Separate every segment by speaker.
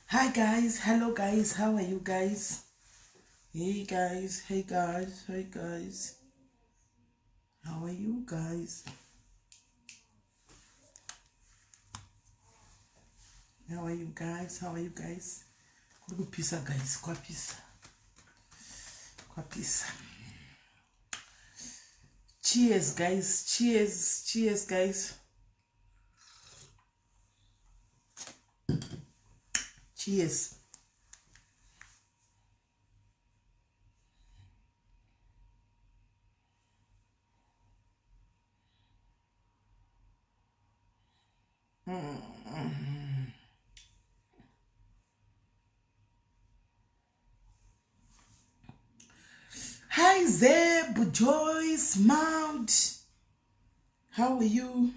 Speaker 1: Hi guys, hello guys, how are you guys? Hey guys, hey guys, hey guys. How are you guys? How are you guys? How are you guys? Kuri kupisa guys, kwapisa. Kwapisa. Cheers guys, cheers, cheers guys. Cheers. Hi Zeb, Joyce, Maud. How are you?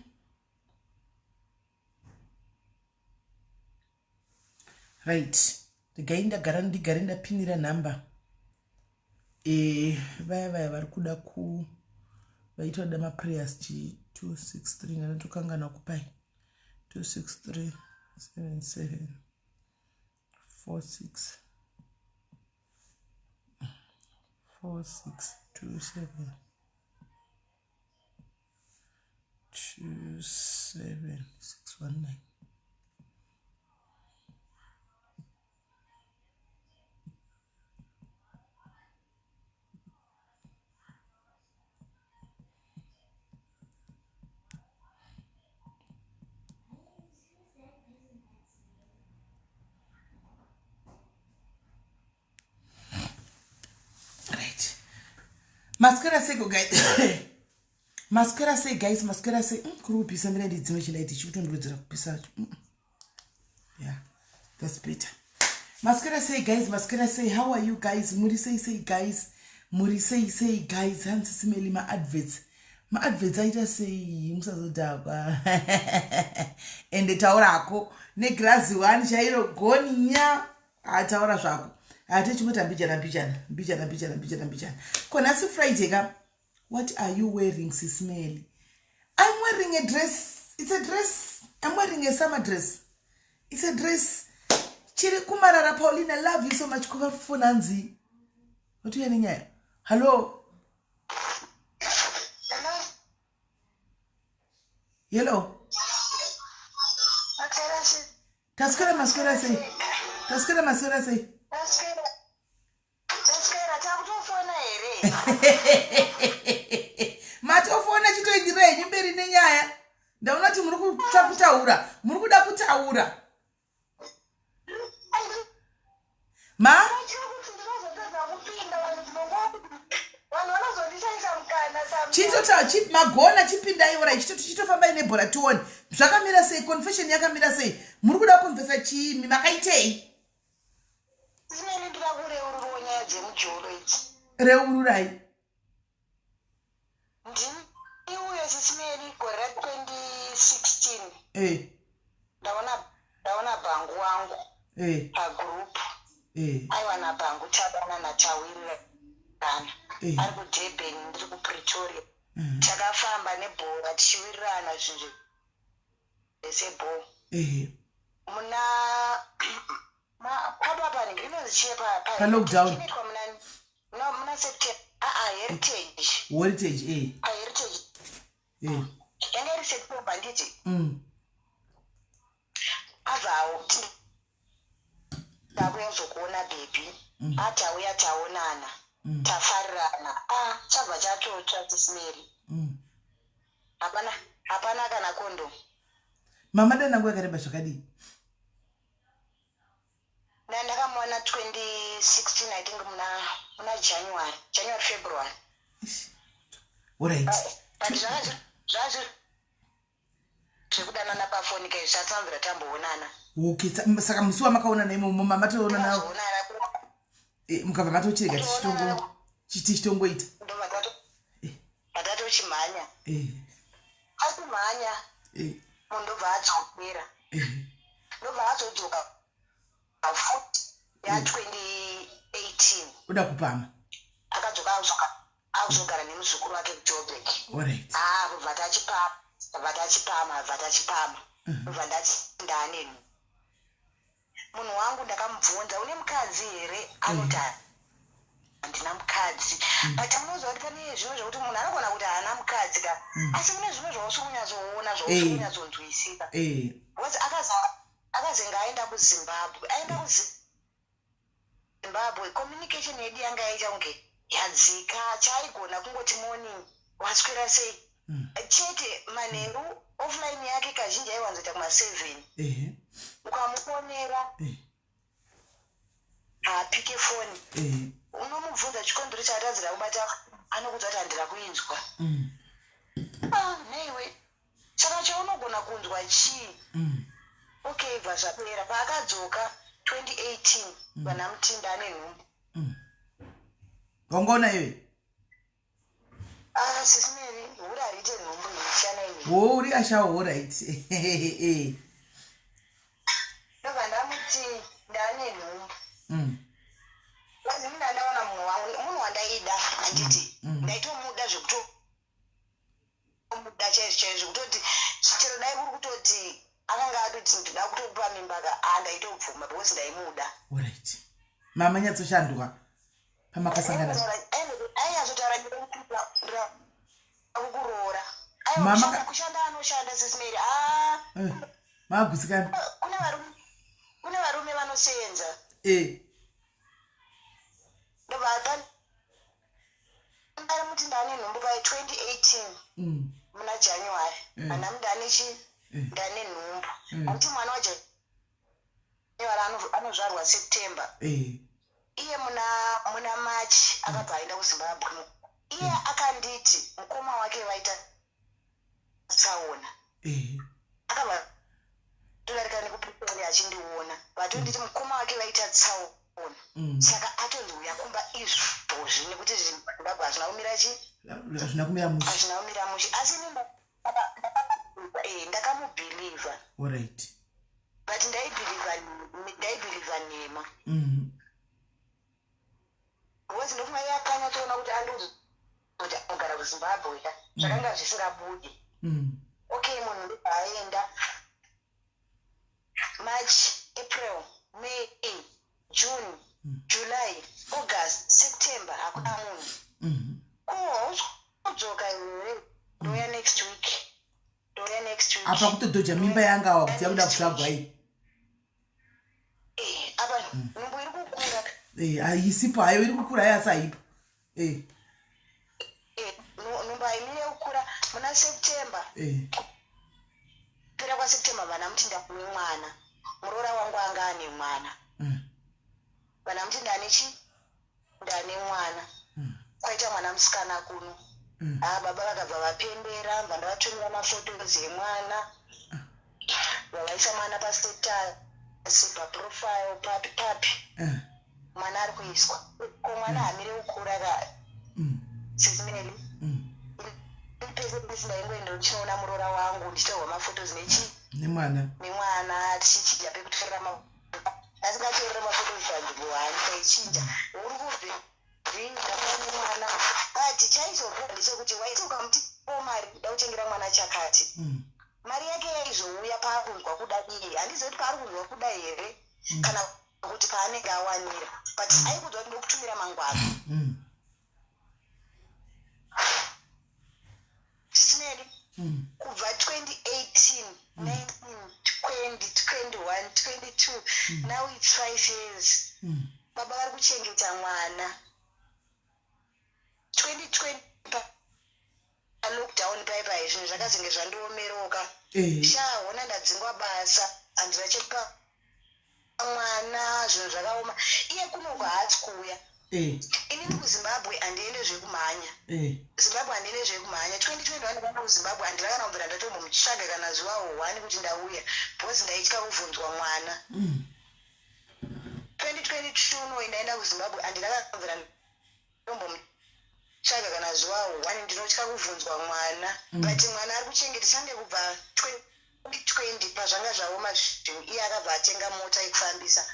Speaker 1: Right. Regai ndagara ndigare ndapinira number. Eh, vaya vaya vari kuda ku vaita kuda maprayers chi 263 ndanatokangana kupai 263 77 46 4627 27619. Right, maswera seiko guys? Maswera sei guys? Maswera sei? Kuri kupisa. Ndira ndidzime chilaiti chikutondiwedzera kupisa. Yeah, that's better. Maswera sei guys? Maswera sei? How are you guys? Muri sei sei guys? Muri sei sei guys? Hanzi simeli, maadverts, maadverts aita sei? Musazodhakwa. Ende taurako negirazi one chairo goninya. Ataura zvako, hatichingoti mbijana mbijana mbijana mbijana mbijana mbijana. Ko nhasi Friday ka. What are you wearing, Sismeli? I'm wearing a dress. It's a dress. I'm wearing a summer dress. It's a dress. Chiri kumarara. Paulina, love you so much. Kukafona hanzi watuya nenyaya. Hallo. Hello. Taswera, maswera sei? Taswera, maswera sei?
Speaker 2: Taswera, takutofona here?
Speaker 1: Matofona, chitoindira henyu mberi nenyaya. Ndaona kuti muri kutsva kutaura, muri kuda kutaura ma
Speaker 2: Kuti ndinozotadza kupinda, vanhu vanozondishaisa mukana.
Speaker 1: Chitota magona, chipindai ora, chitofambai nebhora tione zvakamira sei. Confession yakamira sei? Muri kuda kuconfessa chiimi? Makaitei?
Speaker 2: Simeni, ndoda kureururawo nyaya dzemujolo idzi.
Speaker 1: Reururai.
Speaker 2: Ndini uyo Sisimeri, gore ra2016. Ndaona bhangu wangu pagroup. Aiwa, nabhangu tadanana, tawirirana. Ari kuDurban, ndiri kuPretoria. Takafamba nebhora tichiwirirana, zvinhu zvese bho. Muna papa panenge inonzi chie?
Speaker 1: Palockdown.
Speaker 2: Inoitwa muna September, aa, Heritage.
Speaker 1: Heritage, eh.
Speaker 2: Paheritage. Yanga iri September, nditi? Abvawo, ndakuya kuzokuona baby. Atauya, taonana, tafarirana. A chabva chatotsva, Sisimeri. Hapana, hapana kana condom.
Speaker 1: Mama danangu yakareba zvakadii?
Speaker 2: Ndakamuona 2016, I think muna January, January, February.
Speaker 1: Ish. Alright.
Speaker 2: But zvazvo zvekudanana pafoni kai, zvatsamvira tamboonana.
Speaker 1: Okay, saka musi wamakaonana imomo mamatoonana?
Speaker 2: Takazoonana.
Speaker 1: Mukabva matochirega tichitongoita.
Speaker 2: Ndobva patatochimhanya. Achimhanya, munhu ndobva adzokera. Ndobva azodzoka futi ya2018.
Speaker 1: Uda kupama.
Speaker 2: Akadzoka akuzogara nemuzukuru wake kuJoburg. Ah, bva tachipama, bva tachipama, bva tachipama, bva ndati ndane. Munhu wangu ndakamubvunza, "Une mukadzi here?" Anoti, "Handina mukadzi." But munoziva kuti pane zvimwe zvokuti munhu anogona kuti haana mukadzi ka, asi kune zvimwe zvausiri kunyatsoona, zvausiri kunyatsonzwisisa, because akazenga aenda kuZimbabwe, aenda kuZimbabwe, communication yedu yanga yaita kunge yadzika. Chaaigona kungoti, "Morning, waswera sei?" Chete. Manheru offline yake kazhinji aiwanzoita kuma7. Ukamufonera, haapike foni. Unomubvunza chikonzero chaatadzira kubata, anokudza kuti, "Handira kuinzwa." Ah, neiwe, saka chaunogona kunzwa chii? Okay, bva zvapera. Paakadzoka 2018, vanamutinda ane nhumbu.
Speaker 1: Wangaona iwe?
Speaker 2: Ah, Sis Mary, hure hariite nhumbu ichana ini.
Speaker 1: Wo, uri ashawo, right.
Speaker 2: Ndobva ndamuti ndaane nhumbu. Azini ndandaona munhu wangu, munhu wandaida, handiti? Ndaitomuda zvekutomuda chaizvo chaizvo, kutoti chero dai kuri kutoti akanga atoti, "Ndoda kutokupa mimba ka," a ndaitobvuma because ndaimuda.
Speaker 1: Alright, mama nyatsoshandwa pamakasangana.
Speaker 2: Ainyatsotaura kukuroora.
Speaker 1: Mama
Speaker 2: Kushanda anoshanda, Sis Mary, a
Speaker 1: Maagutsikana.
Speaker 2: Kune varume vanosenza. Ndobva muti ndane nhumbu pai 2018, muna January. Hana ndane chi ndane nhumbu. Hanti mwana waJanuary anozvarwa September? Iye muna March akabva aenda kuZimbabwe. Iye akanditi mukoma wake vaita tsaona. Akabva todarika nekuPretoria achindiona, vatonditi mukoma wake vaita tsaona. Saka atonzi uya kumba izvozvi nekuti Zimbabwe hazvina kumira chi
Speaker 1: Hazvina kumira mushe.
Speaker 2: Hazvina kumira mushe, asi ini ndakamubhilivha. But ndaibhilivha nhema, because ndofunga iye akanyatsoona kuti andiudza kuti anogara kuZimbabwe ka, zvakanga zvisingabudi. Okay, munhu ndobva aenda March, April, May, June, July, August, September, hakuna munhu. Ko hausi kudzoka here? Ndouya next week, ndouya next week.
Speaker 1: Apa kutodhoja mimba yanga awa kuti yakuda kuzvagwa iyi.
Speaker 2: Apa nhumbu iri kukura.
Speaker 1: Haisipo hayo, iri kukura hayo, asi haipo.
Speaker 2: Nhumbu haimire kukura. Muna September, kupera kwaSeptember, vana muti ndane mwana. Muroora wangu anga ane mwana. Vana muti ndane chi ndane mwana. Kwaita mwana musikana kuno. Ah, baba vakabva vapembera, bva ndavatumira maphotos emwana, vavaisa mwana pastatus, paprofile, papi papi. Mwana ari kuiswa. Ko mwana hamire kukura ka, Sis Mary. Pese pese ndaingoenda ndichinoona muroora wangu, ndichitorwa maphotos nechi
Speaker 1: Nemwana.
Speaker 2: Nemwana, tichichinja pekutorera, asingatorere maphotos panzvimbo hani, taichinja. Uri kubve nemwana, but chaizorwa ndechekuti waiti ukamuti o mari, da kutengera mwana chakati, mari yake yaizouya paakunzwa kuda iye. Handizivi kuti paari kunzwa kuda here kana kuti paanenge awanira, but aikudzwa kuti, "Ndokutumira mangwana." Sis Mary, kubva 2018, 19, 20, 21, 22, now it's 5 years. Baba vari kuchengeta mwana. 2020 palockdown paipai, zvinhu zvakazenge zvandiomeroka. Sha, hona ndadzingwa basa, handina chekupa mwana, zvinhu zvakaoma. Iye kunoko haasi kuuya. Inini kuZimbabwe handiende zvekumhanya. Zimbabwe handiende zvekumhanya. 2021 ndakaenda kuZimbabwe, handina kana kubvira ndatombomutsvaga kana zuva one kuti ndauya, because ndaitya kuvhunzwa mwana. 2022 unoyi ndaenda kuZimbabwe, handina kana kubvira ndatombomutsvaga kana zuva one. Ndinotya kuvhunzwa mwana. But mwana ari kuchengeta sange kubva 2020 pazvanga zvaoma zvinhu, iye akabva atenga mota yekufambisa,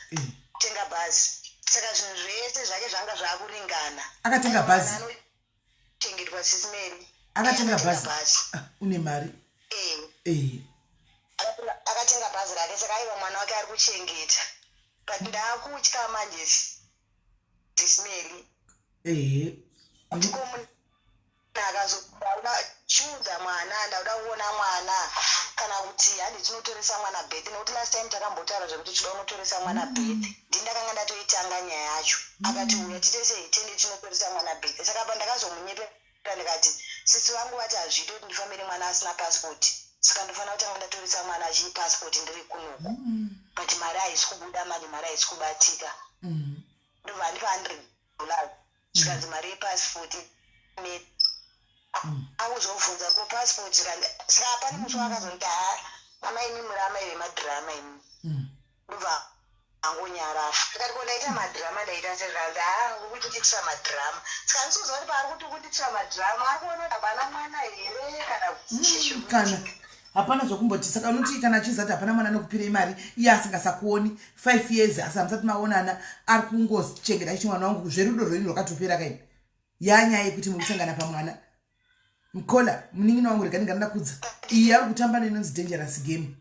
Speaker 2: kutenga bhazi, saka zvinhu zvese zvake zvanga zvaakuringana.
Speaker 1: Akatenga bhazi?
Speaker 2: Anochengetwa, Sis Mary.
Speaker 1: Akatenga bhazi? Ah, une mari.
Speaker 2: Akatenga bhazi rake, saka aiwa, mwana wake ari kuchengeta. But ndaakutya manje, Sis Melly.
Speaker 1: Ehe.
Speaker 2: Kuti ko munhu akazochiudza mwana, ndauda kuona mwana, kana kuti handi tinotoresa mwana birth, nekuti last time takambotaura zvekuti tinoda kunotoresa mwana birth. Ndi ndakanga ndatoitanga nyaya yacho. Akati uya tiite sei, tiende tinotoresa mwana birth. Saka pa ndakazomunyepera ndikati sisi vangu vati hazviiti kuti ndifambe nemwana asina passport, saka ndofanira kutanga ndatoresa mwana achii passport ndiri kunoku. But mari haisi kubuda manje, mari haisi kubatika. Ndobva andipa $100, zvikanzi mari yepassport. Akuzobvunza ko passport. Saka pane musi waakazonditi, "Ha, mama, imi muri amai vemadhirama imi." Ndobva angonyarara. Ndikati, "Ko ndaita madhirama, ndaita sezvanzi?" "Ha, uri kutiitisa madhirama." Saka handisikuziva kuti paari kuti kutiitisa madhirama, ari kuona kuti hapana mwana here kana kuti
Speaker 1: Kana hapana zvokumboti. Saka unoti kana achizati hapana mwana, anokupirei mari iye asingasakuoni 5 years, asi hamusati maonana, ari kungochengeta achi mwana wangu? Zverudo rwenyu rwakatopera kaini. Yanyaya yekuti muri kusangana pamwana. Mkola munin'ina wangu, rega ndinga ndakudza, iyi ari kutamba neinonzi dangerous game.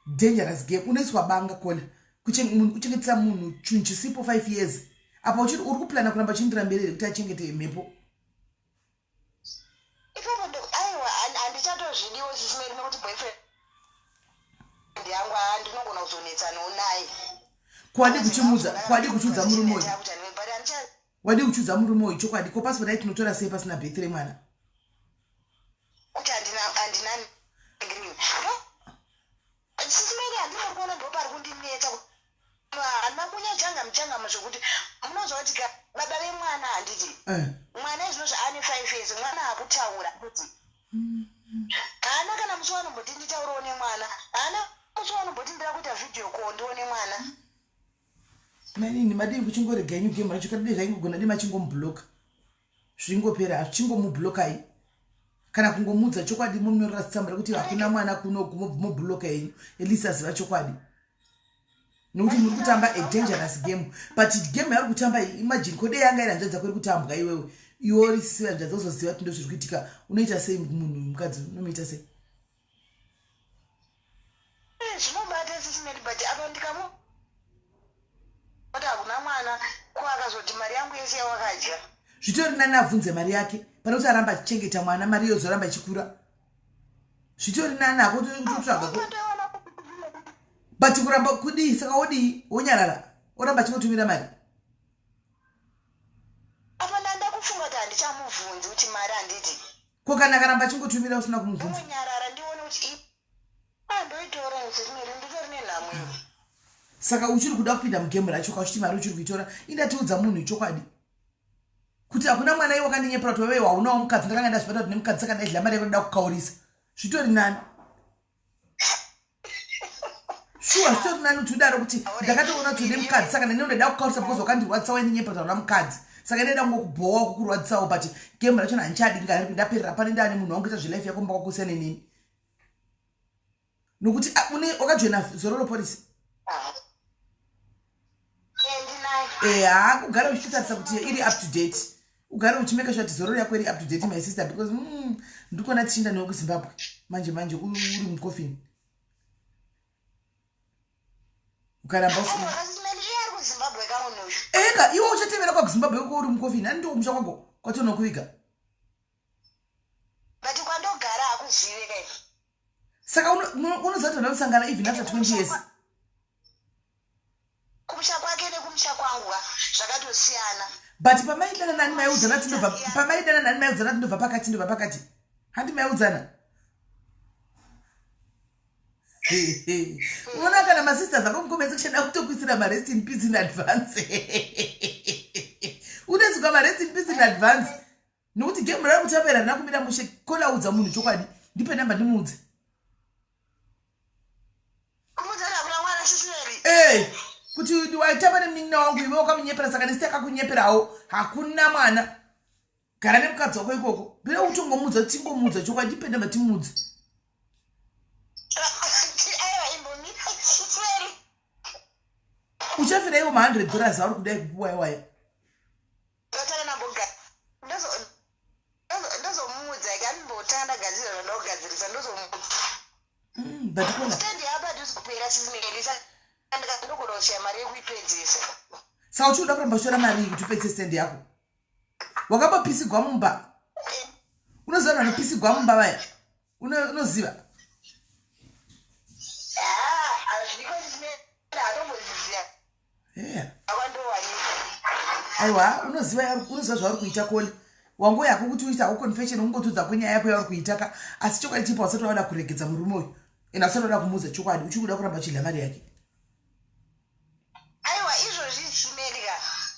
Speaker 1: Dangerous game, unoiswa banga kola. Kuchengetesa munhu chinhu chisipo 5 years, apa uri kuplana kuramba chiindira mberi here kuti achengete mhepo?
Speaker 2: Ipapo aiwa, handichatozvidiwo, Sis Melly, nekuti boyfriend yangu, haa, ndinogona kuzonetsanawo naye.
Speaker 1: Kwadi kuchimudza, kwadi kuchiudza murume uyu, wadi kuchiudza murume uyu chokwadi. Ko pasipoti ai tinotora sei pasina birth remwana?
Speaker 2: Kuti handina green, Sis Melly, handimuri kuona ndo pari kundinetsa. Handina kunyachanga muchangamo zvokuti munozwa kuti ka baba vemwana, handiti? Mwana izvozvo ane 5 years, mwana akutaura kuti haana kana musi wanomboti nditaurawo nemwana, haana musi wanomboti ndira kuita video call ndione mwana.
Speaker 1: Manini madii kuchingorega inyu game racho? Kadii zvaingogona dii machingomubloka, zvingopera. Hazvichingomublokai kana kungomudza chokwadi, munyorera tsamba rekuti hakuna mwana kuno, mobloka yenyu, at least aziva chokwadi, nokuti muri kutamba a dangerous game. But game yauri kutamba iyi, imagine kode yanga iri hanzvadzi yako iri kutambwa, iwewe iwe uri sisi hanzvadzi, uzoziva kuti ndo zviri kuitika, unoita sei? Munhu mukadzi unomuita sei?
Speaker 2: Zvinobata, Sis Melly, but apa ndikamu kuti hakuna mwana, ko akazoti mari yangu yese yawakadya?
Speaker 1: Zvitori nani abvunze mari yake pane kuti aramba achichengeta mwana, mari yozoramba ichikura. Zvitori nani ako kutotsvaga, but kuramba kudii? Saka wodii? Wonyarara, oramba achingotumira mari?
Speaker 2: Apa ndanda kufunga kuti handichamubvunzi kuti mari, handiti?
Speaker 1: Ko kana akaramba achingotumira usina kumubvunza?
Speaker 2: Ndonyarara ndione kuti ndoitora. Sis Melly, nditori nenhamo ini.
Speaker 1: Saka uchiri kuda kupinda mugame racho kauchiti mari uchiri kuitora? Indatiudza munhu chokwadi kuti hakuna mwana. Iwe wakandinyepera kuti wewe haunawo mukadzi. Ndakanga ndazvibata kuti nemukadzi, saka ndaidya mari yako, ndoda kukaurisa. Zvitori nani, shuwa, zvitori nani kuti udaro kuti ndakatoona kuti une mukadzi, saka nene ndoda kukaurisa because wakandirwadzisa, waindinyepera kuti hauna mukadzi, saka ndaida kungokubhowa, kukurwadzisawo. But game rachona handichadi, ndaperera pane. Ndani munhu wangu, ita zvelife yako mba kwakusiyana nenini, nokuti wakajoina Zororo Policy?
Speaker 2: Ndinayo.
Speaker 1: Eya, kugara uchitarisa kuti iri up to date, ugare uchimeka sure kuti Zororo yako iri up to date, my sister, because ndikuona tichienda newe kuZimbabwe manje manje, uri mucoffin ukaramba
Speaker 2: Sis Melly, iye ari kuZimbabwe kamunhu uyu.
Speaker 1: Eka, iwe uchatevera kwakuZimbabwe uko uri mucoffin, ani ndo kumusha kwako kwatonokuviga.
Speaker 2: But kwandogara hakuzive kai.
Speaker 1: Saka unoziva kuti vanosangana even after 20 years.
Speaker 2: Kumusha kwake nekumusha kwangu ka zvakatosiyana.
Speaker 1: But pamaidana nani maiudzana tindobva, pamaidana nani maiudzana tindobva pakati, ndobva pakati, handi maiudzana? Unoona kana masisters ako mucomment section akutokuisira marest in peace in advance. Unezwa marest in peace in advance, nokuti game rari kutambira rina kumira mushe. Kolaudza munhu chokwadi, ndipe namba ndimuudze.
Speaker 2: Kumudza kuti hakuna mwana, Sis Melly?
Speaker 1: Ee, kuti waitamba nemunin'ina wangu, iwe wakamunyepera, saka nesi takakunyeperawo, hakuna mwana, gara nemukadzi wako ikoko. Mbira utongomuudza, tingomuudza chokwadi, ndipe namba timuudze.
Speaker 2: Aiwa, imbomira, Sis Melly.
Speaker 1: Uchafira iwo ma$100 auri kudai kupuwa iwaya.
Speaker 2: Ndotanga ndamboga, ndozomuudza ikanimbotanga ndagadzirira zvandoda kugadzirisa, ndozomuudza.
Speaker 1: But kona
Speaker 2: Stand yapa ndizopera, Sis Melly, saka ndogona. kushaya mari yekuipedzisa.
Speaker 1: Saka uchiri kuda kuramba uchitora mari iyi kuti upedzise stand yako? Wakambopisigwa mumba? Unoziva vanhu vanopisigwa mumba vaya? Unoziva? Aiwa, unoziva, unoziva zvauri kuita, Koli. Wanguva yako kuti uita hako confession, ungotudza kwenyaya yako yauri kuita ka. Asi chokwadi chipo, usati wada kuregedza murume uyu and usati wada kumuudza chokwadi, uchiri kuda kuramba uchidya mari yake.
Speaker 2: Aiwa, izvozvi chimerika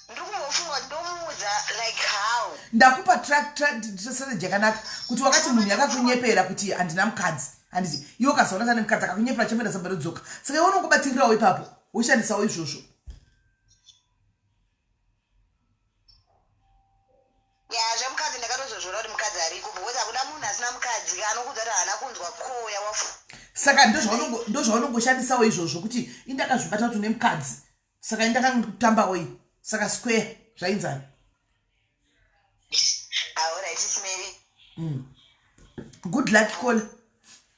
Speaker 2: ndiri kumbofunga ndomuudza like how.
Speaker 1: Ndakupa strategy yakanaka kuti wakati munhu yakakunyepera kuti handina mukadzi, handiti? Iwe ukazoona tane mukadzi akakunyepera, chemera samba rodzoka. Saka iwe unongobatirirawo ipapo, woshandisawo izvozvo.
Speaker 2: Ya, zvemukadzi ndakatozozviona kuti mukadzi ariko, because hakuna munhu asina mukadzi anokuudza kuti haana kunzwa koya wafu.
Speaker 1: Saka ndozvaunongoshandisawo izvozvo kuti indakazvibata kuti une mukadzi, saka indakakutambawo iyi, saka square zvainzana.
Speaker 2: Alright, Mary.
Speaker 1: Good luck, Kola,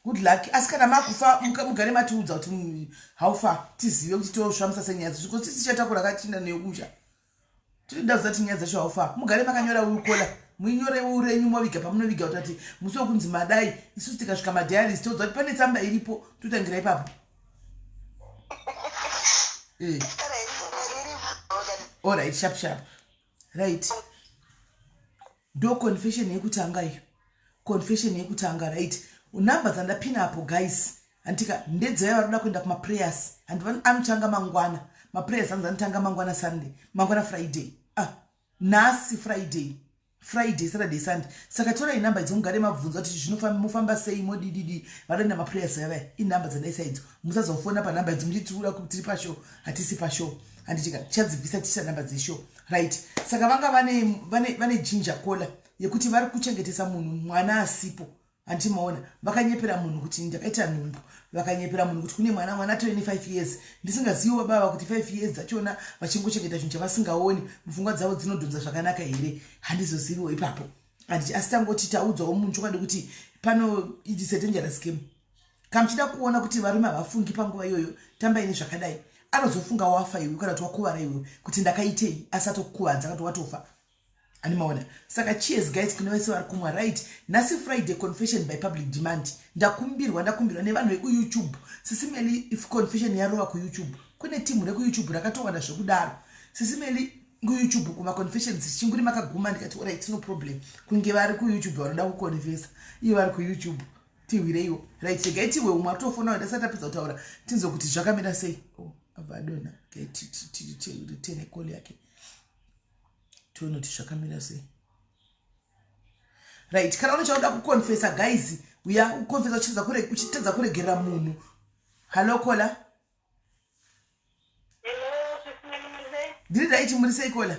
Speaker 1: good luck. Asi kana makufa, mugare matiudza kuti how far, tizive kuti tosvamisa senyaya dzacho, because tisichatakura katinda neyokumusha, tinoda kuziva kuti nyaya dzacho how far. Mugare makanyora ukola, muinyore urenyu, moviga pamunoviga, kuti ati musi wekunzi madai, isusu tikasvika madiaries toudza kuti pane tsamba iripo, totangira ipapo. Alright, sharp sharp. Right, ndo confession yekutanga iyo, confession yekutanga. Right, nhamba dzandapina apo, guys, handika ndedzevaya vari kuda kuenda kumaprayers. Handi anotanga mangwana maprayers? Anzi anotanga mangwana Sunday, mangwana Friday, ah, nhasi Friday, Friday, Saturday, Sunday. Saka torai nhamba idzo, mugare mabvunza kuti zvinofamba sei, modididi. Vanoenda maprayers vayavaya, inhamba dzandaisa idzo. Musazofona panhamba idzo muchitiura kuti tiri pashow. Hatisi pashow, handitika? Tichadzibvisa tichiisa nhamba dzeshow. Right, saka vanga vane ginger cola yekuti vari kuchengetesa munhu mwana asipo, handimaona? Vakanyepera munhu kuti ndakaita nhumbu, vakanyepera munhu kuti kune mwana, mwana atove ne5 years. Ndisingazivi babava kuti 5 years dzachona vachingochengeta chinhu chavasingaoni, mupfungwa dzavo dzinodhonza zvakanaka here? Handizoziviwo ipapo, handiti? Asi tangoti taudzawo munhu chokwadi kuti pano it is a dangerous game. Kana muchida kuona kuti varume havafungi panguva iyoyo, tambai nezvakadai. Anozofunga wafa iwe, kana kuti wakuvara iwewe, kuti ndakaitei, asi atokukuvadza kana kuti watofa, animaona? Saka cheers, guys, kune vese vari kumwa. Right, nhasi Friday, confession by public demand. Ndakumbirwa, ndakumbirwa nevanhu vekuYouTube, "Sisi Meli, if confession yarova kuYouTube," kune timu rekuYouTube rakatowanda zvekudaro, "Sisi Meli, kuYouTube kumaconfessions chinguri makaguma." Ndikati, "Alright, no problem." Kunge vari kuYouTube vanoda kuconfessa, ivo vari kuYouTube, tihwireiwo. Right, regai tihwe. Umwe atofona, ndasati tapedza kutaura, tinzwe kuti zvakamira sei. Oh, abva adona. Ritene call yake, tione kuti zvakamira sei. Right, kana une chauda kuconfessa, guys, uya uconfessa uchitadza kuregerera munhu. Hallo, caller. Ndiri right, muri sei, caller?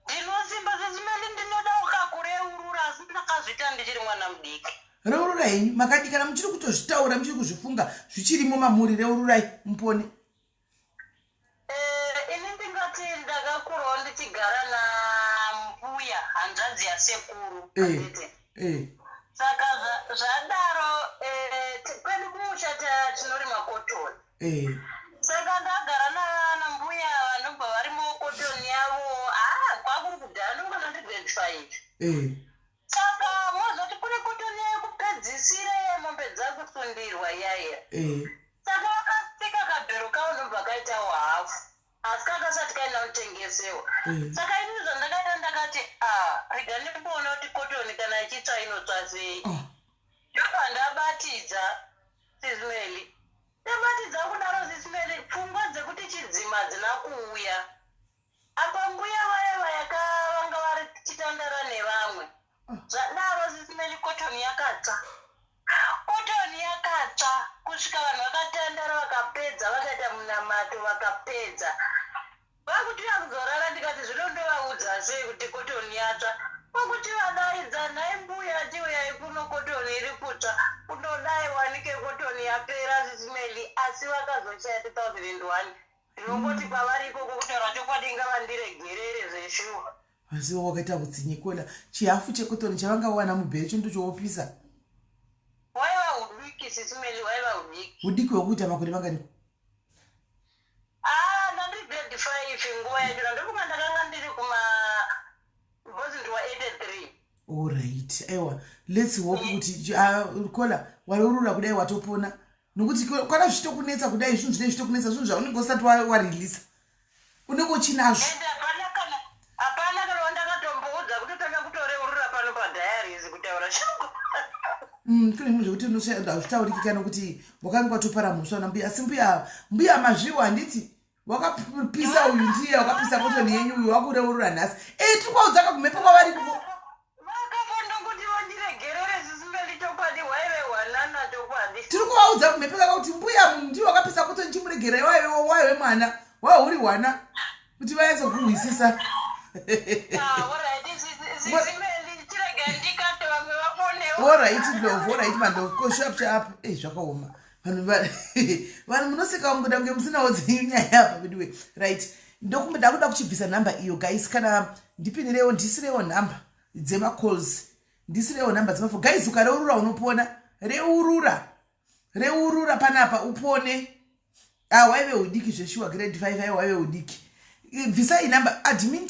Speaker 2: Ndinosimba, Sisi Meli. Ndinoda ukakureurura, asi ndakazviita ndichiri mwana mudiki.
Speaker 1: Reurura henyu, makadi. Kana muchiri kutozvitaura, muchiri kuzvifunga, zvichirimo mamuri, reururai mupone.
Speaker 2: Ini ndingati ndakakurawo ndichigara nambuya, hanzvadzi yasekuru, handiti? Saka zvadaro, kwedu kumusha tinorima kotoni. Saka ndagara nambuya vanobva varimo kotoni yavo. Ha, kwakuri kudhara, ndingona ndi grade 5. Saka mozoti kune kotoni yekupedzisira yemombe dzakusundirwa iyaiya. Saka vakatsika kabhero kavo, ndobva kaitawo hafu, asi kakasati kaina kutengesewa. Saka ini zvandakaita, ndakati, "A, rega ndimboona kuti kotoni kana ichitsva inotsva sei."
Speaker 1: Oh.
Speaker 2: Ndobva ndabatidza, Sisi Meli. Ndabatidza kudaro, Sisi Meli, pfungwa dzekuti chidzima hadzina kuuya. Apa mbuya vaya vaya vanga vari chitandara nevamwe. Zvadaro, Sisi Meli, kotoni yakatsva, kotoni yakatsva kusvika vanhu vakatandara, vakapedza, vakaita munamato, vakapedza, vakuti vakuzorara. Ndikati, "Zvino ndovaudza sei kuti kotoni yatsva?" Kwakuti vadaidza, "Nhai mbuya, chiuyai kuno, kotoni iri kutsva." Kundodai wanike kotoni yapera, Sisi Meli. Asi vakazochaya 2001. Ndinongoti kwavari ikoko, kutaura chokwadi, ngavandiregerere zveshuwa.
Speaker 1: Asi wakaita utsinye, caller. Chihafu chekotoni chavangawana mubheri cho ndochoopisa.
Speaker 2: Hwaiva udiki, Sisi Meli, hwaiva udiki.
Speaker 1: Udiki hwekuita makore mangani?
Speaker 2: If nguva yacho ndofunga ndakanga ndiri kuma, because ndiwa 83.
Speaker 1: Alright, aiwa, let's hope kuti, ah, caller, wareurura kudai watopona, nokuti kwana zvichitokunetsa kudai, zvinhu zvinenge zvichitokunetsa, zvinhu zvaunenge usati wareleasa, unenge uchinazvo.
Speaker 2: Ende hapana kana wandakatomboudza, kutotanga kutoreurura pano padiaries, kutaura changu.
Speaker 1: Kune zvimwe zvekuti hazvitauriki, kana kuti wakanga watopara mhosva nambuya. Asi mbuya mazviwo, handiti wakapisa uyu ndiye wakapisa kotoni yenyu uyu wakureurura nhasi? E, tiri kuvaudza kumhepo kwavari kuko.
Speaker 2: Vakafondonguti vandiregerere zvisingadi, chokwadi hwaive hwanana, chokwadi.
Speaker 1: Tiri kuvaudza kumhepo kaka kuti mbuya, munhu ndiye wakapisa kotoni, chimuregerai, waive mwana, waive uri hwana, kuti vanyatsokuhwisisa.
Speaker 2: Alright, sisimeli, chirega ndikate, vamwe vafonewo.
Speaker 1: Alright love, alright malove, ko sharp sharp. Ei, zvakaoma, vanhu vanhu munoseka kungoda kunge musinawo dzenyu nyaya apa veduwe. Right, ndakuda kuchibvisa nhamba iyo, guys. Kana ndipinirewo, ndisirewo nhamba dzemacalls, ndisirewo nhamba dzemafo. Guys, ukareurura unopona. Reurura, reurura panapa upone. Ah, waive udiki zveshuwa, grade 5. Aiwa, waive udiki. Bvisai nhamba, admin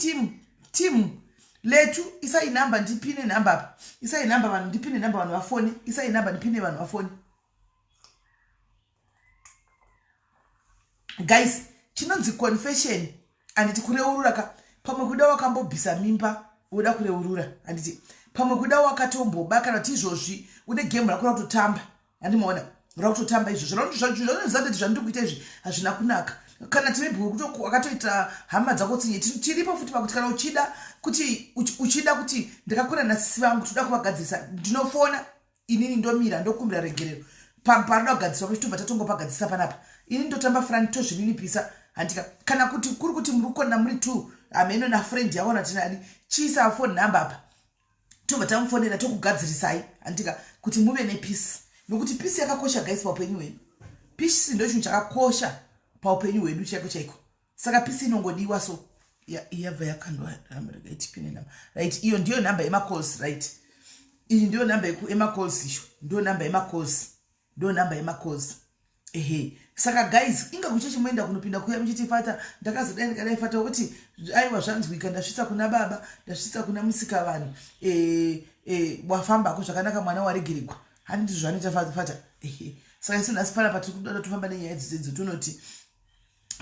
Speaker 1: team letu, isai nhamba, ndipine nhamba apa. Isai nhamba vanhu, ndipine nhamba vanhu vafone. Isai nhamba, ndipine vanhu vafone. Guys, chinonzi confession, handiti kureurura ka? Pamwe kuda wakambobvisa mimba, woda kureurura, handiti? Pamwe kuda wakatomboba, kana kuti izvozvi une game rako rakutotamba, handimaona rakutotamba izvozvo, zvanoziva kuti zvandiri kuita izvi hazvina kunaka. Kana ti maybe wakatoita hama dzako tsinye, tiripo futi pakuti kana uchida kuti ndakakura nasisi vangu, toda kuvagadzirisa, ndinofona inini, ndomira, ndokumbira regerero panoda kugadziswa pacho, tobva tatongopagadzisa panapa. Ini ndotamba front, tozvininipisa, handika? Kana kuti kuri kuti muri kukona muri two, hameno nafriend yako natinani, chiisa phone number apa, tobva tamufonera, tokugadzirisai, handika, kuti muve nepeace, nokuti peace yakakosha, guys, paupenyu hwedu. Peace ndo chinhu chakakosha paupenyu hwedu chaiko chaiko. Saka peace inongodiwa. So yabva yakandwa. Tipine namba. Right, iyo ndiyo nhamba yemacalls. Right, iyi ndiyo nhamba yemacalls, isho ndiyo nhamba yemacalls, ndiyo nhamba yemacalls, ehe. Saka guys, inga kuchechi moenda kunopinda kuya muchiti, "Fata, ndakazodai, ndikadai." Fata kuti, "Aiwa, zvanzwika, ndasvitsa kuna baba, ndasvitsa kuna musika vanhu." E, wafambako zvakanaka, mwana waregeregwa, handiti zvanoita fata? Ehe. Saka isu nhasi panapa tiri kuda tofamba nenyaya dzidzo, tonoti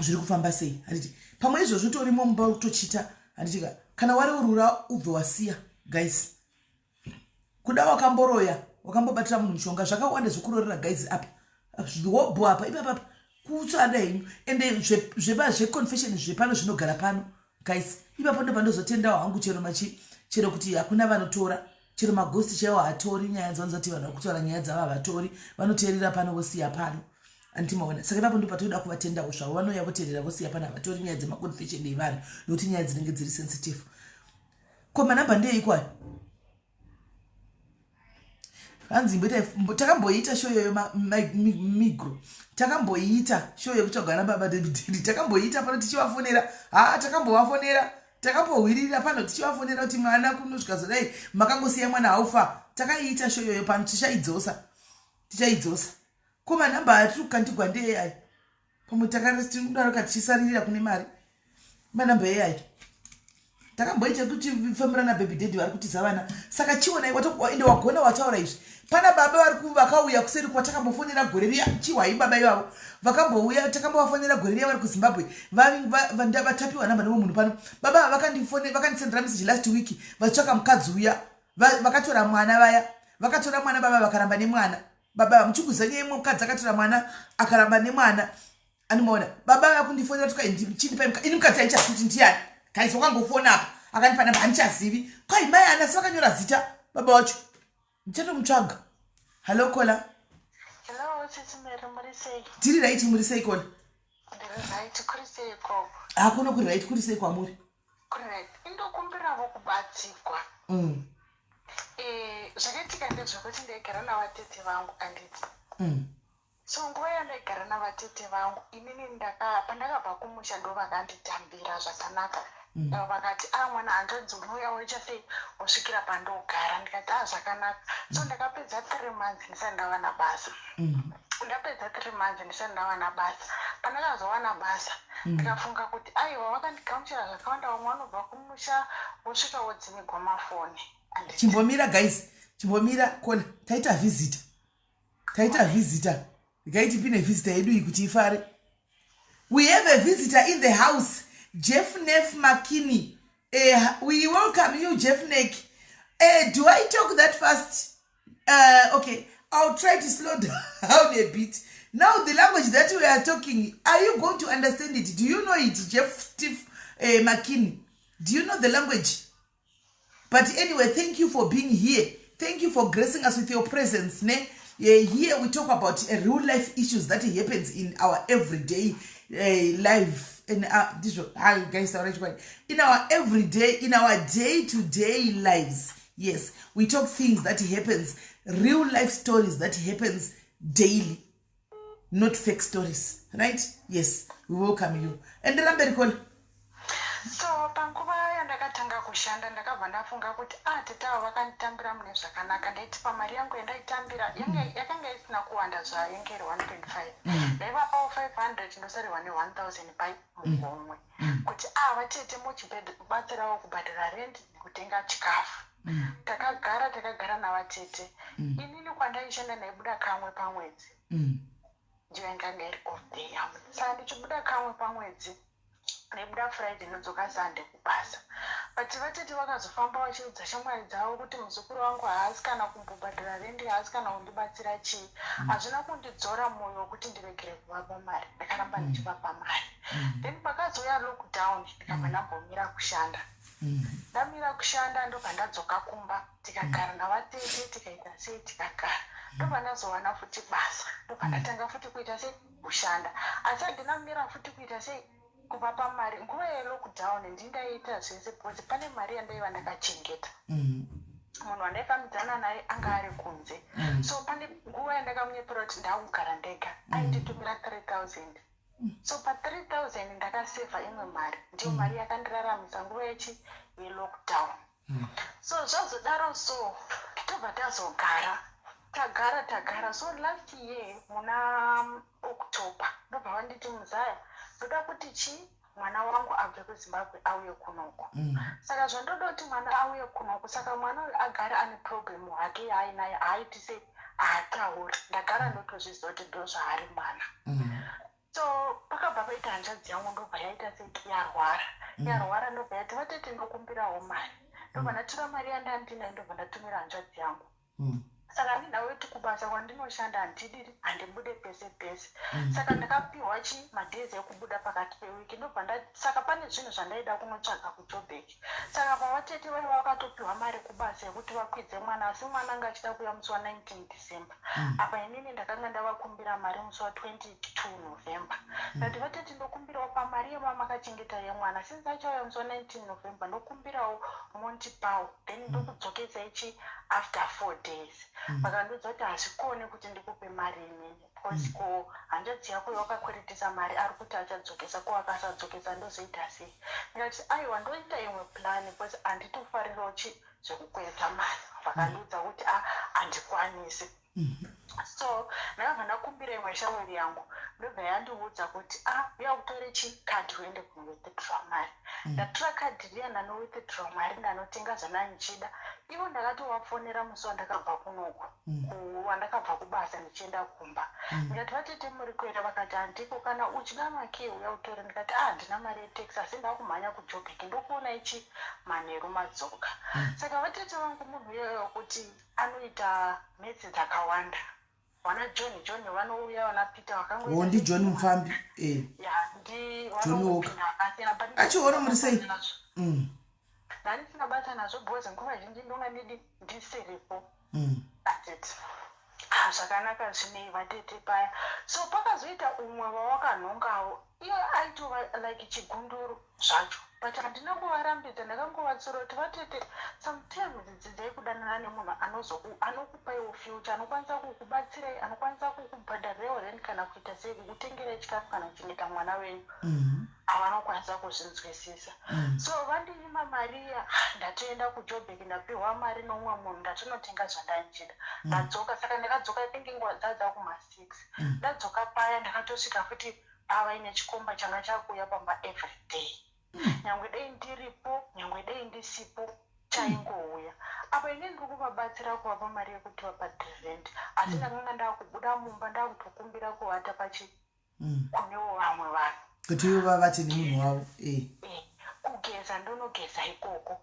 Speaker 1: zviri kufamba sei, handiti? Pamwe izvozvo torimo mumba kutochita, handitika? Kana wareurura, ubve wasiya, guys. Kuda wakamboroya, wakambobatira munhu mushonga, zvakawanda zvekurorera, guys. Apa hobho apa, ipapapa kutsvada henyu. Ende zveconfession zvepano zvinogara pano, guys. Ipapo ndo pandozotendawo hangu chero machi, chero kuti hakuna vanotora, chero magosti chaiwo hatori nyaya dzavanozati vanhu vari kutaura nyaya dzavo, havatori, vanoteerera pano, vosiya pano, andimaona? Saka ipapo ndo patoda kuvatendawo zvavo, vanouya voteerera, vosiya pano, havatori nyaya dzemaconfession evanhu, nokuti nyaya dzinenge dziri sensitive. Ko manhamba ndeikwayo? Hanzi takamboita show iyoyo, migro, takamboita show yekutsvagwa nababa David, takamboita pano tichivafonera. Ha, takambovafonera, takambohwirira pano tichivafonera kuti mwana kunosvika zodai, makangosiya mwana haufa. Takaiita show iyoyo pano, tichaidzosa, tichaidzosa. Ko manhamba atiri kukandigwa ndeeai? Pamwe tiri tichisaririra kune mari. Manhamba eai takamboita kuti fambira nababy daddy vari kutiza vana? Saka chionai, ende wagona wataura izvi. Pana baba vari vakauya kuseri kwatakambofonera gore riya, chihwai baba ivavo vakambouya, takambovafonera gore riya vari kuZimbabwe, vatapiwa namba nemwe munhu pano. Baba vakandisendera message last week vachitsvaka mukadzi uya vakatora mwana vaya, vakatora mwana baba vakaramba nemwana. Baba, muchikuziva nyaya imwe, mukadzi akatora mwana akaramba nemwana, animaona? Baba vakundifonera tuka, chindipai ini mukadzi handichazivi kuti ndiani. Guys, wakangofona apa akandipa namba, handichazivi. Kwai mai anasi vakanyora zita baba wacho, ndichatomutsvaga. Hallo, caller.
Speaker 3: Hello, Sisi Mary, muri sei?
Speaker 1: Tiri right, muri sei, caller?
Speaker 3: Ndiri right, kuri sei ikoko?
Speaker 1: Hakuna, kuri right. Kuri sei kwamuri?
Speaker 3: Kuri right. Indokumbiravo kubatsigwa. Zvakaitika ndezvekuti ndaigara navatete vangu, anditi? So nguva yandaigara navatete vangu inini, pandakabva kumusha, ndo vakanditambira zvakanaka. Vakati, "A, mwana hanzvadzi, unouya woita sei, wosvikira pandogara." Ndikati, "A, zvakanaka." So ndakapedza 3 months ndisati ndawana basa. Ndapedza 3 months ndisati ndawana basa, pandakazowana basa, Ndikafunga kuti aiwa, vakandigamuchira zvakawanda. Vamwe vanobva kumusha, vosvika wodzimigwa mafoni.
Speaker 1: Chimbomira guys, chimbomira kona. Taita visitor, taita visitor. Regai tipine visitor yedu iyi kuti ifare. We have a visitor in the house, Jeff Nef McKinney. We welcome you, Jeff Neck. Do I talk that fast? Okay, I'll try to slow down a bit. Now, the language that we are talking, are you going to understand it? Do you know it, Jeff Steve McKinney? Do you know the language? But anyway, thank you for being here. Thank you for gracing us with your presence, ne? Yeah, here we talk about real life issues that happens in our everyday life in this, hi guys, in our everyday, in our day-to-day lives. Yes, we talk things that happens, real life stories that happens daily, not fake stories, right? Yes, we welcome you. And ramberi kola.
Speaker 3: So panguva yandakatanga kushanda, ndakabva ndafunga kuti a ah, tete avo vakanditambira mune zvakanaka. Ndaiti pamari yangu yandaitambira, yakanga isina kuwanda zvayo, yange iri 1.5. Ndaivapawo 500, ndosarirwa ne1000 pai mugomwe, kuti a vatete, muchibatsirawo kubhadhara rent nekutenga chikafu. Takagara, takagara navatete. Inini kwandaishanda ndaibuda kamwe pamwedzi. Ndiyo yanganga iri off day yangu. Saka ndichibuda kamwe pamwedzi, ndaibuda Friday, ndodzoka Sunday kubasa. But vatete vakazofamba vachiudza shamwari dzavo kuti muzukuru wangu haasi kana kumbobhadhara rendi, haasi kana kundibatsira chii. Hazvina kundidzora mwoyo wekuti ndiregere kuvapa mari. Ndakaramba ndichivapa mari. Then pakazouya lockdown, ndikabva ndambomira kushanda. Ndamira kushanda, ndobva ndadzoka kumba, tikagara navatete, tikaita sei, tikagara. Ndobva ndazowana futi basa, ndobva ndatanga futi kuita sei, kushanda. Asi handina kumira futi kuita sei, kuvapa mari. Nguva yelockdown ndindaita zvese because pane mari yandaiva ndakachengeta. Munhu wandaifambidzana naye anga ari kunze. So pane nguva yandakamunyepera kuti ndakugara ndega, ainditumira 3000. So pa3000 ndakasevha imwe mari, ndiyo mari yakandiraramisa nguva yechi yelockdown. So zvazodaro, so tobva tazogara, tagara, tagara. So last year muna October, ndobva vanditi, "Muzaya, ndoda kuti chi mwana wangu abve kuZimbabwe auye kunoku." Saka zvandoda kuti mwana auye kunoku, saka mwana uyu agare ane problem hake yaainayo, haaiti sei, haatauri. Ndagara ndotozviziva kuti ndo zvaari mwana. So pakabva paita hanzvadzi yangu, ndobva yaita sei, yarwara. Yarwara, ndobva yati, "Vatete, ndokumbirawo mari." Ndobva ndatora mari yandandinayo, ndobva ndatumira hanzvadzi yangu. Saka handinawo kuti kubasa kwandinoshanda handidiri, handibude pese pese. Saka ndakapiwa chi madays ekubuda pakati pewiki. Ndobva saka pane zvinhu zvandaida kunotsvaga kuJobek. Saka pavatete vaiva vakatopiwa mari kubasa yekuti vakwidze mwana, asi mwana anga achida kuuya musi wa19 December. Apa inini ndakanga ndavakumbira mari musi wa22 November. Ndati, "Vatete, ndokumbirawo pamari yemamakachengeta yemwana, since achauya musi wa19 November, ndokumbirawo mondipawo, then ndokudzokesai chi after 4 days." Vakandiudza kuti hazvikoni kuti ndikupe mari inini because ko hanzvadzi yako yakakweretesa mari ari kuti achadzokesa, ko akasadzokesa ndozoita sei? Ndikati, "Aiwa, ndoita imwe plan because handitofarirawo chi zvekukwereta mari." Vakandiudza kuti a handikwanisi. So ndakabva ndakumbira imwe shamwari yangu, ndobva yandiudza kuti a uya utore chikadhi uende kunowithdraw mari. Ndatora kadhi riya, ndanowithdraw mari, ndanotenga zvandanga ndichida. Ivo ndakatovafonera musi wandakabva kunoku, wandakabva kubasa ndichienda kumba. Ndikati, "Vatete, muri kuenda?" Vakati, "Handiko, kana uchida makey uya utore." Ndikati, "A handina mari yetaxi, asi ndakumhanya kuJobek, ndokuona ichi manheru madzoka." Saka vatete vangu munhu iyoyo wekuti anoita maths dzakawanda. Vana John, John vanouya, vana Peter.
Speaker 1: Vakangoita. Ndi John Mufambi, eh.
Speaker 3: Ya, ndi
Speaker 1: John Walker.
Speaker 3: vanongopinda akasiyana, but
Speaker 1: Achiona muri sei?
Speaker 3: Ndandisina basa nazvo because nguva zhinji ndonga ndidi ndisiripo. Atete, ah, zvakanaka zvinei vatete paya. So pakazoita umwe wawakanhongawo, iye aitova like chigunduru zvacho, but handina kuvarambidza. Ndakangovatsura kuti, "Vatete, sometimes dzidzai kudanana nemunhu anokupaiwo future, anokwanisa kukubatsirai, anokwanisa kukubhadharirewo rent, kana kuita sei, kukutengerai chikafu, kana kuchengeta mwana wenyu." Havanokwanisa kuzvinzwisisa. So vandinyima mariya, ndatoenda kuJobek, ndapiwa mari nomumwe munhu, ndatonotenga zvandanchida, ndadzoka. Saka ndakadzoka, I think nguva dzadza kuma6. Ndadzoka paya, ndakatosvika futi. Avaine chikomba changa chakuuya pamba every day, nyangwe dei ndiripo, nyangwe dei ndisipo, chaingouya. Apa ini ndiri kuvabatsira kuvapa mari yekuti vabhadhare rent, asi ndakanga ndakubuda mumba, ndakutokumbira kuvata pachi kunewo vamwe vanhu.
Speaker 1: Kuti ivo vavate nemunhu wavo.
Speaker 3: Kugeza ndonogeza ikoko.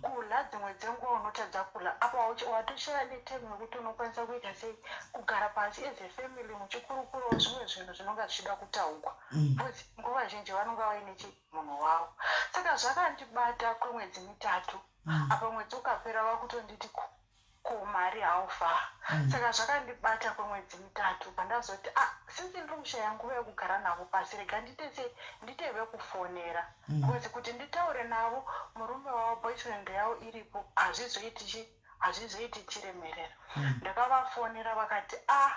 Speaker 3: Kudya dzimwe dzenguva unotadza kudya. Apa watoshaya netime yekuti unokwanisa kuita sei, kugara pasi as a family muchikurukurawo zvimwe zvinhu zvinonga zvichida kutaurwa, because nguva zhinji vanonga vaine chi munhu wavo. Saka zvakandibata kwemwedzi 3. Apa mwedzi ukapera, vakutonditi ko mari haufa. Saka zvakandibata kwemwedzi 3, pandazoti, ah, since ndiri kushaya nguva yekugara navo pasi, rega ndiite sei, nditeve kufonera, because kuti nditaure navo, murume wavo, boyfriend yavo iripo, hazvizoiti chi, hazvizoiti chiremerera. Ndakavafonera, vakati, ah,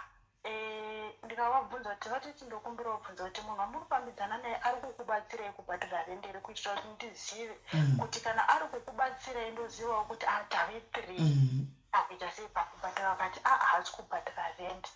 Speaker 3: ndikavabvunza kuti vatiti ndokumbira kubvunza kuti munhu wamuri kufambidzana naye ari kukubatsirai kubhadhara rent here, kuitira kuti ndizive kuti kana ari kukubatsirai, ndozivawo kuti, ah, tave three akuita sei pakubhadhara. Vakati, a, haasi kubhadhara rent.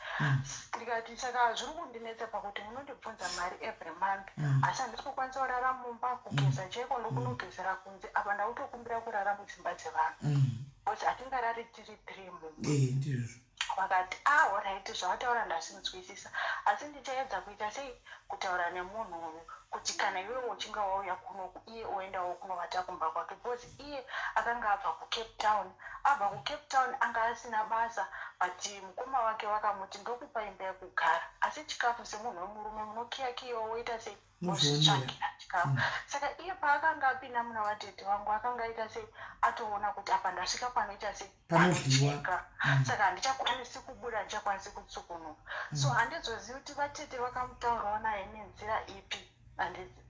Speaker 3: Ndikati, saka zviri kundinetsa pakuti munondibvunza mari every month, asi handisi kukwanisa kurara mumba. Kugeza chaiko ndokunogezera kunze. Apa ndakutokumbira kurara mudzimba dzevanhu, because hatingarari tiri three mumba.
Speaker 1: Ndizvozvo.
Speaker 3: Vakati, ah, alright, zvavataura ndazvinzwisisa, asi ndichaedza kuita sei, kutaura nemunhu uyu, kuti kana iwewe uchinge wauya kunoku, iye oendawo kunovata kumba kwake, because iye akanga abva kuCape Town. Abva kuCape Town anga asina basa, but mukoma wake vakamuti, ndokupa imba yekugara, asi chikafu semunhu wemurume munokiyakiyawo, woita sei, wozvitsvakira chikafu. Saka iye paakanga apinda muna vatete vangu, akanga aita sei, atoona kuti apa ndasvika panoita sei,
Speaker 1: panodyiwa.
Speaker 3: Panodyika. Saka handichakwanisi kubuda, handichakwanisi kutsukunuka. So handizozivi kuti vatete vakamutaurawo naye nenzira ipi, handidzi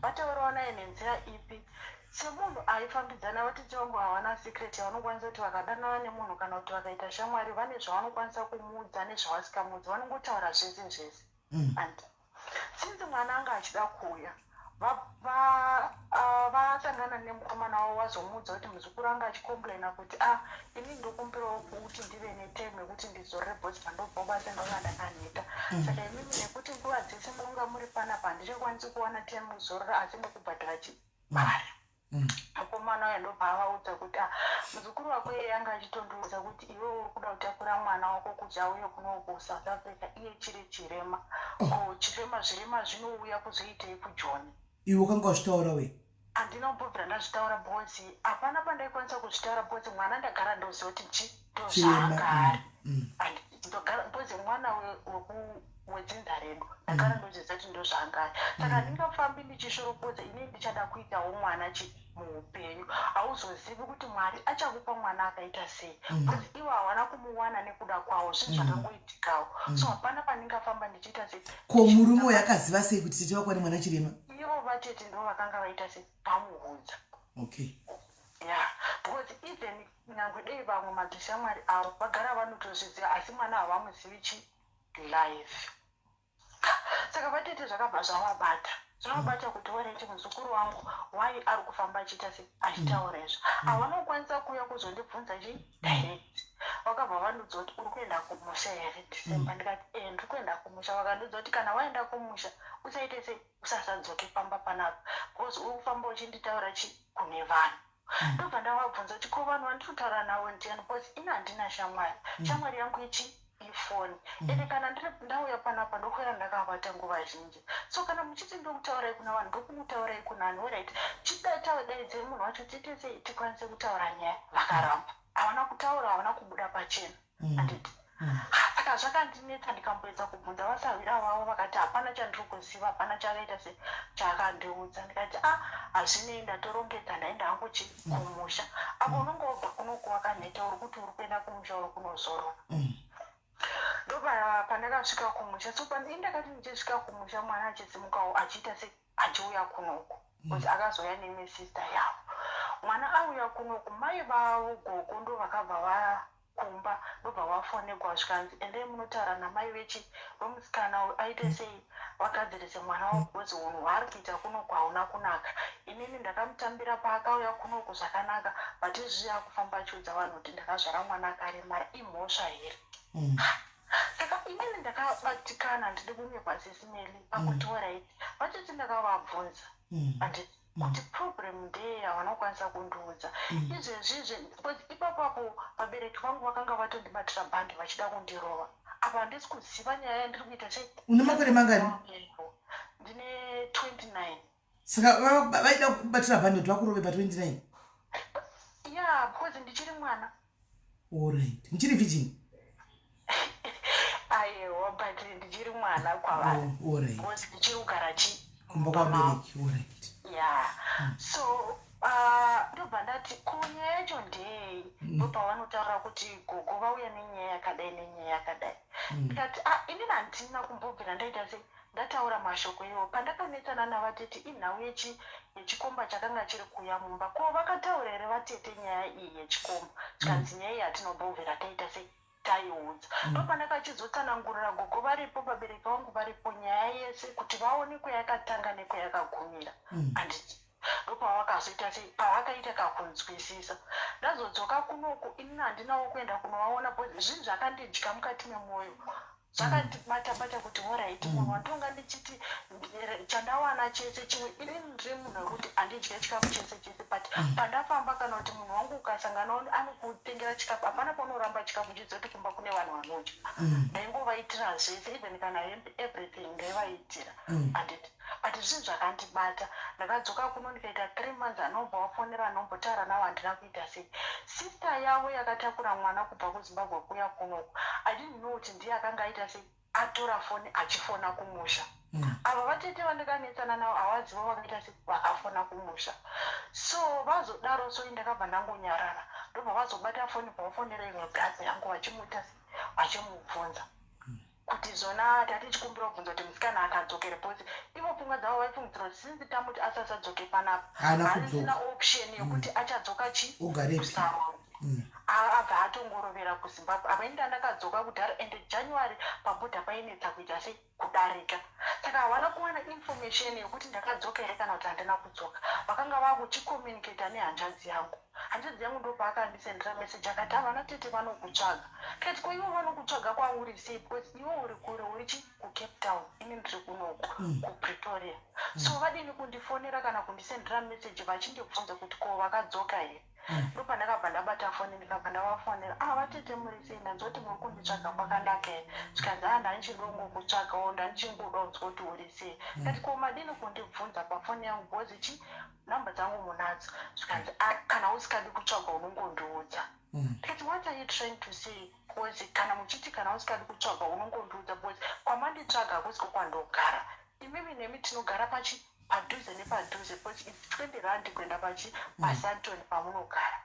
Speaker 3: vataurawo naye nenzira ipi. Semunhu aifambidzana, vatete vangu havana secret yavanokwanisa kuti vakadanana nemunhu kana kuti vakaita shamwari, vane zvavanokwanisa kumuudza nezvavasikamuudzi, vanongotaura zvese zvese. And since mwana anga achida kuuya, vasangana nemukomana wavo, vazomuudza kuti muzukuru anga achicomplaina kuti, ah, ini ndokumbirawo kuti ndive netime yekuti ndizorore, because pandobva basa ndanga ndakaneta. Saka imimi nekuti nguva dzese munonga muri panapa, handichakwanisi kuwana time kuzorora, asi ndokubhadhara chimari. Mukomana uyo ndobva avaudza kuti, ah, muzukuru wako iye anga achitondiudza kuti iwe uri kuda kutakura mwana wako kuti auye kunoku South Africa, iye chiri chirema. Ko chirema, zvirema zvinouya kuzoitei kuJoni?
Speaker 1: Iwe wakanga wazvitaura we?
Speaker 3: Handina kumbobvira ndazvitaura, because hapana pandaikwanisa kuzvitaura, because mwana ndagara ndoziva kuti chi
Speaker 1: chirema.
Speaker 3: Ndozvaanga ari. And ndogara, because mwana wedzinza redu, ndagara ndoziva kuti ndozvaanga ari. Saka handingafambi ndichishoropodza. Inini ndichada kuitawo mwana chi muupenyu. Hauzozivi kuti Mwari achakupa mwana akaita sei, because ivo hawana kumuwana nekuda kwavo, zvinhu zvakangoitikawo. So hapana pandingafamba ndichiita sei.
Speaker 1: Ko murume uyu akaziva sei kuti tete vako nemwana chirema?
Speaker 3: Ivo vatete ndo vakanga vaita sei, vamuudza. Yeah, because even nyangwe dei vamwe madzishamwari avo vagara vanotozviziva, asi mwana havamuzivi chi live. Saka vatete zvakabva zvavabata, zvavabata kuti wareti muzukuru wangu wai ari kufamba achiita sei, achitaura izvo. Havana kukwanisa kuuya kuzondibvunza chi direct. Vakabva vandiudza kuti, uri kuenda kumusha here December? Ndikati, e, ndiri kuenda kumusha. Vakandiudza kuti kana waenda kumusha, usaite sei, usasadzoke pamba panapa, because uri kufamba uchinditaura chi kune vanhu. Ndobva ndavabvunza kuti, ko vanhu vandiri kutaura navo ndiani? Because ini handina shamwari. Shamwari yangu ichi ifoni. Ende kana ndiri ndauya panapa, ndokwera ndakavata nguva zhinji. So kana muchiti ndokutaurai kuna vanhu, ndokumutaurai kunani? Alright, chidaidzei munhu wacho, tiite sei, tikwanise kutaura nyaya. Vakaramba, havana kutaura, havana kubuda pachena, handiti? Saka zvakandinetsa. Ndikamboedza kubvunza vasahwira vavo, vakati hapana chandiri kuziva, hapana chakaita se chaakandiudza. Ndikati, a, hazvinei, ndatorongedza, ndaenda hangu chi kumusha. Apo unonge wabva kunoku wakaneta, uri kuti uri kuenda kumusha, uri kunozorora. Ndopa pandakasvika kumusha. So ndakati ndichisvika kumusha, mwana achisimukawo, achiita se achiuya kunoku, because akazouya nemesister yavo. Mwana auya kunoku, mai vavo, gogo, ndo vakabva vakumba, ndobva vafonegwa, zvikanzi, endai munotaura namai vechi vemusikana uyu, aite sei, vagadzirise mwana wavo, because unhu hwaari kuita kunoku hauna kunaka. Inini ndakamutambira paakauya kunoku zvakanaka, but izvi akufamba achiudza vanhu kuti ndakazvara mwana akaremara, imhosva here? Saka inini ndakabatikana, handidi kunyepa, Sis Melly, pakuti alright, vatete ndakavabvunza handiti kuti problem ndeye, havanokwanisa kundiudza izvezvizve, because ipapapo vabereki vangu vakanga vatondibatira bhandi vachida kundirova. Apa handisi kuziva nyaya yandiri kuita sei.
Speaker 1: Une makore mangani?
Speaker 3: Ndine 29.
Speaker 1: Saka vaida kubatira bhandi kuti vakurove pa29?
Speaker 3: Yeah, because ndichiri mwana.
Speaker 1: Alright, muchiri virgin?
Speaker 3: Aiwa, but ndichiri mwana kwavari.
Speaker 1: Oh, alright.
Speaker 3: Because ndichiri kugara chi
Speaker 1: Kumba kwabereki, alright.
Speaker 3: Yeah, so ndobva ndati, ko nyaya yacho ndeyei? Ndopavanotaura kuti gogo vauya nenyaya yakadai, nenyaya yakadai. Ndikati, ah, inini handina kumbobvira ndaita sei, ndataura mashoko iwo. Pandakanetsana navatete inhau yechikomba chakanga chiri kuuya mumba. Ko vakataura here vatete nyaya iyi yechikomba? Tikanzi nyaya iyi hatinombobvira taita sei, taiudza. Ndopandakachizotsanangurira gogo varipo, vabereki vangu varipo, nyaya yese kuti vaone kwayakatanga nekwayakagumira, handiti? Ndopavakazoita sei, pavakaita kakunzwisisa. Ndazodzoka kunoku, inini handinawo kuenda kunovaona because zvinhu zvakandidya mukati memwoyo, zvakandibata bata kuti alright, munhu wandonga ndichiti chandawana chese chimwe, inini ndiri munhu wekuti handidye chikafu chese chese, but pandafamba kana kuti munhu wangu ukasangana anokutengera chikafu, hapana paunoramba chikafu chizoti kumba kune vanhu vanodya. Ndaingovaitira zvese, even kana hembe, everything ndaivaitira, handiti? But zvinhu zvakandibata. Ndakadzoka kuno, ndikaita 3 months, anobva wafonera, anombotaura navo, handina kuita sei. Sister yavo yakatakura mwana kubva kuZimbabwe kuuya kunoku, I didn't know kuti ndiye akanga aita sei, atora foni achifona kumusha. Ava vatete vandakanetsana navo havazivo vakaita sei, vakafona kumusha. So vazodaro, so ndakabva ndangonyarara. Ndobva vazobata foni, bvavafonera imwe brother yangu, vachimuita sei, vachimubvunza kuti zvona tati chikumbira kubvunza kuti musikana akadzokere, because ivo pfungwa dzavo vaifungidzira kuti since tamuti asasadzoke panapa,
Speaker 1: Haana
Speaker 3: harisina
Speaker 1: kudzoka.
Speaker 3: Option yekuti achadzoka chi
Speaker 1: Ugarepi?
Speaker 3: kuSaudi. Abva atongorovera kuZimbabwe. Apa inda ndakadzoka kudhara, and January pabhodha painetsa kuita sei, kudarika. Saka havana kuwana information yekuti ndakadzoka here kana kuti handina kudzoka. Vakanga vakuchicommunicata nehanzvadzi yangu. Hanzvadzi yangu ndopaakandisendera message akati, "Havana tete vanokutsvaga." Kati, "Ko ivo vanokutsvaga kwauri sei? Because iwe uri kure, uri chi kuCape Town, ini ndiri kunoku kuPretoria. So vadini kundifonera kana kundisendera message vachindibvunza kuti ko vakadzoka here?" Ndopandakabva ndabata foni, ndikabva ndavafonera. "Ah, vatete, muri sei? Ndanzwa kuti muri kunditsvaga, kwakanaka here?" Zvikanzi, "A, ndanichidongokutsvagawo, ndanichingoda kunzwa kuti uri sei." Kati, "Ko madini kundibvunza pafoni yangu, because chi namba dzangu munadzo?" Zvikanzi, "Ah, kana usikadi kutsvagwa unongondiudza." Ndikati, "What are you trying to say? Because kana muchiti kana usikadi kutsvagwa unongondiudza, because kwamanditsvaga hakusiko kwandogara. Imimi nemi tinogara pachi padhuze nepadhuze, because it's R20 kuenda pachi paSandton pamunogara."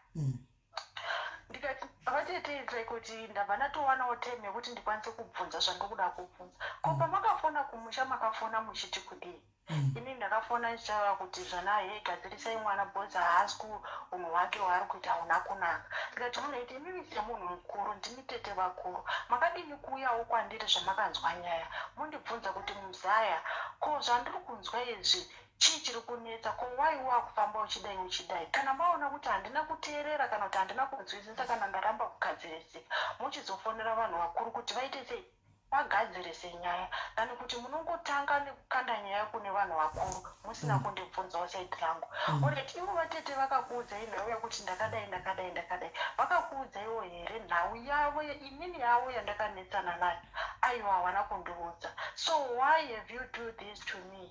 Speaker 3: Ndikati, "Vatete, it's like kuti ndabva ndatowanawo time yekuti ndikwanise kubvunza zvandikuda kubvunza. Ko pamakafona kumusha makafona muchiti kudii?" Ini ndakafona ndichitaura kuti zvana hei, gadzirisai mwana because haasi unhu hwake hwaari kuita hauna kunaka. Ndikati, "Alright, imimi semunhu mukuru, ndimi tete vakuru, makadini kuuyawo kwandiri zvamakanzwa nyaya, mondibvunza kuti muzaya, ko zvandiri kunzwa izvi chii chiri kunetsa? Ko wai wakufamba uchidai uchidai? Kana maona kuti handina kuteerera kana kuti handina kunzwisisa kana ndaramba kugadzirisika, mochizofonera vanhu vakuru kuti vaite sei, vagadzirise nyaya, than kuti munongotanga nekukanda nyaya kune vanhu vakuru musina kundibvunzawo side rangu." Alright, ivo vatete vakakuudzai nhau yekuti ndakadai, ndakadai, ndakadai, vakakuudzaiwo here nhau yavo, inini yavo yandakanetsana nayo? Aiwa, havana kundiudza. So why have you do this to me?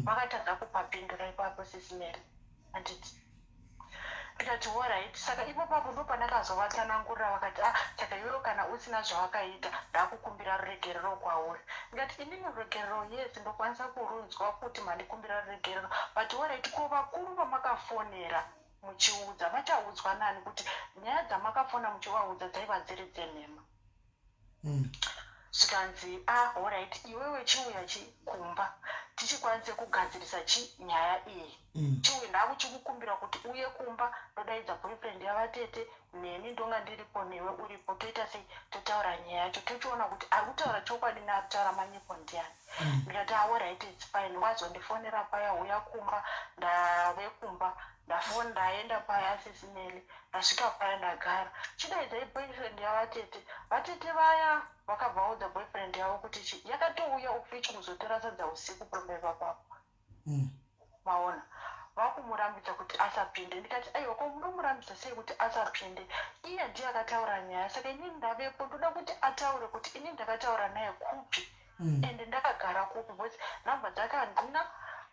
Speaker 3: Vakatadza kupapindura ipapo, Sis Melly, handiti? Ndikati, "Alright." Saka ipo papo ndo pandakazovatsanangurira. Vakati, "Ah, saka iwewe kana usina zvawakaita, ndakukumbira ruregerero kwauri." Ndikati, "Inini ruregerero, yes, ndokwanisa kurunzwa kuti mandikumbira ruregerero, but alright, ko vakuru vamakafonera muchiudza vachaudzwa nani kuti nyaya dzamakafona muchivaudza dzaiva dziri dzenhema?" Zvikanzi, "Ah, alright, iwewe chiuya chi kumba tichikwanise kugadzirisa chi nyaya iyi. Chiuya, ndakuchikukumbira kuti uye kumba, ndodaidza boyfriend yavatete neni, ndonga ndiripo newe uripo, toita sei, totaura nyaya yacho, tochiona kuti ari kutaura chokwadi neari kutaura manyepo ndiani." Ndikati, "Alright, it's fine." Wazondifonera paya, uya kumba, ndave kumba. Ndafona, ndaenda paya, Sisi Melly. Ndasvika paya, ndagara. Chidaidzai boyfriend yavatete. Vatete vaya vakabva vaudza boyfriend yavo kuti chi yakatouya ufichi kuzotora sadza usiku pamba ipapapo. Maona vakumurambidza kuti asapinde. Ndikati, "Aiwa, ko munomurambidza sei kuti asapinde? Iye ndiye akataura nyaya. Saka inini ndavepo, ndoda kuti ataure kuti inini ndakataura naye kupi ende ndakagara kupi, because nhamba dzake handina,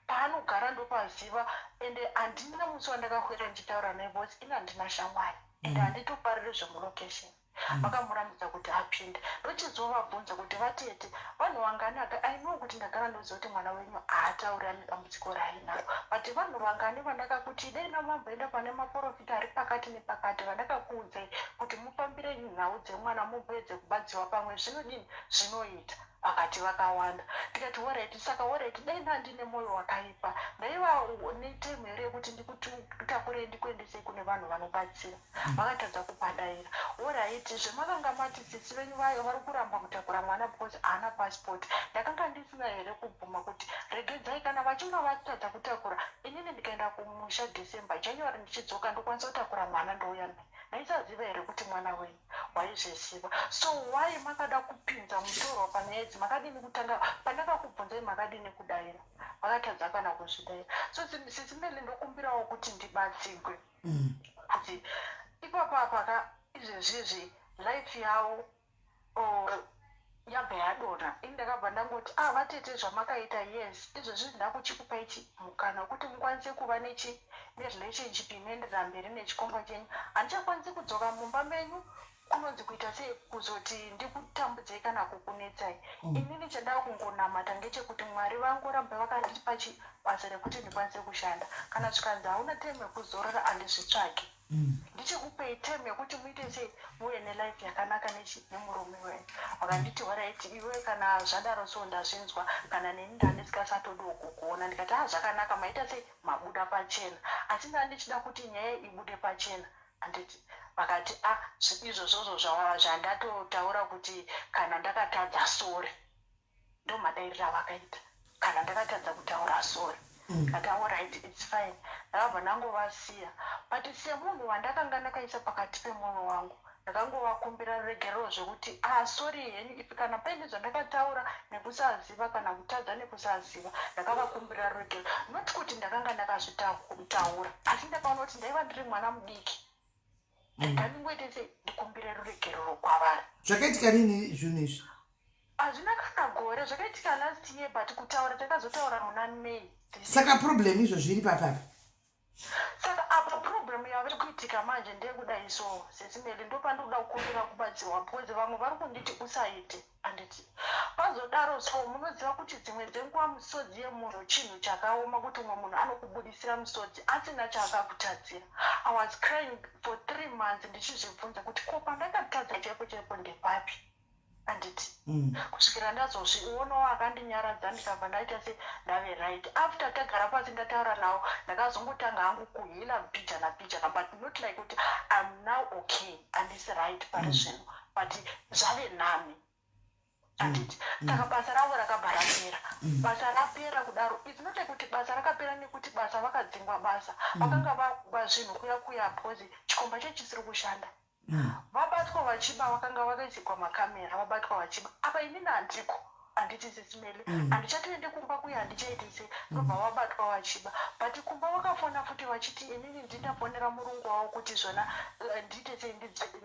Speaker 3: paanogara ndopaziva, ende handina musi wandakakwira ndichitaura naye, because ini handina shamwari ende handitofariri zvemulokesheni." Vakamurambidza kuti apinde. Ndochizovabvunza kuti, "Vatete, vanhu vangani aka? I know kuti ndagara ndoziva kuti mwana wenyu haatauri, ane dambudziko raainaro, but vanhu vangani vandakakuti dei namamboenda pane maprofita ari pakati nepakati, vandakakuudzai kuti mufambire nhau dzemwana, mumboedze kubatsiwa, pamwe zvinodini, zvinoita?" Vakati vakawanda. Ndikati, "Alright, saka alright, dai ndandine mwoyo wakaipa, ndaiva netime here yekuti ndikutakurei ndikuendesei kune vanhu vanobatsira?" Vakatadza kupadaira. "Alright, zvemakanga mati sisi venyu vayo vari kuramba kutakura mwana because haana passport, ndakanga ndisina here kubvuma kuti regedzai, kana vachinge vatadza kutakura, inini ndikaenda kumusha December, January ndichidzoka, ndokwanisa kutakura mwana, ndouya naye? Ndaisaziva here kuti mwana wenyu waizviziva? So why makada kupinza mutorwa panyaya idzi? Makadini kutanga pandakakubvunzai? Makadini kudaira?" Vakatadza kana kuzvidaira. So Sisi Melly, ndokumbirawo kuti ndibatsigwe kuti ipapo apaka izvezvizvi life yavo yabva yadonha. Ini ndakabva ndangoti, "Ah, vatete, zvamakaita, yes, izvezvi ndakuchikupai chi mukana wekuti mukwanise kuva nechi nerelationship inoenderera mberi nechikomba chenyu. Handichakwanisi kudzoka mumba menyu, kunonzi kuita sei, kuzoti ndikutambudzei kana kukunetsai. Inini chandava kungonamata ngechekuti Mwari vangoramba vakandipa chi basa rekuti ndikwanise kushanda. Kana zvikanzi hauna time yekuzorora, handizvitsvaki. Ndichikupei time yekuti muite sei, muve nelife yakanaka nechi nemurume wenyu." Vakanditi, "Alright, iwe kana zvadaro so ndazvinzwa, kana neni ndandisingachatodawo kukuona." Ndikati, "A, zvakanaka, maita sei, mabuda pachena, asi ndaa ndichida kuti nyaya ibude pachena, handiti?" Vakati, "A, izvozvozvo zvandatotaura kuti kana ndakatadza, sorry." Ndo madairiro avakaita, "Kana ndakatadza kutaura, sorry." Ndikati, "Alright, it's fine." Ndakabva ndangovasiya, but semunhu wandakanga ndakaisa pakati pemwoyo wangu, ndakangovakumbira ruregerero zvekuti, "Ah, sorry henyu if kana paine zvandakataura nekusaziva kana kutadza nekusaziva." Ndakavakumbira ruregerero, not kuti ndakanga ndakazvitaura, asi ndakaona kuti ndaiva ndiri mwana mudiki. Rega ndingoite sei, ndikumbire ruregerero kwavari.
Speaker 1: Zvakaitika rini zvinhu izvi?
Speaker 3: Hazvina kana gore. Zvakaitika last year, but kutaura takazotaura muna May.
Speaker 1: Saka problem izvo zviri papapa?
Speaker 3: Saka apa problem yavari kuitika manje ndeyekudai. So Sisi Melly, ndopandikuda kukumbira kubatsirwa, because vamwe vari kunditi usaite, handiti? Pazodaro so munoziva kuti dzimwe dzenguva misodzi yemunhu chinhu chakaoma, kuti umwe munhu anokubudisira misodzi asina chaakakutadzira. I was crying for 3 months ndichizvibvunza kuti ko pandakatadza chaipo chaipo ndepapi, handiti? Kusvikira ndazozvionawo akandinyaradza, ndikabva ndaita se ndave right. After tagara pasi, ndataura navo, ndakazongotanga hangu kuheala mbijana mbijana, but not like kuti I'm now okay. Handisi right pari zvino, but zvave nami, handiti? Saka basa ravo rakabva rapera. Basa rapera kudaro, it's not like kuti basa rakapera nekuti basa vakadzingwa basa. Vakanga vakuba zvinhu kuya kuya, because chikomba chechisiri kushanda. Vabatwa vachiba, vakanga vakaisigwa makamera, vabatwa vachiba. Apa inini handiko, handiti, Sisi Melly? Handichatoende kumba kuya, handichaiti sei. Ndobva vabatwa vachiba, but kumba vakafona futi vachiti inini ndindafonera murungu wavo kuti zvona ndiite sei,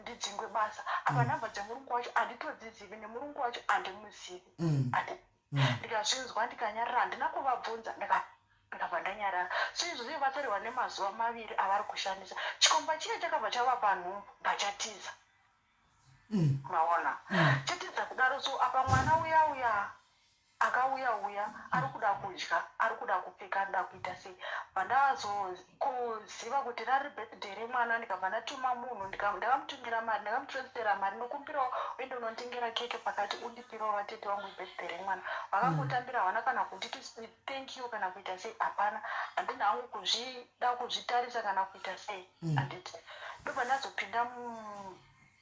Speaker 3: ndidzingwe basa. Apa nhamba dzemurungu wacho handitodzizivi, nemurungu wacho handimuzivi. Ndikazvinzwa, ndikanyarara, handina kuvabvunza, ndikabva ndanyarara. So izvozvo vasarirwa nemazuva 2 avari kushandisa. Chikomba chiya chakabva chavapa nhumbu, bvachatiza. Maona, chatiza kudaro. So apa mwana uya uya akauya uya ari kuda kudya, ari kuda kupfeka, anoda kuita sei. Bvandazokuziva kuti rari birthday remwana, ndikabva ndatuma munhu, ndakamutumira mari, ndakamutransfera mari, "Ndokumbirawo uende unonditengera keke pakati, undipirawo vatete vangu, birthday remwana." Vakangotambira, havana kana kunditi thank you kana kuita sei, hapana. Handina hangu kuzvida kuzvitarisa kana kuita sei, handiti? Ndobva ndazopinda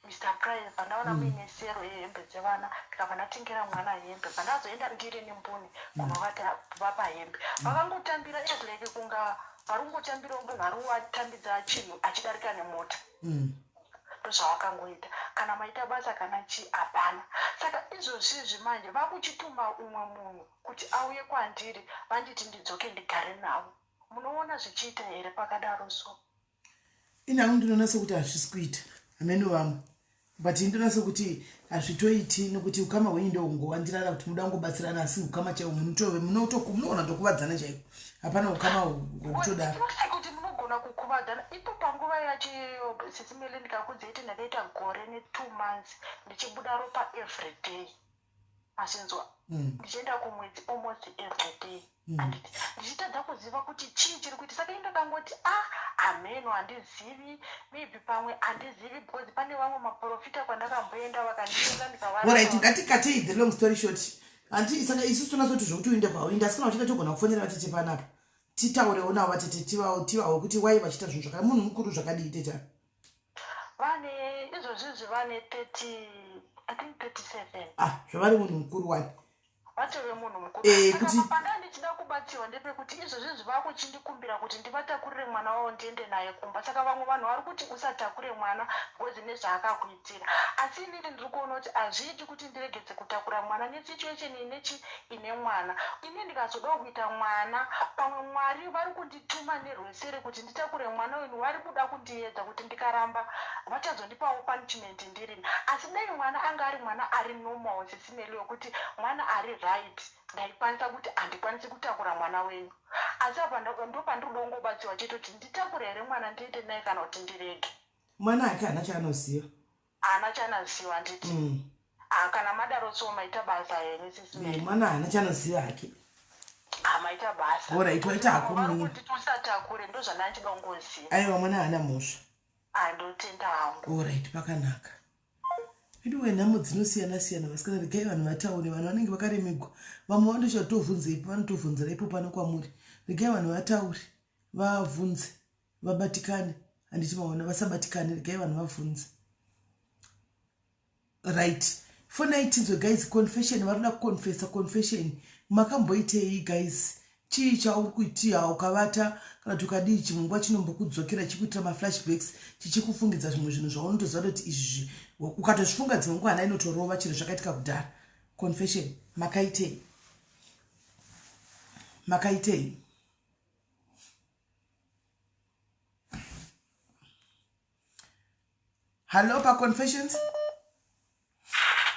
Speaker 3: Mr Price, pandaona muine sale yehembe dzevana, ndikabva ndatengera mwana hembe. Pandazoenda ndiri nembuni kunovata vapa hembe, vakangotambira as like kunga Vari kungotambirawo munhu ari kuvatambidza chinhu achidarika nemota. Ndozvavakangoita. Kana maita basa kana chii hapana. Saka izvozvizvi manje vakuchituma umwe munhu kuti auye kwandiri vanditi ndidzoke ndigare navo. Munoona zvichiita here pakadaro so?
Speaker 1: Ini hangu ndinoona sekuti hazvisi kuita, hameno vamwe, but ini ndinoona sekuti hazvitoiti nekuti ukama hwenyu ndohungowandirana kuti muda kungobatsirana, asi ukama chaiwo munotove munoona tokuvadzana chaiko, hapana ukama hwekutodaro.
Speaker 3: Kuti munogona kukuvadzana ipo panguva yacho iyoyo. Sisi Meli, ndikakudzeti ndakaita gore ne2 months ndichibuda ropa every day, masinzwa? Ndichienda kumwedzi almost every day. Anditi ndichitadza kuziva kuti chii chiri kuita. Saka indakangoti, a ah, hameno, handizivi, maybe pamwe handizivi, because pane vamwe maprofita kwandakamboenda vakandienda.
Speaker 1: Ndikavarit, ngatikatei the long story short. Handi saka isusu tonasoti zvokuti uinde kwauinda, asi kana uchida togona kufonera vatete panapa, titaurewo navo vatete, tivawe kuti wai vachiita zvinhu zvaka munhu mukuru zvakadii teta?
Speaker 3: Vane izvozvizvi vane 30, I think 37.
Speaker 1: Ah, zvavari munhu mukuru wani.
Speaker 3: Vatove munhu mukuru.
Speaker 1: Kuti
Speaker 3: panda ndichida kubatsirwa ndepekuti izvozvizvi vakuchindikumbira kuti ndivatakurire mwana wavo ndiende naye kumba. Saka vamwe vanhu vari kuti usatakure mwana because nezvaakakuitira, asi inini ndiri kuona kuti hazviiti kuti ndiregedze kutakura mwana nesituation inechi ine mwana. Ini ndikazodawo kuita mwana, pamwe Mwari vari kundituma nerwesere kuti nditakure mwana uyu. Vari kuda kundiedza kuti ndikaramba vachazondipawo punishment ndirini. Asi dai mwana anga ari mwana ari normal, Sisi Meli, wekuti mwana ari right, ndaikwanisa kuti handikwanisi kutakura mwana wenyu. Asi apa ndo pandiri kuda kungobatsiwa chete kuti nditakure here mwana ndiende naye kana kuti ndirege.
Speaker 1: Mwana hake haana chaanoziva.
Speaker 3: Haana chaanoziva, handiti? Ah, kana madaro so maita basa henyu, Sisi Meli.
Speaker 1: Mwana haana chaanoziva hake.
Speaker 3: Ah, maita basa.
Speaker 1: Alright, waita hako.
Speaker 3: Vari kunditi usatakure, ndo zvandanga kungoziva.
Speaker 1: Aiwa, mwana haana mhosva.
Speaker 3: Andotenda hangu.
Speaker 1: Alright, pakanaka. Anyway, nhamo dzinosiyana siyana, vasikana. Regai vanhu vataure. Vanhu vanenge vakaremegwa, vamwe vandochatovhunzeipo, vanotovhunzira ipo pano kwamuri. Regai vanhu vataure, vavhunze, vabatikane. Handiti maona? Vasabatikane, regai vanhu vavhunze. Right, fonai tinzwe, guys. Confession, vari kuda kuconfessa. Confession, makamboitei, guys? Chii chauri kuitiya ukavata kana kuti ukadii, chimwe nguva chinombokudzokera chikuitira maflashbacks, chichikufungidza zvimwe zvinhu zvaunotoziva kuti izvi ukatozvifunga dzimwe nguva hana inotorova, chinhu zvakaitika kudhara? Confession, makaitei? Makaitei? Hallo, paconfessions.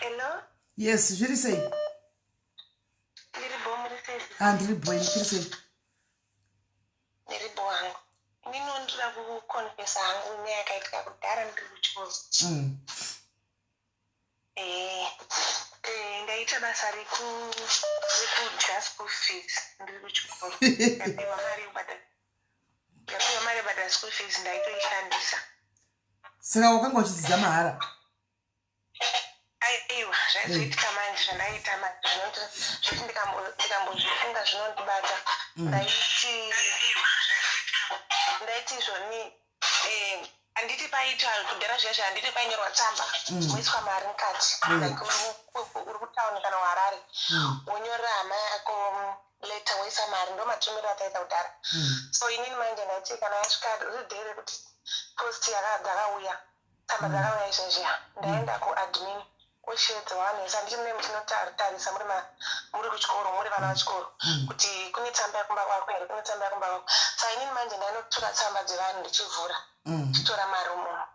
Speaker 2: Hello.
Speaker 1: Yes, zviri sei?
Speaker 2: Ndiri bo, muri sei?
Speaker 1: Ah, ndiri bo, ini kuri sei?
Speaker 2: Ndiri bo hangu. Ndinondira kuconfessa hangu nyaya yakaitika kudhara ndiri kuchikoro. Ndaita basa rekudya school fees ndiri kuchikoro. Ndapiwa mari yekubhadhara, ndapiwa mari yekubhadhara school fees, ndaitoishandisa.
Speaker 1: Saka wakanga uchidzidza mahara?
Speaker 2: Aiwa, zvaizoitika manje, zvandaita manje zvinoti zvoti ndikambozvifunga zvinondibata. Ndaiti izvoni, handiti paitwa kudhara zviya zviya, handiti painyorwa tsamba, moiswa mari mukati? Like uri kutauni kana kuHarare, wonyorera hama yako letter, woisa mari. Ndo matumiro ataita kudhara. So inini manje ndaiti kana yasvika riri day rekuti post dzakauya, tsamba dzakauya izvezviya, ndaenda kuadmin kwosheedza vanhu vese. Handiti mune muchinotarisa muri kuchikoro, muri vana vachikoro, kuti kune tsamba yekumba kwako here, kune tsamba yekumba kwako? Saka inini manje ndainotora tsamba dzevanhu ndichivhura, ndichitora mari umomo,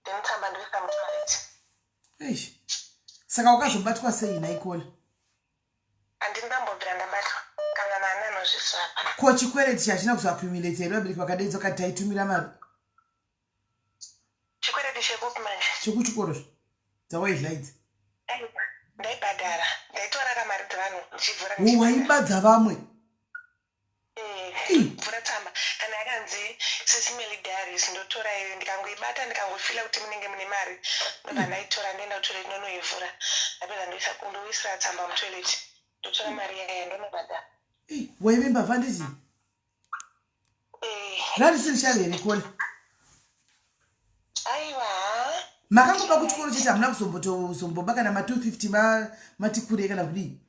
Speaker 2: then tsamba ndoisa mutoilet.
Speaker 1: Eish. Saka wakazobatwa sei naikola?
Speaker 2: Handini ndambobvira ndabatwa, kana nani anozvisvapa.
Speaker 1: Ko chikwereti chachina kuzoaccumulate here? Vabereki vakadeedza vakati taitumira mari.
Speaker 2: Chikwereti chekupi manje?
Speaker 1: Chekuchikoro dzawaidla idzi.
Speaker 2: Aiwa, ndaibhadhara, ndaitora kamari dzevanhu ndichivhura.
Speaker 1: Waibadza vamwe?
Speaker 2: Vhura tsamba kana yakanzi Sisi Meli Diaries, ndotora iyo, ndikangoibata, ndikangofila kuti munenge mune mari, ndobva ndaitora, ndoenda kutoilet, ndonoivhura, ndapedza ndoisa, ndoisira tsamba mutoilet, ndotora mari yaya, ndonobhadhara.
Speaker 1: Waive mbavha, nditi? Rarisiri shavi here, kola?
Speaker 2: Aiwa.
Speaker 1: Makangoba kuchikoro chete, hamuna kuzombotozomboba kana ma250 mati kurei kana kudii?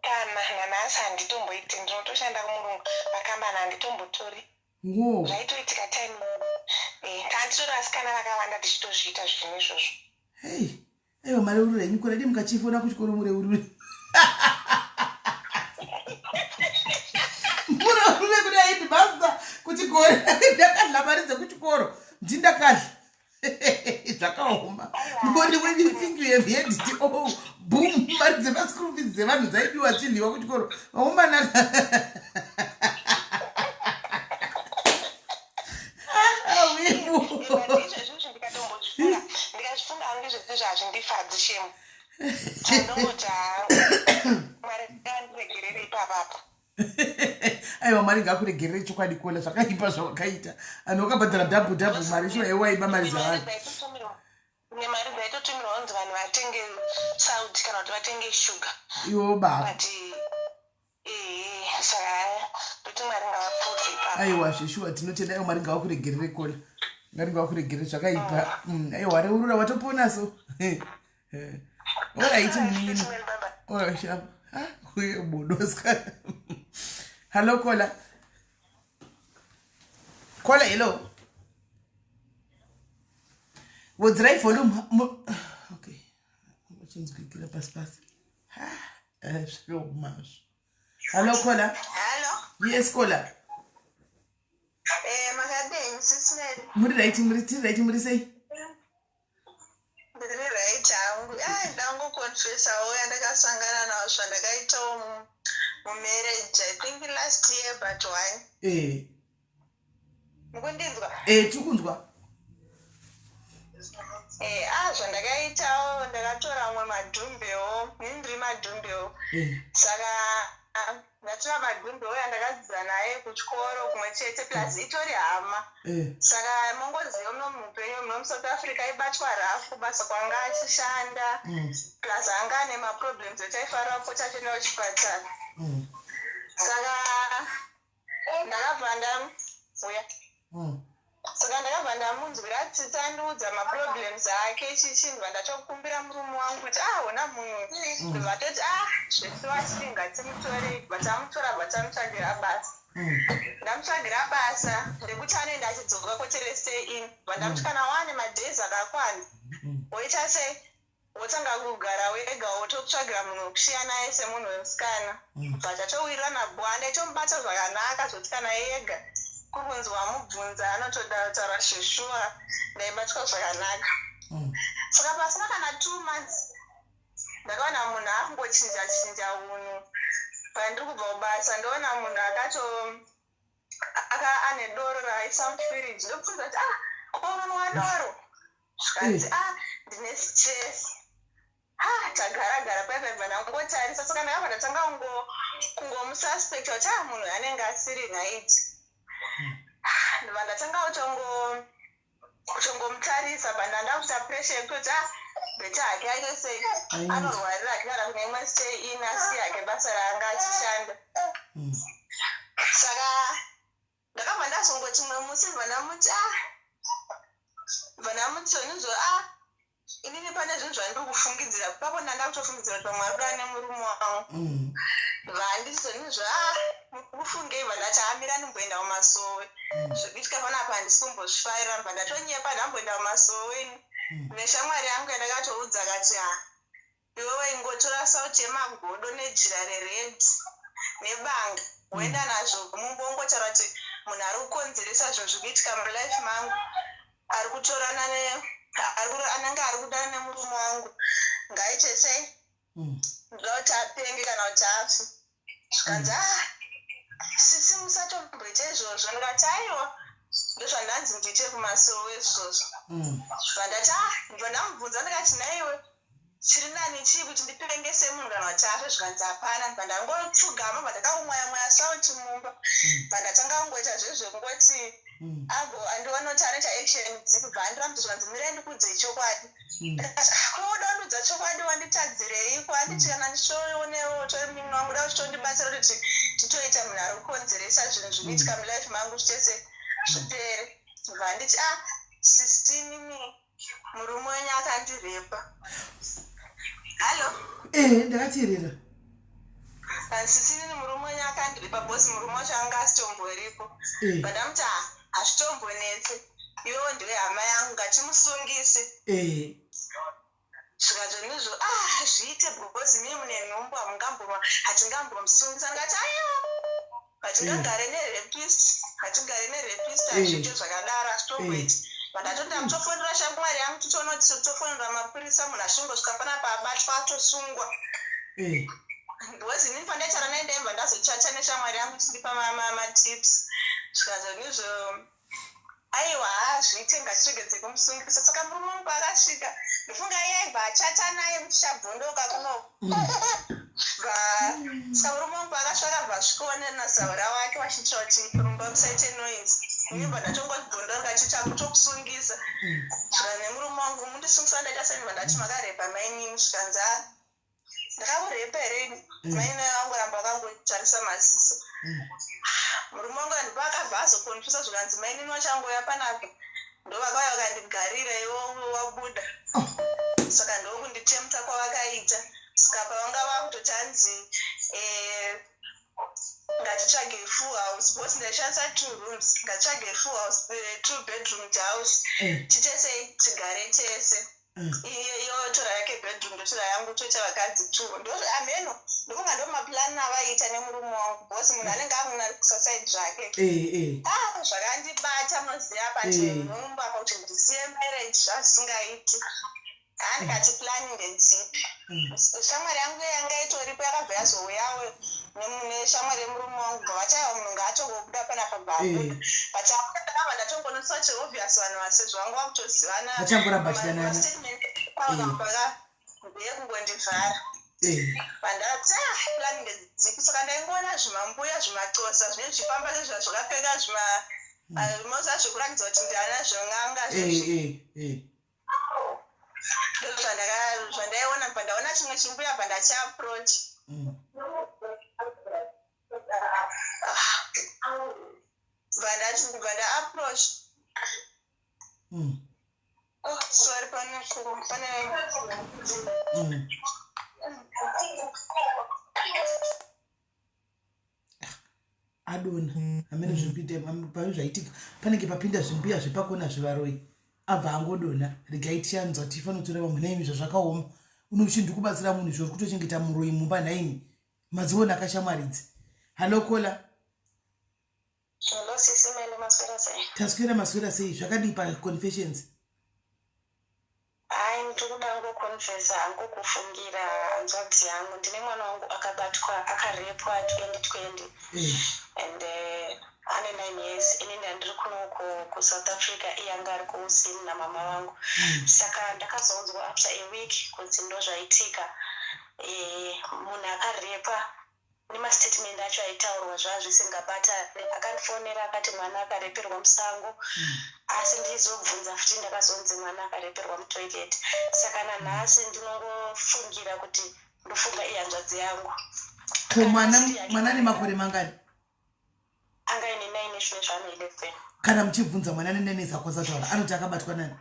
Speaker 2: Kana nanhasi. Nanhasi handitomboiti, ndinotoshanda kumurungu pakambani, handitombotori. Zvaitoitika time tanditori vasikana vakawanda tichitozviita zvinhu izvozvo.
Speaker 1: Hei, aiwa, mareurura henyu kora. Dii mukachifona kuchikoro mureurure, mureurure kuna headmaster kuti gore ndakadla mari dzekuchikoro, ndindakadla. Zvakaoma ngoni. When you think you have heard it all, boom, mari dzemaschool fees dzevanhu dzaibiwa, chidliwa kuchikoro. Vaomanaka.
Speaker 2: Izvezvizvi ndikatombozvifunga, ndikazvifunga hangu izvezvizvi, hazvindifadzi shame. Chandongoti Mwari ngavandiregerere ipapapa.
Speaker 1: Aiwa, Mwari ngakuregerere chokwadi. Kuona zvakaipa zvawakaita, anhu wakabhadhara double double mari, shuwa iwaiba mari dzavanhu.
Speaker 2: Imwe mari dzaitotumirwa kunzi vanhu vatenge sauti kana kuti vatenge shuga.
Speaker 1: Iwo baba.
Speaker 2: But saka toti Mwari ngavapfudze ipapo.
Speaker 1: Aiwa, zveshuwa, tinotenda. Aiwa, Mwari ngavakuregerere kola, Mwari ngavakuregerere zvakaipa. Aiwa, reurura, watopona. So alright, munini uye budoska. Hallo caller, caller, hello, wedzrai volume. Okay, achinzwikira pasi pasi. Zvakaomazvo. Hallo caller.
Speaker 2: Hello.
Speaker 1: Yes, caller.
Speaker 2: Makadini, Sis Mary?
Speaker 1: Muri right, muri, tiri right, muri sei?
Speaker 2: Ndiri right hangu. Ai, ndangoconfessawo yandakasangana nawo, zvandakaitawo mumarriage, I think last year but one. Mukundinzwa?
Speaker 1: Eh, tiri kunzwa.
Speaker 2: Zvandakaitawo, ndakatora amwe madhumbewo, ini ndiri madhumbewo. Saka ndatora madhumbewo yandakadzidza naye kuchikoro kumwe chete, plus itori hama. Saka mongoziva muno muupenyu muno muSouth Africa ibatwa rafu kubasa kwanga achishanda, plus anga ane maproblems etaifarira kupota achienda kuchipatara. Saka ndakabva ndauya. Saka ndakabva ndamunzwira tsitsi, andiudza maproblems ake chichi, ndibva ndatokumbira murume wangu kuti, ah, ona munhu. Ndibva toti, ah, zvesiwa chii, ngatimutore. Bva tamutora, bva tamutsvagira basa. Ndamutsvagira basa rekuti anoenda achidzoka kwotere stay in. Bva ndamuti, kana wane madays akakwana, woita sei, wotanga kugara wega, wototsvagira munhu wekusiya naye semunhu wemusikana. Bva tatowirirana bwa, ndaitomubata zvakanaka zvokuti kana ega kuri kunzi wamubvunza anototaura zveshuwa, ndaibatwa zvakanaka. Saka pasina kana 2 months ndakaona munhu akungochinja chinja unhu. Pandiri kubva kubasa, ndoona munhu akato aka ane doro raaisa mufiriji. Ndobvunza kuti, ah, ko unonwa doro? Zvikanzi, ah, ndine stress. Ha, tagara gara paipaibva, ndangotarisa. Saka ndakabva ndatanga kungomususpecta kuti, ah, munhu anenge asiri right. Ndobva ndatanga kutongomutarisa, but ndanda kuita pressure yekutoti, ah, better hake aite sei, anorwarira hake kana kune imwe stay in, asiye hake basa raanga achishanda. Saka ndakabva ndazongoti mumwe musi bva ndamuti, ah, bva ndamuti sonizvo, ah, inini pane zvinhu zvandiri kufungidzira papo. Ndanda kutofungidzira kuti pamwe ari kuda nemurume wangu. Vanditi sonizvo, ah, mukufungei? Bva ndati, amira ndimboenda mumasowe, zvekuitika panapa handisi kumbozvifarira. Bva ndatonyepa, ndamboenda mumasowe neshamwari yangu yandakatoudza, kati, ha, iwewe ingotora sauti yemagodo nejira rered nebanga, woenda nazvo mumba, wongotaura kuti munhu ari kukonzeresa zvinhu zviri kuitika mulife mangu ari kutorana anenge ari kudana nemurume wangu, ngaite sei, ndoda kuti apenge kana kuti afe. Zvikanzi, ah, sisi, musatomboita izvozvo. Ndikati, aiwa, ndozvandanzi ndiite kumasowe izvozvo. Bva ndati, ah, ndibva ndamubvunza ndikati, naiwe chiri nani chii, kuti ndipengese munhu kana kuti afe? Zvikanzi hapana. Ndibva ndangopfugama, bva ndakangomwaya mwaya sauti mumba, bva ndatanga kungoita zvezvekungoti ago andiona kuti anoita action dzipi. Bva andirambidza, zvikanzi, mirai ndikuudzei chokwadi. Ndikati, ah, ko uda kundiudza chokwadi, wanditadzireiko? Handiti kana ndichitoonewo utori munin'ina wangu, da uchitondibatsira kuti titoita munhu ari kukonzeresa zvinhu zviri kuitika mulife mangu zvitese zvipere. Bva handiti, ah, sistinini, murume wenyu akandirepa. Hallo?
Speaker 1: Eh, ndakateerera.
Speaker 2: Sisi, inini murume wenyu akandirepa, because murume wacho anga asitomboripo. Vandamuti, "Hazvitombonetse, iwewo ndiwe hama yangu, ngatimusungise." Zvikazonizvo, "Ah, zviite, because mii mune nhumbu, hatingambomusungisa." Ndikati, "Aiwa, hatingagare nerapist, hatingare nerapist, hazviite zvakadaro, hazvitomboiti." Vandatoti ndakutofonera shamwari yangu, titonoti tofonera mapurisa, munhu achingosvika panapa abatwa, atosungwa. Because inini pandaitaura naye, ndaibva ndazochacha neshamwari yangu tindipa matips. Zvikazonizvo, "Aiwa, hazviite, ngatiregedze kumusungisa." Saka murume wangu akasvika, ndofunga iye aibva achata naye kuti chabvondoka kuno. Saka murume wangu akasvika, akabva asvikaone nazaura wake vachiitira kuti kurumba kusaite noise. Inibva ndatongobvondoka chichakutokusungisa. Svika nemurume wangu, "Mundisungisa, ndaita sei?" Ndibva ndati, "Makarepa mainini." Zvikanzi, "A, ndakakurepa here?" Mainini vangoramba vakangotarisa maziso. Murume wangu ndipo akabva azokonfisa, zvikanzi, "Mainini vachangouya panapa." Ndo vakauya vakandigarira, iwo wabuda. Saka ndokunditemta kwavakaita. Saka pavanga vakutoti hanzi, "Ngatitsvage full house," because ndaishandisa two rooms, "Ngatitsvage full house, two bedroom house, titese tigare tese." Iye tora yake bedroom, ndotora yangu, toita vakadzi two. Ndo ameno, ndofunga ndo maplani avaiita nemurume wangu, because munhu anenge akuna kusaside zvake. Ah, zvakandibata, munoziva, pati nhumbu apa, kuti ndisiye marriage zvazvisingaiti. Handikati, "Plani ndedzipi?" Shamwari yangu yanga itoripo yakabva yazouyawo neshamwari yemurume wangu, bva vati, "Aiwa, munhu ngaatongobuda panapa." Bvabuda, but abuda, ndakabva ndatongonotisa kuti obvious vanhu vasezvo vanga vakutozivana.
Speaker 1: Vachangoramba vachidanana.
Speaker 2: Ndeyekungondivhara. Vandati, "Ah, plani ndedzipi?" Saka ndaingoona zvimambuya zvimaxosa zvinenge zvichifamba sezva zvakapfeka zvima moza zvekuratidza kuti ndiana zvon'anga. Ndozvandaiona. Bva ndaona chimwe chimbuya, bva ndachiapproach. Bva ndaapproach. Oh, sorry, pane
Speaker 1: Adona hamene zviri kuita pane zvaitika, panenge papinda zvimbuya zvepakona zvivaroi, abva angodona. Regai tianzwa, tifanotora vamwe. Naimi, zvazvakaoma, unochi ndikubatsira munhu izvo uri kutochengeta muroi mumba. Naimi, madziona akashamwaridzi. Hallo, caller.
Speaker 2: Hello, sisi Mele, maswera sei?
Speaker 1: Taswera, maswera sei? Zvakadii paconfessions?
Speaker 2: Hai, ndiri kuda ngokonfesa hangu kufungira hanzvadzi yangu. Ndine mwana wangu akabatwa, akarepwa 2020 and ane 9 years. Ini ndandiri kuno kuSouth Africa, iye anga ari kuZim namama vangu. Saka ndakazoudzwa after a week kunzi ndo zvaitika. Munhu akarepa nemastatement acho aitaurwa zvazvisingabatani. Akandifonera akati mwana akareperwa musango, asi ndizobvunza futi, ndakazonzi mwana akareperwa mutoilet. Saka nanhasi ndinongofungira kuti ndofunga ihanzvadzi yangu.
Speaker 1: Ko mwana ane makore mangani?
Speaker 2: Anga ine 9, zvine zvaane 11.
Speaker 1: Kana muchibvunza mwana ane 9 akwanisa kutaura, anoti akabatwa nani?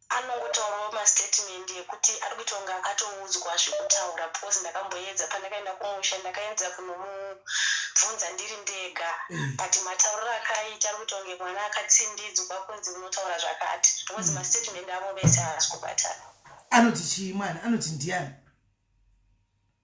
Speaker 2: Anongotaurawo mastatement ekuti ari kuita kunge akatoudzwa zvekutaura, because ndakamboedza pandakaenda kumusha, ndakaedza kunomubvunza ndiri ndega, but matauriro akaita ari kuita kunge mwana akatsindidzwa kunzi unotaura zvakati, because mastatement avo vese haasi kubatana.
Speaker 1: Anoti chii mwana? Anoti ndiani?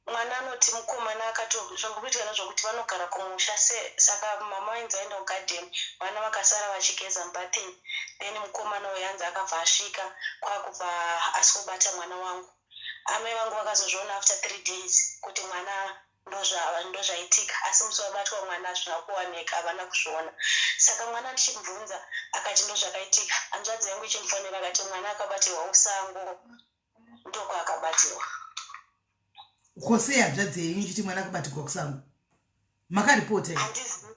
Speaker 2: Mwana anoti mukomana zvambokuitika nezvokuti vanogara kumusha saka mama vainzi vaenda kugadheni, vana vakasara vachigeza mubathini. Then mukomana uyu anzi akabva asvika kwakubva asikubata mwana wangu. Amai vangu vakazozviona after 3 days kuti mwana ndozvaitika, asi musi wabatwa mwana hazvina kuwanika, havana kuzviona. Saka mwana ndichimubvunza akati ndozvakaitika. Hanzvadzi yangu ichimufonera akati mwana akabatirwa usango, ndokwaakabatirwa.
Speaker 1: Kosei hanzvadzi yenyu ichiti mwana akabatirwa kusango? Makaripota here?
Speaker 2: Handizi,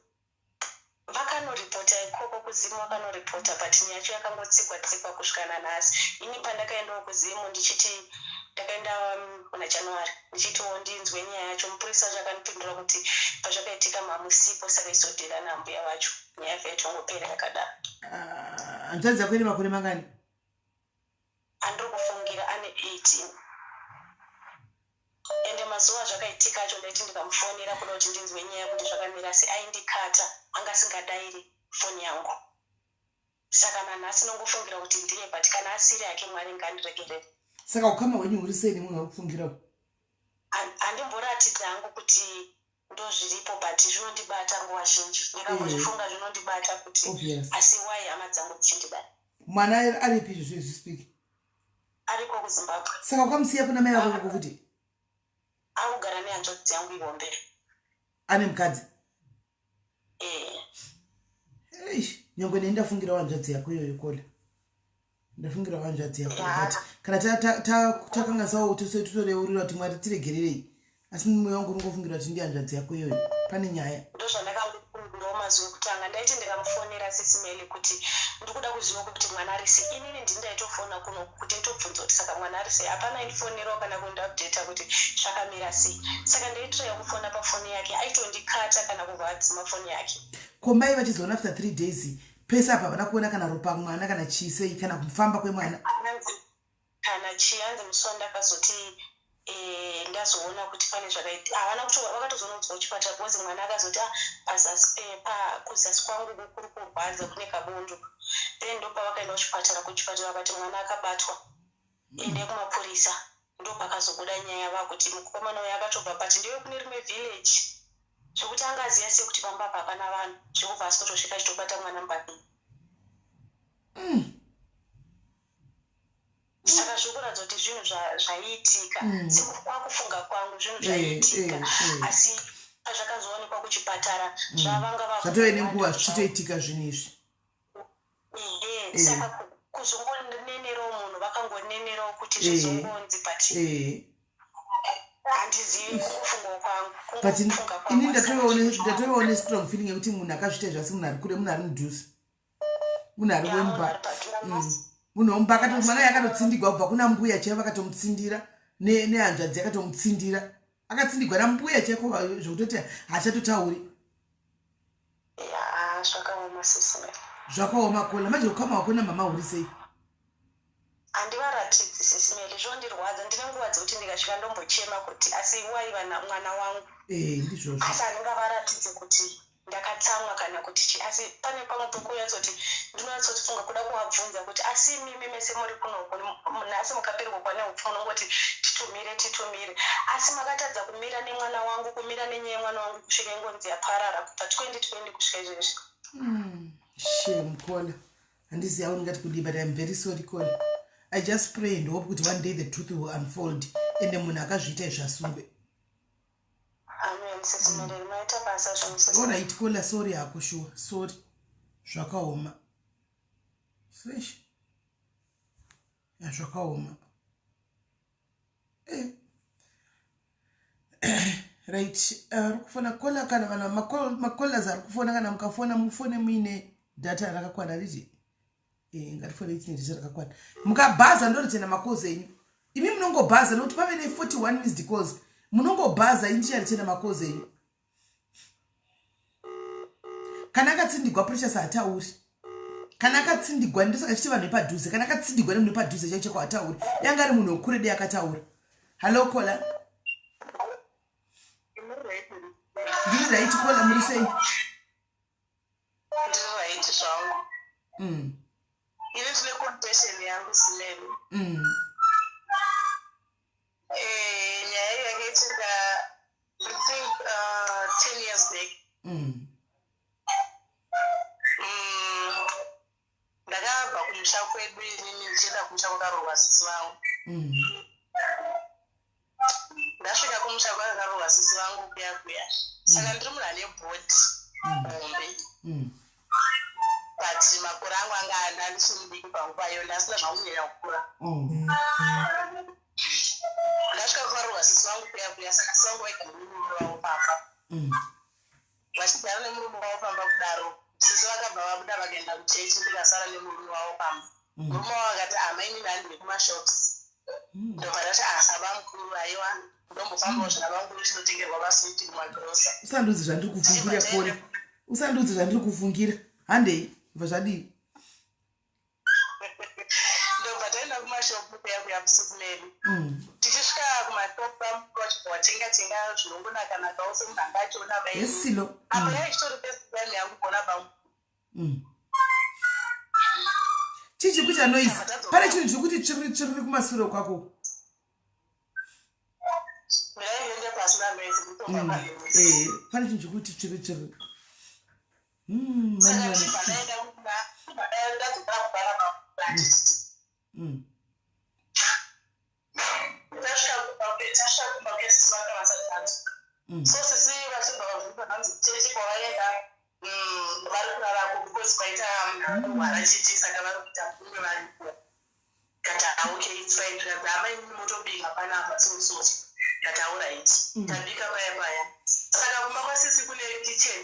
Speaker 2: vakanoripota ikoko kuZimu, vakanoripota, but nyaya yacho yakangotsikwa tsikwa kusvika nanhasi. Ini pandakaendawo kuZimu, ndichiti ndakaenda muna January, ndichitiwo ndinzwe nyaya yacho, mupurisa wacho akandipindura kuti pazvakaitika mamusipo, saka izodhila nambuya vacho. Nyaya yabva yatongopera yakadaro.
Speaker 1: Ah, hanzvadzi yako ine makore mangani?
Speaker 2: Andiri kufungira ane 18. asingadairi foni yangu. Saka nanhasi nongofungira kuti ndiye, but kana asiri hake, Mwari ngandiregerere.
Speaker 1: Saka ukama hwenyu huri sei nemunhu wari kufungira?
Speaker 2: Handimboratidza hangu kuti ndozviripo, but zvinondibata nguva zhinji. Ndikangozvifunga zvinondibata kuti asi why hama dzangu dzichindibata.
Speaker 1: Mwana aripi izvozvo izvi speak?
Speaker 2: Ariko kuZimbabwe.
Speaker 1: Saka ukamusiya kuna mai vako ikoko futi?
Speaker 2: Akugara nehanzvadzi yangu ihombe.
Speaker 1: Ane mukadzi?
Speaker 2: Eh.
Speaker 1: Eish, nyangwe neni ndafungirawo hanzvadzi yako iyoyo, Kola. Ndafungira hanzvadzi yako, but kana takanganisawo tose, totoreurira kuti Mwari tiregererei, asi mumwe wangu unongofungira kuti ndi hanzvadzi yako iyoyo. Pane nyaya.
Speaker 2: Ndozvandakangofungirawo mazuva ekutanga. Ndaiti ndikamufonera, Sisi Meli, kuti ndikuda kuziva kuti mwana ari sei, inini ndini ndaitofona kuno kuti nditobvunza kuti saka mwana ari sei. Hapana aindifonerawo kana kundiupdata kuti zvakamira sei. Saka ndaitraya kufona pafoni yake, aitondikata kana kubva adzima foni yake.
Speaker 1: Ko mai vachizoona after 3 days pese apa, havana kuona kana ropa mwana kana chii sei, kana kufamba kwemwana?
Speaker 2: Kana chii. Hanzi musi wandakazoti ndazoona kuti pane zvakaita, havana kuto, vakatozonoudzwa kuchipatara because mwana akazoti, "Ah, pazasi kuzasi kwangu kuri kurwadza, kune kabundu." Then ndopavakaenda kuchipatara. Kuchipatara vakati mwana akabatwa, ende kumapurisa. Ndopakazobuda nyaya, vakuti mukomana uyo akatobva, but ndewe kune rimwe village, zvekuti angaziva sei kuti pamba apa hapana vanhu, zvekubva asi kutosvika achitobata mwana mubhabhini. Saka zviri kuratidza kuti zvinhu zvaiitika. Sekwakufunga kwangu, zvinhu zvaiitika, asi pazvakazoonekwa kuchipatara, zvavanga
Speaker 1: Zvatove nenguva zvichitoitika zvinhu izvi.
Speaker 2: Ehe. Saka kuzongonenerawo munhu, vakangonenerawo kuti zvizongonzi, but handizivi, kungofungawo kwangu.
Speaker 1: But
Speaker 2: Kungofunga kwangu,
Speaker 1: ini
Speaker 2: asi kana zvinhu
Speaker 1: ndatovewo nestrong feeling yekuti munhu akazviita izvi, asi munhu ari kure, munhu ari mudhuze, munhu ari
Speaker 2: Ya, munhu
Speaker 1: wemba.
Speaker 2: ari padhuze.
Speaker 1: Munhu wemba mwana uyu akatotsindigwa kubva kuna mbuya chaivo, vakatomutsindira nehanzvadzi yakatomutsindira. Akatsindigwa nambuya chaiko, zvekutoti haachatotauri.
Speaker 2: Ya, zvakaoma, Sisi.
Speaker 1: Zvakaoma, Kola. Manje ukama hwako namama huri sei?
Speaker 2: Handivaratidzi, Sisi Meli. Zvondirwadza. Ndine nguva dzekuti ndikasvika ndombochema kuti asi waiva mwana wangu.
Speaker 1: Ndizvozvo.
Speaker 2: Asi handingavaratidze kuti ndakatsamwa kana kuti chi, asi pane pamwe pekunyatsoti ndinonyatsofunga kuda kuvabvunza kuti asi imimi mese muri kunoku nhasi, mukaperwa neupfu munongoti titumire, titumire, asi makatadza kumira nemwana wangu, kumira nenyaya yemwana wangu kusvika ingonzi yaparara kubva 2020 kusvika izvezvi.
Speaker 1: Shame, Kola. Handizivi auningati kudii, but I'm very sorry, Kola. I just pray and hope kuti one day the truth will unfold ende munhu akazviita izvi asungwe.
Speaker 2: Amen, Sisi Meli. Maita basa zvinhu, Sisi.
Speaker 1: Alright, Kola, sorry hako, sure, sorry. Zvakaoma fresh ya, zvakaoma. Right, ari kufona, Kola. Kana vanhu macallers ari kufona, kana mukafona, mufone muine data rakakwana riti. Ngatifone tine data rakakwana. Mukabhaza ndoritena macalls enyu. Imi munongobhaza nokuti pave ne41 missed calls. Munongobhaza, ini ndicharitena macalls enyu. Kana akatsindigwa, Precious hatauri. Kana akatsindigwa, ndosaka chiti vanhu vepadhuze, kana akatsindigwa nemunhu wepadhuze chaicho chako, hatauri. Yanga ari munhu wekure, dei akataura. Hallo, Kola. Ndiri right, Kola. Muri sei?
Speaker 2: Ndiri right zvangu. Ini ndine confession yangu, Simeni. Nyaya iyi yakaitika, I think, 10 years back. Ndakabva kumusha kwedu inini ndichienda kumusha kwakaroorwa sisi vangu. Ndasvika kumusha kwakaroorwa sisi vangu kuya kuya, saka ndiri munhu ane body hombe, but makore angu anga ndichiri mudiki panguva iyo, ndasina zvangu kunyanya kukura. Ndasvika kwakaroorwa sisi vangu kuya kuya, saka sisi vangu vaigara nemurume wavo pamba. Vachigara nemurume wavo pamba kudaro, sisi vakabva vabuda vakaenda kuchechi, ndikasara nemurume wavo pamba. Murume wavo akati, "Amainini, handei kumashops." Ndobva ndati, "Asa mukuru, aiwa, ndombofambawo zvina vamukuru, chinotengerwa maswiti kumagirosa."
Speaker 1: Usandudzi zvandiri kufungira, Kola. Usandudzi zvandiri kufungira. Handei, bva zvadii?
Speaker 2: Ndobva taenda kumashopu kuya kuya muSikumeli. Tichisvika kumashopu, vachibva watenga tenga zvinongonakanakawo semunhu anga achiona.
Speaker 1: Yesilo.
Speaker 2: Apa yaichitori first. time yangu kona bangu.
Speaker 1: Chii chiri kuita noise? Pane chinhu chiri kuti tsviriri tsviriri kumasure kwako.
Speaker 2: Ndaiende pasina noise kutomba pane noise.
Speaker 1: Pane chinhu chiri kuti tsviriri tsviriri.
Speaker 2: Saka
Speaker 1: Manyoni.
Speaker 2: chibva ndaenda kubva ndadzokera kubva nabangu. Tasvika kumba kwesisi, vanga vasati vadzoka. So sisi vachibva vabvunza, hanzi chechi kwavaenda, vari kurarako because kwaita munhu chichi, saka vari kuita kumwe variko. Kati, "Okay, it's fine." Zvikanzi, "Amai, motobika panapa." So so ndati, "Alright." Tabika paya paya. Saka kumba kwasisi kune kitchen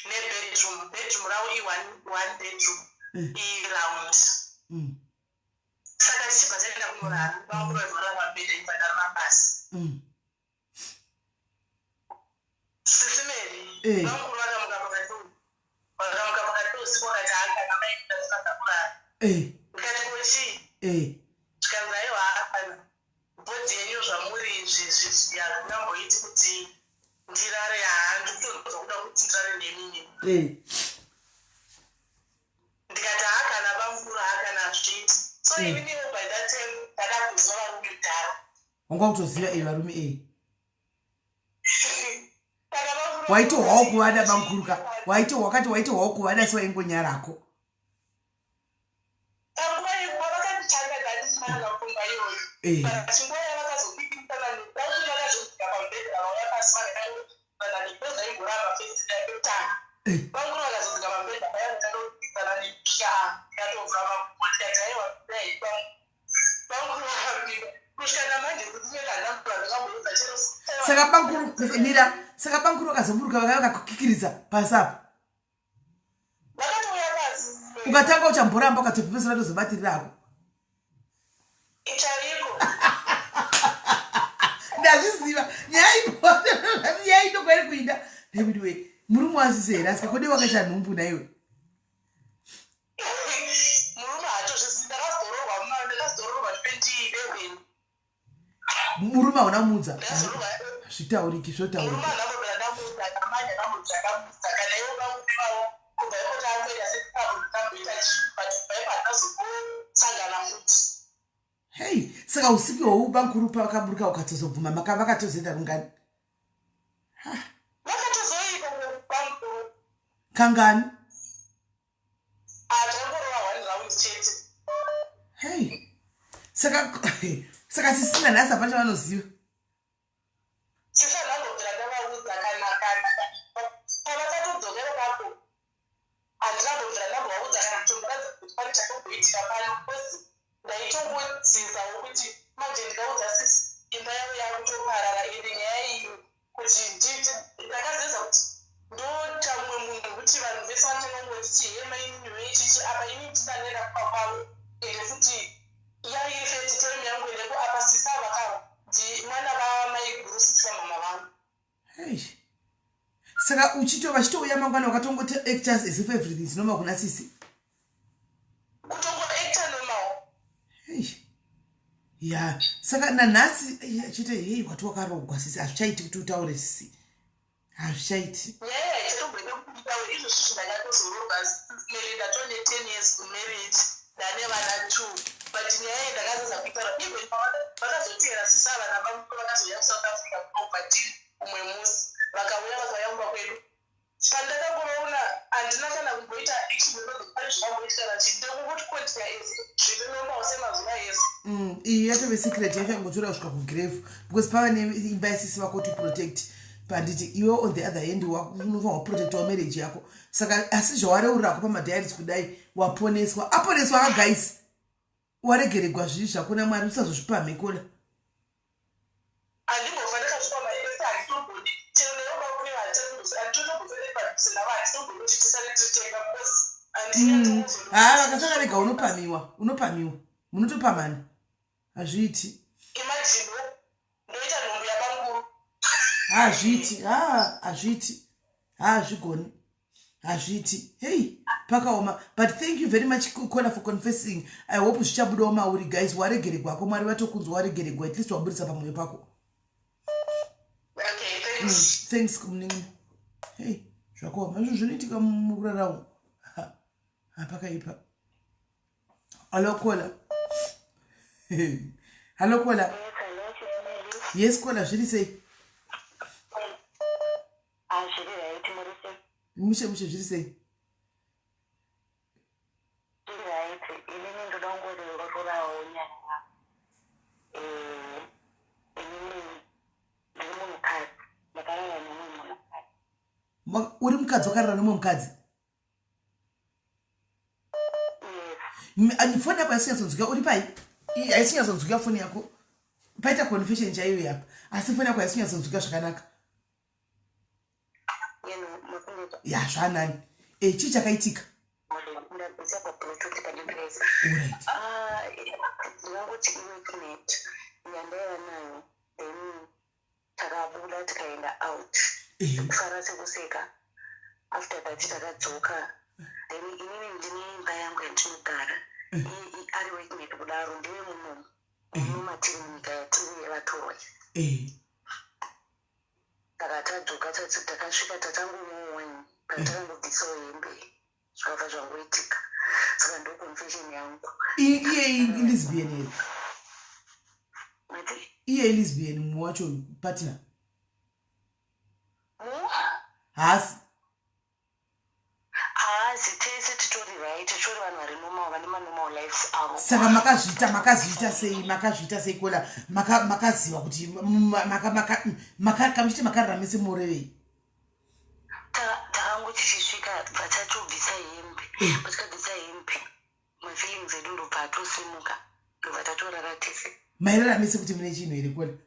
Speaker 2: nebedroom. Bedroom ravo i-one one bedroom, iround. Saka tichibva taenda kunorara, vanguvarara pabhedha, ibva mapasi. Sisi Mary, vamukuru vakamuka pakati peusiku, vakati, "Hakana maenda tisada kurara." Ndikati, "Kochii?" Zvikanzi, "Aiwa, hapana body yenyu zvamuri izvi hazvingamboiti kuti ndirare. Handikutonzwa kuda kuti ndirare nemini." Ndikati, "Hakana vamukuru, hakana hazviiti." So ininiwo by that time ndada kuziva varume kudhara.
Speaker 1: Wanga kutoziva varume.
Speaker 2: Saka vamukuru
Speaker 1: Waitohwawo kuvada, bamukuru ka. Waito wakati waitohwawo kuvada, si waingonyarako.
Speaker 2: Panguva yenguva vakanditanga, ndandisina pfungwa iyoyo. But nguva yavakazopikisana, dai vakazosvika pamubhedha vauya pasi, vakatanga because ndaimboramba first yekutanga. Vamukuru vakazodzika pamubhedha paya, vakatanga kupikisana nepya, ndikatovhura makumbo, ndikati, "Aiwa, dai." Vamukuru vakapinda kusvika namanje kuti handambura ndakamboudza chero.
Speaker 1: Saka bamukuru, mira, saka bamukuru vakazoburuka, vakauya vakakukikiridza pasi apa?
Speaker 2: Vakatouya pasi.
Speaker 1: Ukatanga uchamboramba, ukatopepesera tozobatirira ako.
Speaker 2: Chaiko.
Speaker 1: Ndazviziva, nyaya ino kwairi kuinda. David we, murume wasisi here? Asika kode wakaita nhumbu naiwe?
Speaker 2: Murume haatozvizivi. Ndakazororwa 2011.
Speaker 1: Murume hauna muudza?
Speaker 2: Ndakazororwa.
Speaker 1: Zvitauriki,
Speaker 2: Murume
Speaker 1: zvotauriki.
Speaker 2: andambobvira ndamuudza, namanje ndambobvira ndamuudza kana ivo vamuvawo. Kubva ipo taangoita setikamboita chii, but kubva ipo hatinazombosangana futi.
Speaker 1: Hei, saka usiku hwohu bamukuru pavakaburuka, ukatozobvuma, vakatozoenda rungani?
Speaker 2: Vakatozoita bamukuru.
Speaker 1: Kangani?
Speaker 2: Atangorova one round chete.
Speaker 1: Hei, saka sisina nhasi hapana chavanoziva?
Speaker 2: Sisandambobvira ndavaudza kana pavakatodzokera papo, handinambobvira ndambovaudza kana kutomboratidza kuti pane chakamboitika pano, because ndaitongodzizawo kuti manje ndikaudza sisi, imba yavo yakutoparara. Ende nyaya iyi kuti ndakazeza kuti ndoita mumwe munhu kuti vanhu vese vanotanga he mainini chichi, apa ini ndindanenda kumba kwavo. Ende futi yairi first time yangu endeko apa. Sisi avakava ndi mwana vamaiguru, sisi vamama vangu.
Speaker 1: Hei, saka uchito vachitouya mangwana, wakatongoti act as if everything is normal kuna sisi?
Speaker 2: Kutongoacta normal.
Speaker 1: Hei, ya, saka nanhasi chete, hei, wati wakarogwa sisi, hazvichaiti kuti utaure sisi, hazvichaiti.
Speaker 2: Nyaya haichatomboita kuti nditaure izvozvi. Ndakatozororwa Mary, ndatone 10 years kumarriage, ndane vana two, but nyaya iyi ndakazoza kuitaura. Even vakazoteera sisi ava nabamukuru, vakazouya kuSouth Africa kunobva tiri umwe musi, vakauya kumba kwedu. Pandakangovaona, handina kana kumboita action, pane zvakamboitika kana chii, ndokungoti continue as zviri normal semazuva ese.
Speaker 1: Iyi yatove secret yachangotora kusvika kugrave, because pava neimba yasisi vako to protect. Panditi iwe on the other hand unofanwa kuprotectawo marriage yako. Saka asi zvawareurirako pamadiaries kudai, waponeswa, aponeswa kagaisi, waregeregwa zvivi zvako naMwari, usazozvipa mhekola.
Speaker 2: Handimbofa ndakazvipa maese, handitombodi chero neroba kune handitotombosere padhuze navo, handitombodi kuti tisare tiri tega because
Speaker 1: Ha, vakasara vega unopamiwa, unopamiwa, munotopamana, hazviiti.
Speaker 2: Imagine ndoita nhumbu yabamukuru.
Speaker 1: Hazviiti, ha, hazviiti, hazvigoni, hazviiti. Hei, pakaoma, but thank you very much, Kola, for confessing. I hope zvichabudawo mauri. Guys, waregeregwako, Mwari vatokunzwa, waregeregwa, at least waburitsa pamwoyo pako.
Speaker 2: Okay, thanks.
Speaker 1: Thanks kumunin'ina. Hei. Zvakaoma izvo zvinoitika mukuraramo. Hapakaipa. Hello caller. Hello caller. Yes caller, zviri sei?
Speaker 2: Ah, zviri right, muri sei?
Speaker 1: Mushe mushe, zviri sei?
Speaker 2: Zviri right. Inini ndoda kungoreururawo nyaya. Inini ndiri munhukadzi, ndakarara nemumwe munhukadzi.
Speaker 1: Uri mukadzi wakarara nemumwe mukadzi?
Speaker 2: Yes.
Speaker 1: Foni yako haisi, uri pai? Haisi kunyatsonzwika foni yako. Paita confession chaiyo yapa, asi foni yako haisi kunyatsonzwika zvakanaka.
Speaker 2: Yeno makundota.
Speaker 1: Ya, zvanani. Chii chakaitika?
Speaker 2: Ndabvisa paBluetooth pandipesa.
Speaker 1: Alright.
Speaker 2: Ah, ndingangoti iworkmate yandaiva nayo, then takabuda tikaenda out. Kufara sekuseka. After that takadzoka, then inini ndine imba yangu yandinogara. Ari workmate kudaro, ndiwe munomu muno matiri munyika yatiri yevatorwa. Saka tadzoka, takasvika, tatangomwawo wine. Patakangobvisawo hembe, zvakabva zvangoitika. Saka ndo confession yangu.
Speaker 1: Iye ilesbian here?
Speaker 2: Mati?
Speaker 1: Iye ilesbian mumwe wacho, partner?
Speaker 2: Mu?
Speaker 1: Haasi?
Speaker 2: Haazi, tese titori right, titori vanhu vari normal, vane manormal lives avo.
Speaker 1: Saka makazviita sei? Makazviita sei caller? Makaziva kuti kamuchiti makarara mese, morevei?
Speaker 2: Takangoti tichisvika, bva tatobvisa hembe. Patikabvisa hembe, mafeelings edu ndobva atosimuka, ndobva tatorara tese.
Speaker 1: Mairara mese kuti mune chinhu here, caller?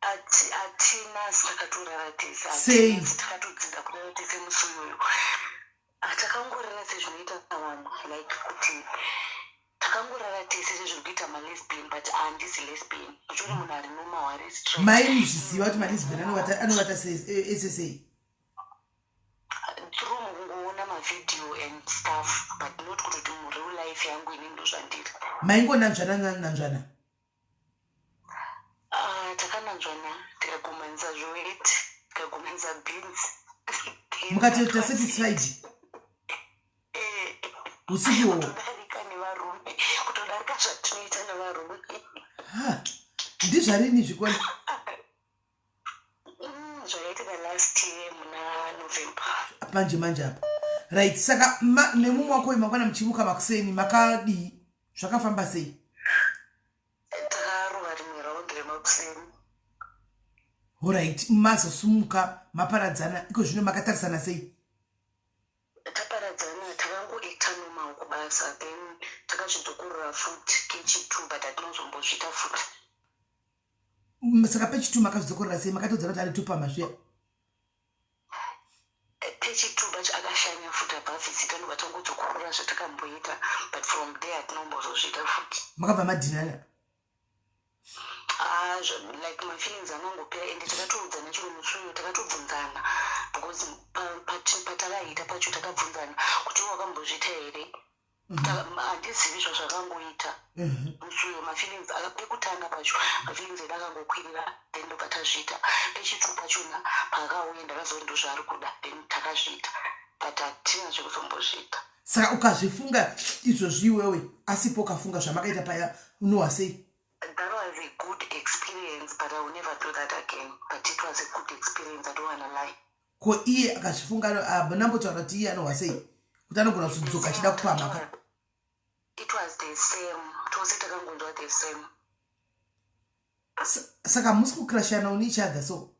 Speaker 2: Hatina, asi takatorara tese.
Speaker 1: Sei?
Speaker 2: Hatina, asi takatodzidza kurara tese musi uyoyo. Takangorara sezvinoita vanhu, like kuti takangorara tese sezviri kuita malesbian, but handisi lesbian, uchori munhu ari normal, ari straight.
Speaker 1: Maimuzviziva kuti malesbian anovata ese sei?
Speaker 2: Through mukungoona mavideo and stuff, but not kutoti mureal life yangu ini ndo zvandiri.
Speaker 1: Maingonanzvana nanzvana?
Speaker 2: Ah, takananzvana, tikagumanisa zviweti, tikagumanisa beans.
Speaker 1: Mukatoita satisfied usiku iwowo?
Speaker 2: Kutodarika nevarume, kutodarika zvatinoita nevarume.
Speaker 1: Ha, ndizvarini zvikona?
Speaker 2: Zvakaitika last year muna November.
Speaker 1: Manje manje apa, right. Saka nemumwe wako uyu, mangwana muchimuka makuseni makadii? Zvakafamba sei?
Speaker 2: Takarova rimwe raundi remakuseni.
Speaker 1: Alright, mazosumuka maparadzana iko zvino, makatarisana sei?
Speaker 2: Taparadzana, takangoacta normal kubasa, then takazvidzokorora futi kechi2, but hatinozombozviita futi.
Speaker 1: Saka pechi2 makazvidzokorora sei? Makatodzana kuti ari tupama zviya?
Speaker 2: Pechi2 pacho akashanya futi, abva avhizita, ndobva tangodzokorora zvatakamboita, but from there hatinombozozviita futi.
Speaker 1: Makabva madhinana?
Speaker 2: Ah, like mafeelings anongopera, ende takatoudzana chiro musi uyo, takatobvunzana because patakaita pacho takabvunzana kuti iwe wakambozviita here. Handizivi zvazvakangoita musi uyo. Mafeelings pekutanga pacho, mafeelings edu akangokwirira, then ndobva tazviita. Pechi2 pachona paakauya, ndakaziva kuti ndozvaari kuda, then takazviita, but hatina zvekuzombozviita.
Speaker 1: Saka ukazvifunga izvozvi iwewe asipo, ukafunga zvamakaita paya, unohwa sei?
Speaker 2: That was a good experience, but I will never do that again. But it was a good experience, I don't wanna lie.
Speaker 1: Ko iye akazvifunga, nambotaura kuti iye anohwa sei, kuti anogona kuzodzoka achida kupamhaka?
Speaker 2: It was the same, tose takangonzwa the same.
Speaker 1: Saka hamusi kucrashana on each other so?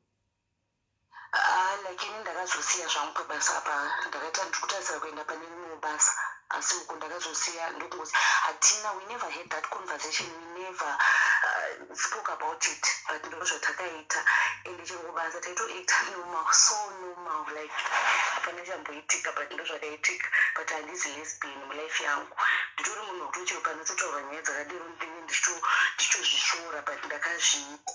Speaker 2: Ah, like ini ndakazosiya zvangu pabasa apa, ndakaita ndiri kutarisira kuenda pane rimwewo basa, asi uku ndakazosiya, ndokungozi hatina, we never had that conversation, we never spoke about it, but ndo zvatakaita. Ende chero kubasa taitoacta normal, so normal, like hapana chamboitika, but ndo zvakaitika. But handizi lesbian mulife yangu, nditori munhu wekuti chero panototaurwa nyaya dzakadero ndinge ndichitozvisvora, but ndakazviita.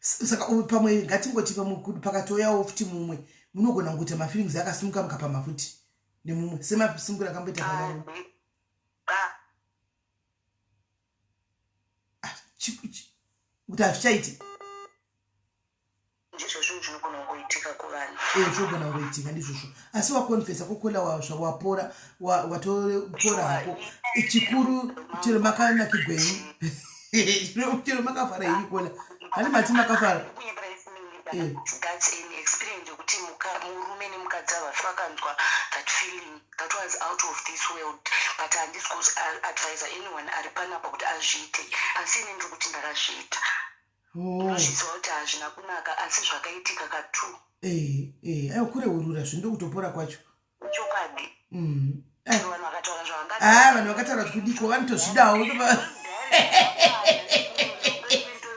Speaker 1: Saka pamwe ngatingoti pamwe pakatouyawo futi mumwe, munogona kungoita mafeelings akasimuka, mukapama futi nemumwe semasimukiro akamboita pana?
Speaker 2: Ah,
Speaker 1: Ah, kuti hazvichaiti?
Speaker 2: Ndizvo zvinhu zvinogona kungoitika kuvanhu.
Speaker 1: Eh, zvogona kungoitika ndizvozvo asi wakonfesa kokola zvawapora watopora hako chikuru chero makanakigwenyu chero makafara henyu kola hani mati makafara
Speaker 2: eh. That's an experience yekuti murume nemukadzi ava vakanzwa that feeling that was out of this world, but handisi kuadvisa anyone ari panapa kuti azviite, asi ini ndiri kuti ndakazviita. Ndozviziva kuti hazvina kunaka, asi zvakaitika katu.
Speaker 1: Eh, aiwa, kureurura zvinhu ndokutopora kwacho.
Speaker 2: Chokwadi. Vanhu vakataura zvavanga
Speaker 1: Ah, vanhu vakataura kuti kudiko vanotozvidawo.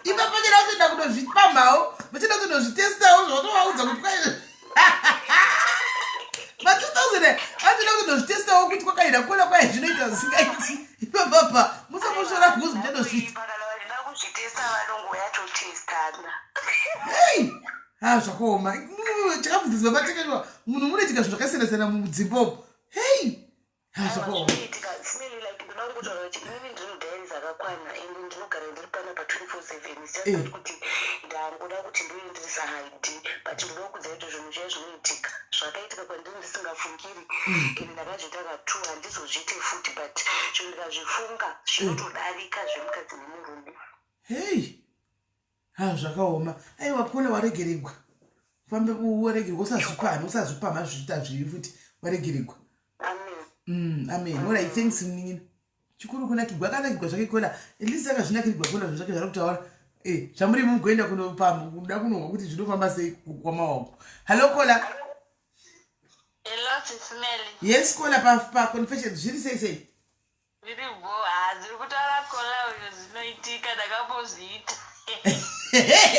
Speaker 1: Ipapo chida kutoenda kundozvipamhawo, vachida kutondozvitestawo zvautovaudza kuti kwai ma2000 vachida kutondozvitestawo kuti kwakaenda kona kwai zvinoita zvisingaiti. Ipapapa musamoshora kuzi muchandozviita.
Speaker 2: Kana vachida kuzvitesta vanongoyatotestana.
Speaker 1: Hei, ha, zvakaoma. Chakabvunziswa matekeshwa munhu munoitika zvinhu zvakasiyana siyana mudzimba umu. Hei, ha, zvakaoma.
Speaker 2: Zvinoitika simeli, like ndoda kungotaura kuti inini ndiri mudiaries akakwana and ndinogara ndiri panapa 24/7. It's just that kuti ndangoda kuti ndiuye ndiri said, but ndoda kukudzai kuti zvinhu zviya zvinoitika, zvakaitika kwandiri ndisingafungiri and ndakazviita katu. Handizozviite futi, but zvinhu ndikazvifunga zvinotodarika zvemukadzi nemurume.
Speaker 1: Hei, ha, zvakaoma. Aiwa kola, waregeregwa. Fambe waregerwa, usazvipamha, usazvipamha zviita zvivi futi. Waregeregwa.
Speaker 2: Amen.
Speaker 1: Amen. Alright, thanks munin'ina. Chikuru kunakigwa, akanakigwa zvake kola. At least akazvinakirigwa kola zvinhu zvake zvari kutaura. Eh, zvamuri mugoenda kunopamba kuda kunohwa kuti zvinofamba sei kwamaoko. Hallo kola.
Speaker 4: Hello, Sis Melly.
Speaker 1: Yes kola, pa, pa confession zviri sei sei?
Speaker 4: Zviri bho, ha, zviri kutaura kola uyo zvinoitika, ndakambozviita.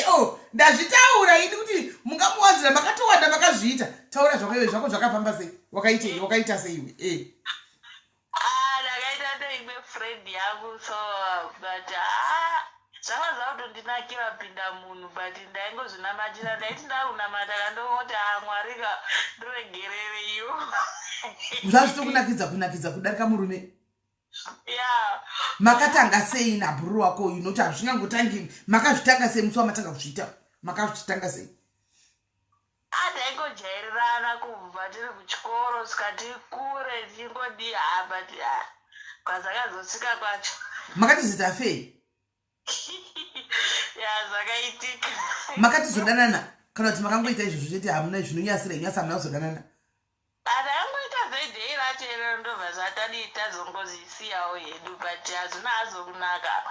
Speaker 1: Oh, ndazvitaura ini kuti mungamuwanzira makatowanda makazviita. Taura zvako iwe, zvako zvakafamba sei? Wakaitei? Wakaita sei iwe? Eh.
Speaker 4: Ah, ndakaita neimwe friend yangu so, but ah, zvanga zvakutondinakira pinda munhu, but ndaingozvinamatira, ndaiti ndakunamata kandongoti, "Ah, Mwari ka, ndiregerereiwo."
Speaker 1: Zvazvitokunakidza kunakidza kudarika murume?
Speaker 4: Ya.
Speaker 1: Makatanga sei nabhururu wako uyu? Nokuti hazvingangotangi. Makazvitanga sei musi wamatanga kuzviita? Makazvitanga sei?
Speaker 4: Ah, taingojairirana kubva tiri kuchikoro svika tikure tichingodii. Ha, but ah, kwazakazosvika kwacho.
Speaker 1: Makatizita fei?
Speaker 4: Ya, zvakaitika.
Speaker 1: Makatizodanana kana kuti makangoita izvozvo chete? Hamuna zvinonyasira inyasa, hamuna kuzodanana?
Speaker 4: Takangoita zvedhei racho irero, ndobva zvatadii, tazongozvisiyawo hedu, but hazvina hazo kunaka.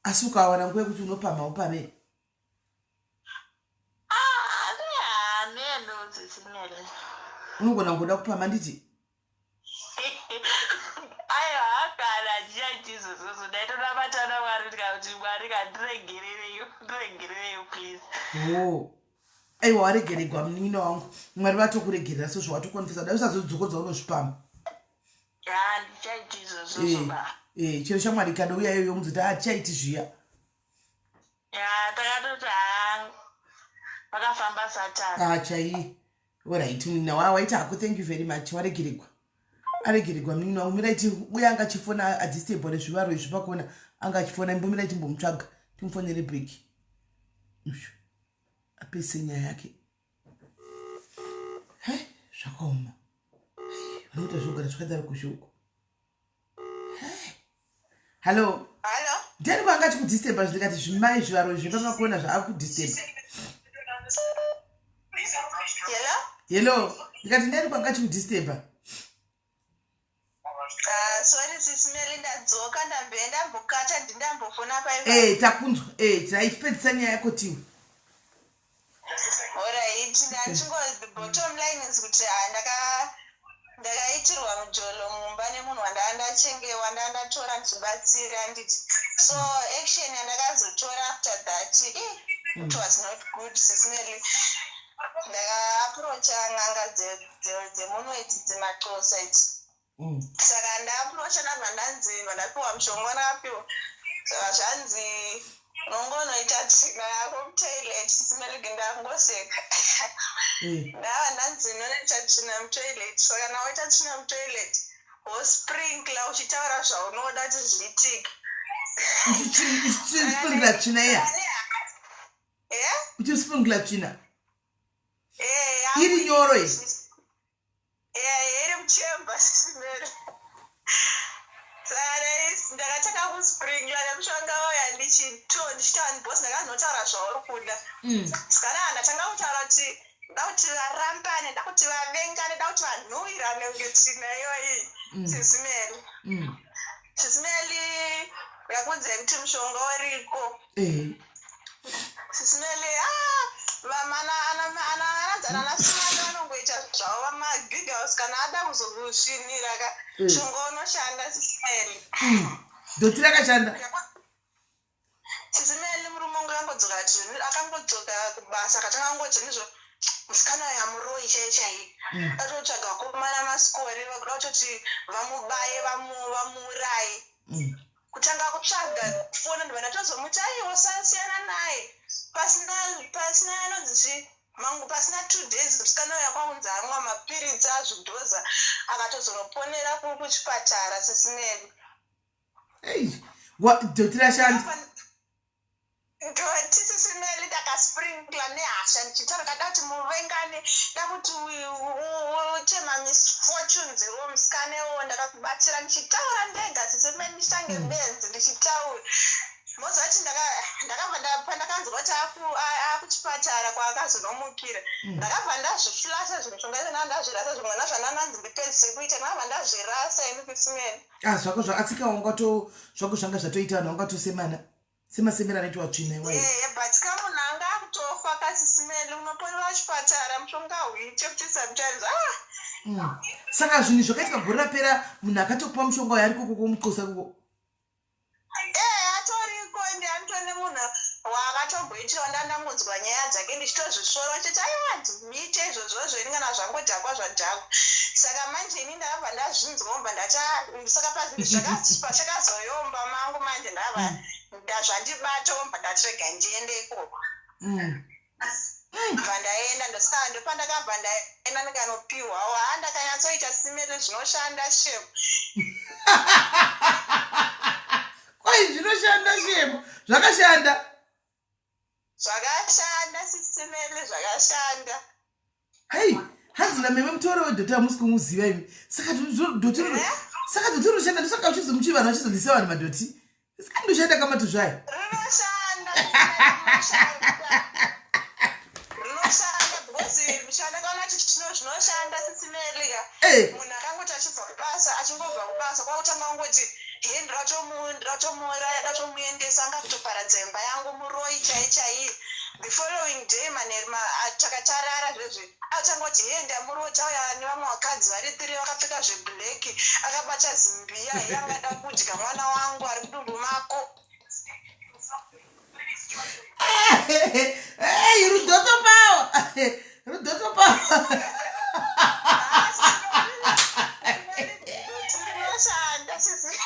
Speaker 1: Asi ukawana nguva yekuti unopamha, upame?
Speaker 4: Hameno, Sis Melly.
Speaker 1: Unogona kungoda kupama, nditi.
Speaker 4: Aiwa, kana achichaiti izvozvozvo, ndaitonamatana Mwari ndikakuti, "Mwari kandiregerereyo, ndiregerereyo please."
Speaker 1: O, aiwa, waregeregwa munin'ina wangu. Mwari vatokuregerera sezvo watokonfesa. Dai usazodzokodza unozvipama.
Speaker 4: Ya, ndichaiti izvozvozvo ba.
Speaker 1: Eh, chero shamwari ikadouya iyoyo muzoti hatichaiti zviya.
Speaker 4: Ya, takatoti ha, pakafamba Satani.
Speaker 1: Ah, chai. Alright munin'ina wa, waita hako, thank you very much. Waregeregwa, aregeregwa munin'ina wangu. Miraiti uye anga achifona adisturba nezvivaro izvi pakona anga achifona. Imbomirai timbomutsvaga, timufonere back ushu apese nyaya yake. He, zvakaoma. Vanoita zvogara zvakadaro kushuku. Hallo.
Speaker 2: Hallo.
Speaker 1: Ndiani kwanga achikudisturba? Ndikati zvimai zvivaro izvi pamakona zvaakudisturba.
Speaker 2: Hello.
Speaker 1: Hello, ndikati ndiani kwanga achikudisturba?
Speaker 2: Ah, sorry Sis Melly, ndadzoka, ndambe ndambokata, ndindambofona paiva.
Speaker 1: Eh, takunzwa. Eh, taipedzisa nyaya yako tiwe.
Speaker 2: Alright, ndachingo the bottom line is kuti ah, ndakaitirwa mujolo mumba nemunhu wandanga ndachengewa, wandanga ndatora ndichibatsira, nditi. So action yandakazotora after that, eh, it was not good, Sis Melly. Ndakaapproacha n'anga dzemuno idzi, dzemaxosa idzi. Saka ndaapproacha, ndabva ndanzi vandapiwa mushonga ndakapiwa. Saka zvanzi unongonoita tsvina yako mutoilet. Sis Melly, ndangoseka. Ndava ndanzi unonoita tsvina mutoilet. Saka kana waita tsvina mutoilet, wosprinkla uchitaura zvaunoda kuti zviitike.
Speaker 1: Uchisprinkla tsvina iya?
Speaker 2: Yeah?
Speaker 1: Uchisprinkla tsvina?
Speaker 2: Eh,
Speaker 1: Iri nyoro iyi?
Speaker 2: Eh, iri muchemba simere. Saka ndakatanga kusprinkla nemushonga uya ndichitaura boss, ndakanotaura zvauri kuda. Saka ndatanga kutaura kuti nda kuti varambane, nda kuti vavengane, nda kuti vanhuwirane kunge tsvina iyoyi. Sisimeli. Sisimeli, ndakuudzai kuti mushonga uriko. Sisimeli, ah, vamana ananzana nasimani vanongoita zvavo vamabig house kana ada kuzokusvinira ka. Mushonga unoshanda, sisimeli.
Speaker 1: Dhoti rakashanda.
Speaker 2: Sisimeli, murume wangu akangodzoka ati akangodzoka kubasa akatanga kungoti nizvo musikana uyu hamuroyi chai chai. Atotsvaga vakomana masikori vakuda kutoti vamubaye vamuuraye. Kutanga kutsvaga kufona, ndibva ndatozomuti aiwa, sasiyana naye. Pasina anonzi chi mangu, pasina 2 days musikana uyu akwaunzi amwa mapiritsi azvidhoza akatozonoponera kuchipatara, sisimeli.
Speaker 1: Ei, dhoti rashanda.
Speaker 2: Ndoti sisimeli, ndakasprinkla nehasha ndichitaura kada kuti muvengane, da kuti uite mamisfortunes iwo musikana iwowo ndakakubatsira, ndichitaura ndega sisimeli, ndichange benzi ndichitaura. Moziva kuti ndakabva pandakanzwa kuti akuchipatara kwaakazonomukira, ndakabva ndazviflasha zvimishonga izvo, ndazvirasa zvimwe nazvandananzi ndipedzise kuita, ndakabva ndazvirasa ini sisimeli.
Speaker 1: Ah, zvako zvaatsika wangato zvako zvanga zvatoita vanhu vangatosemana semasemero anoitwa tsvina iwayo.
Speaker 2: Ehe, but kamunhu anga akutofa kasisimeli, unoponera chipatara, mushonga huite kuti sometimes ah.
Speaker 1: Saka zvinhu zvakaitika gore rapera, munhu akatokupa mushonga uyo ari koko komuxosa koko?
Speaker 2: Ee, atoriko, ende anotone munhu waakatomboitirawo. Ndandangonzwa nyaya dzake ndichitozvisvora ndichiti aiwa, ndiite izvozvozvo ini kana zvangodhakwa zvadhakwa. Saka manje ini ndakabva ndazvinzwa mbva ndati ah, saka pazvinhu pachakazoyomba mangu manje ndava ndazvandibata mbva ndati rega ndiende ikoko. Bva ndaenda, ndosaka ndopandakabva ndaenda ndikanopiwawo. Ha, ndakanyatsoita simele, zvinoshanda shem.
Speaker 1: Kwai zvinoshanda shemo, zvakashanda.
Speaker 2: Zvakashanda sisimele, zvakashanda.
Speaker 1: Hei, hanzi nameme mutoro wedhoti hamusi kumuziva imi. Saka dhoti
Speaker 2: Eh?
Speaker 1: Saka dhoti rinoshanda, ndosaka uchizomuchi vanhu vachizolisa vanhu madhoti. Saka ndoshanda kamatuzvo aya.
Speaker 2: Rinoshanda, rinoshanda, rinoshanda because chandakaona kuti chino zvinoshanda sisimelika. Munhu akangoti achibva kubasa, achingobva kubasa kwakutanga kungoti he, ndinotomuuraya, ndatomuendesa, anga kutoparadza imba yangu, muroi chai chai. The following day manheru takatarara zvezvi atanga kuti he, ndamurota uya nevamwe vakadzi vari three vakapfeka zveblack, akabata zimbiya, he, angada kudya mwana wangu ari mudumbu mako.
Speaker 1: Ei, rudhoto power, rudhoto power.
Speaker 2: Rinoshanda sisi.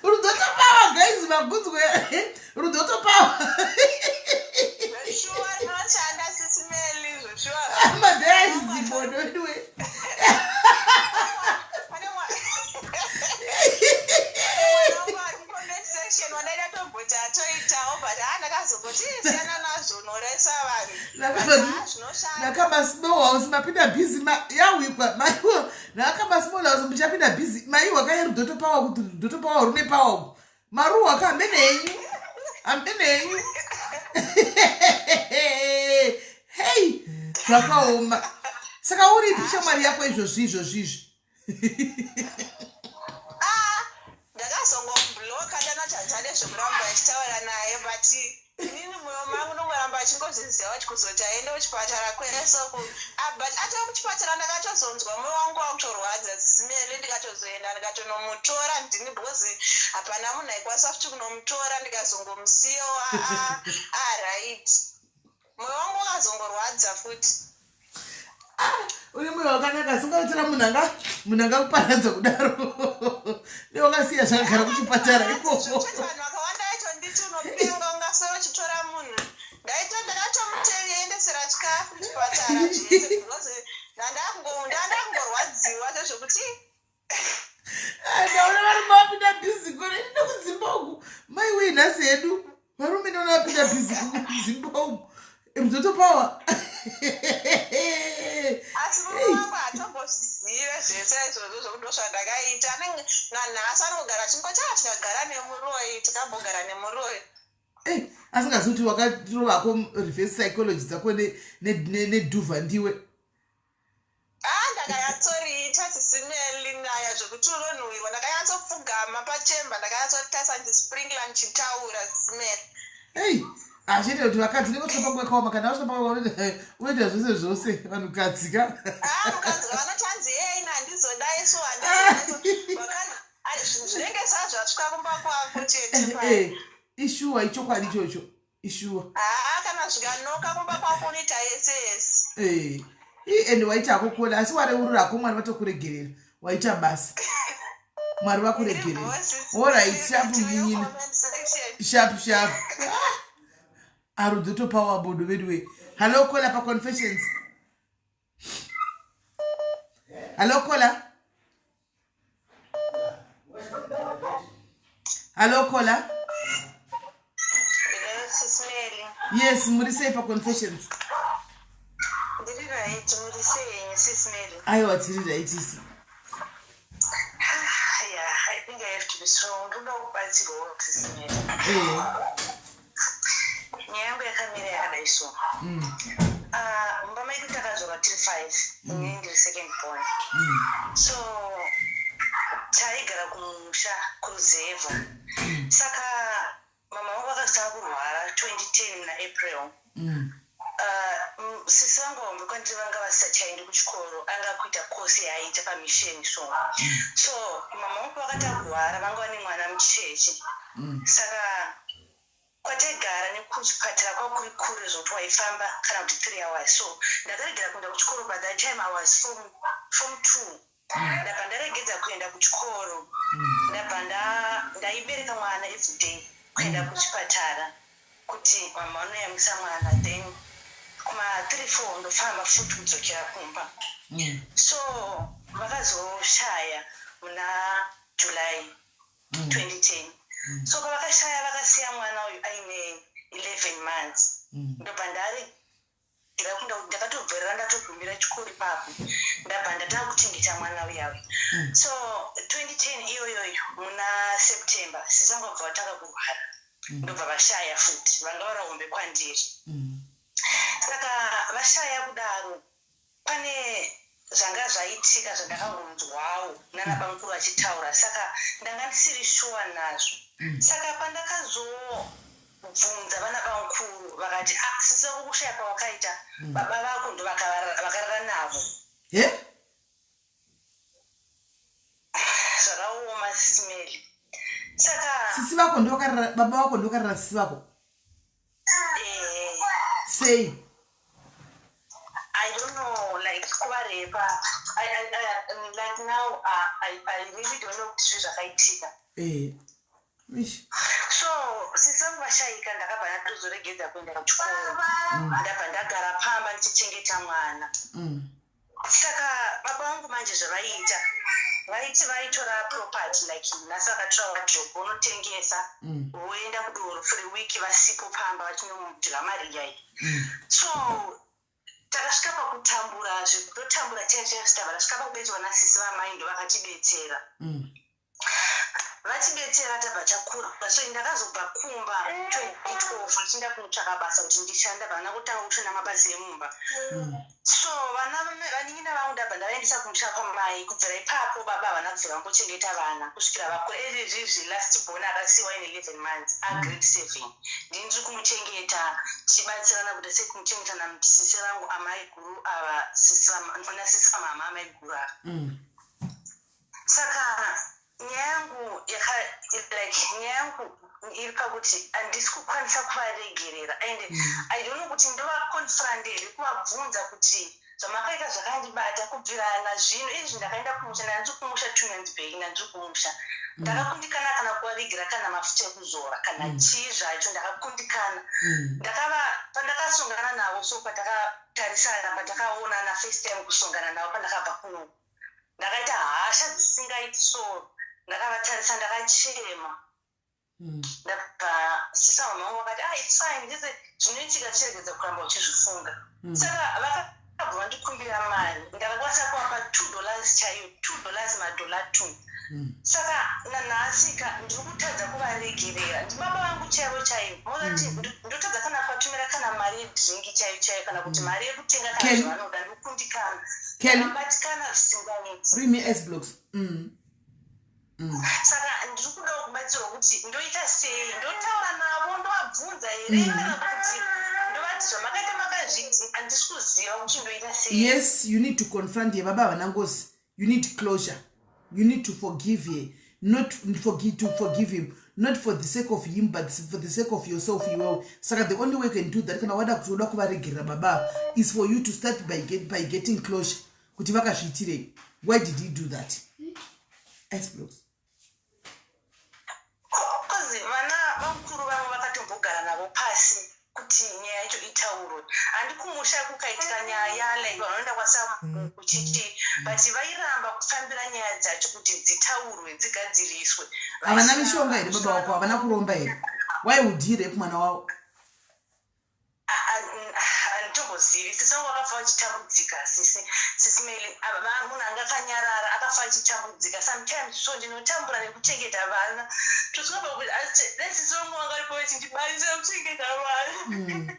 Speaker 1: Rudhoto power, guys, magunzwe rudhoto power.
Speaker 2: Zveshuwa rinoshanda sisimeli, zveshuwa.
Speaker 1: Madhaizibodo anyway.
Speaker 2: Pane mwana wangu ari mucomment section wandaida tomboti atoitawo, but haa, ndakazongoti siyana nazvo, unourayisa vanhu. But zvinoshanda.
Speaker 1: Nakama-small house mapinda busy yawikwa maiwa. Nakama-small house muchapinda busy maiwa kaye rudhoto power, kuti rudhoto power rune power maruwa ka. Hamene henyu, hamene henyu. Hei, zvakaoma. Saka uripi shamwari yako izvozvi izvozvi izvi?
Speaker 2: Ah, ndakazongomubloka, ndanati nezvekuramba achitaura naye, but inini mwoyo mangu ndongoramba achingozviziva kuti kuzoti aende kuchipatara kwesoku. Ah, but atova kuchipatara ndakatozonzwa mwoyo wangu wakutorwadza zisimele, ndikatozoenda ndikatonomutora ndini because hapana munhu aikwanisa futi kunomutora, ndikazongomusiyawo aright. Mwoyo wangu wakazongorwadza futi.
Speaker 1: Une mwoyo wakanaka, asi ungatora munhu angakuparadza kudaro newakasiya zvakagara kuchipatara ikoko?
Speaker 2: Zvekuti vanhu vakawanda vacho nditi unopenga, ungaswera uchitora munhu. Ndaito ndakatomuendesera chikafu kuchipatara zvese because ndandakungorwadziwa zvezvekuti
Speaker 1: Ndaona vari mapinda busy kore nekudzimba uku. Maiwei, nhasi hedu. Varume ndona vapinda busy kuzimba umu. Mzotopawa.
Speaker 2: Asi murume wangu hatombozvizive zvese izvozvo zvokuti ndozvandakaita. Nanhasi anogara achingoti, "Ah, tikagara nemuroyi, tikambogara nemuroyi."
Speaker 1: Asingazivi kuti wakarovako reverse psychology dzako nedhuvha ndiwe.
Speaker 2: Ah, ndakanyatsoriita chisimeli naya zvokuti unonhuhwirwa. Ndakanyatsopfugama pachemba, ndakanyatsotarisa, ndichisprinkla, ndichitaura simeli.
Speaker 1: Ei, hazviite kuti vakadzi nekosvika panguva yakaoma, kana vasvika panguva unoita zvose zvose vanhukadzi ka.
Speaker 2: Ah, mukadzi vanoti hanzi yei handizodai so, handizodai, zvinenge zvazvasvika kumba kwako chete paya.
Speaker 1: Ishuwa, ichokwadi ichocho, ishuwa.
Speaker 2: Haa, kana zvikanoka kumba kwako unoita yese yese.
Speaker 1: Ende waita hako kuona, asi wareurura hako, Mwari vatokuregerera. Waita basa, Mwari vakuregerera. Alright, sharp munyina, sharp sharp. Arudzotopawa bodo vedu we. Hallo caller paConfessions. Hallo caller, hallo caller.
Speaker 2: Sis Meli.
Speaker 1: Yes, muri sei paConfessions?
Speaker 2: Ndiri right, muri sei, Sis Meli?
Speaker 1: Aiwa, tiri right isi.
Speaker 2: Yeah, I think I have to be strong. Ndoda kubatsirwawo, Sis Meli. Nyaya yangu yakamira yakadai so. Ah, mumba medu takazvarwa tiri five, inini ndiri second born. So taigara kumusha kuruzevha. Saka mama vangu vakazotanga kurwara 2010 muna April. Sisi vangu vahombe kwandiri vanga vasisachaendi kuchikoro, anga kuita kosi yaaiita pamisheni. So mama vangu vakatanga kurwara, vanga vane mwana mucheche. Saka kwataigara nekuchipatara kwakuri kure zvokuti waifamba kana kuti 3 hours. So ndakaregera kuenda kuchikoro. By that time I was form two. Ndabva ndaregedza kuenda kuchikoro. Ndabva ndaibereka mwana everyday kuenda kuchipatara kuti mama vanoyamwisa mwana, then kuma 3 4 ndofamba futi kudzokera kumba. So vakazoshaya muna July 2010. So pavakashaya vakasiya mwana uyu aine 11 months. Ndobva ndaregera kuenda, ndakatobverera, ndatogumira chikoro ipapo. Ndabva ndatanga kuchengeta mwana uyawe. So 2010 iyoyoyo muna September sisi vangu vabva vatanga kurwara, ndobva vashaya futi, vanga vari hombe kwandiri. Saka vashaya kudaro, pane zvanga zvaitika zvandakangonzwawo nana bamukuru vachitaura, saka ndanga ndisiri shuwa nazvo. Saka pandakazobvunza vana bamukuru, vakati, "Ah, sisi vako kushaya kwavakaita, baba vako ndo vakarara navo."
Speaker 1: Ye?
Speaker 2: Zvakaoma, Sis Meli. Saka
Speaker 1: Sisi vako ndovakarara, baba vako ndovakarara sisi vako?
Speaker 2: Eh.
Speaker 1: Sei?
Speaker 2: I don't know, like kuvarepa. Like now, I really don't know kuti zvii zvakaitika.
Speaker 1: Ish.
Speaker 2: So sisi vangu vashayika, ndakabva ndatozoregedza kuenda kuchikoro. Ndabva ndagara pamba ndichichengeta mwana. Saka baba vangu manje zvavaiita, vaiti vaitora property, like nhasi vakatora wardrobe, vonotengesa, voenda kudoro for a week vasipo pamba, vachinodya mari yai. So takasvika pakutambura zvekutotambura chaivo chaivo. Tabva tasvika pakubetserwa nasisi vamai, ndo vakatibetsera. Vatibetsera, tabva takura. So ndakazobva kumba 2012 ndichienda kunotsvaka basa kuti ndishanda. Vana kutanga kushanda mabasa emumba. So vana vanin'ina vangu ndabva ndavaendesa kumusha kwamai. Kubvira ipapo baba havana kubvira vambochengeta vana kusvikira vakura. Izvezvizvi last born akasiyiwa in 11 months, agrade 7, ndini ndiri kumuchengeta, tichibatsirana kuti sei kumuchengeta nasisi vangu amai guru ava, nasisi vamama amai guru ava. Saka nyaya yangu like nyaya yangu iri pakuti handisi kukwanisa kuvaregerera and I don't know kuti ndovaconfront here, kuvabvunza kuti zvamakaita zvakandibata kubvira nazvino izvi. Ndakaenda kumusha, ndandiri kumusha 2 months back, ndandiri kumusha. Ndakakundikana kana kuvavigira kana mafuta ekuzora kana chii zvacho, ndakakundikana. Ndakava pandakasongana navo, so patakatarisana, patakaonana first time kusongana navo pandakabva kunoku, ndakaita hasha dzisingaiti. So ndakavatarisa, ndakachema. Ndabva sisi mama vangu vakati, "Ah, it's fine, ndese zvinoitika, chiregedza kuramba uchizvifunga." Saka vakabva vandikumbira mari, ndakakwanisa kuvapa $2 chaiyo, $2, madhola 2. Saka nanhasi ka ndiri kutadza kuvaregerera. Ndibaba vangu chaivo chaivo. Mozati ndotadza kana kuvatumira kana mari yedhiringi chaiyo chaiyo, kana kuti mari yekutenga kana zvavanoda, ndokundikana, batikana zvisingaiti.
Speaker 1: Bring me ice blocks.
Speaker 2: Saka ndiri kudawo kubatsirwa kuti ndoita sei. Ndotaura navo, ndovabvunza here, kana kuti ndovati zvamakaita makazviti? Handisi kuziva kuti ndoita sei.
Speaker 1: Yes, you need to confront ye. Baba havana ngozi. You need closure. You need to forgive her, not forgive, to forgive him, not for the sake of him, but for the sake of yourself iwewe. Saka the only way you can do that, kana wada kuti uda kuvaregerera baba, is for you to start by getting closure kuti vakazviitirei. Why did he do that? Ice blocks.
Speaker 2: Kozi vana vakuru vamwe vakatombogara navo pasi kuti nyaya yacho itaurwe. Handi kumusha kukaitika nyaya, like vanoenda kwasakuchichi, but vairamba kufambira nyaya dzacho kuti dzitaurwe, dzigadziriswe.
Speaker 1: Havana mishonga here baba wako? Havana kuromba here? Why would he rape mwana wavo?
Speaker 2: Handitombozivi. Sisi vangu vakafa vachitambudzika. Sisi Meli, munhu anga akanyarara akafa achitambudzika. Sometimes so ndinotambura nekuchengeta vana, tosvika pakuti dai sisi vangu vanga varipo vachindibatsira kuchengeta vana.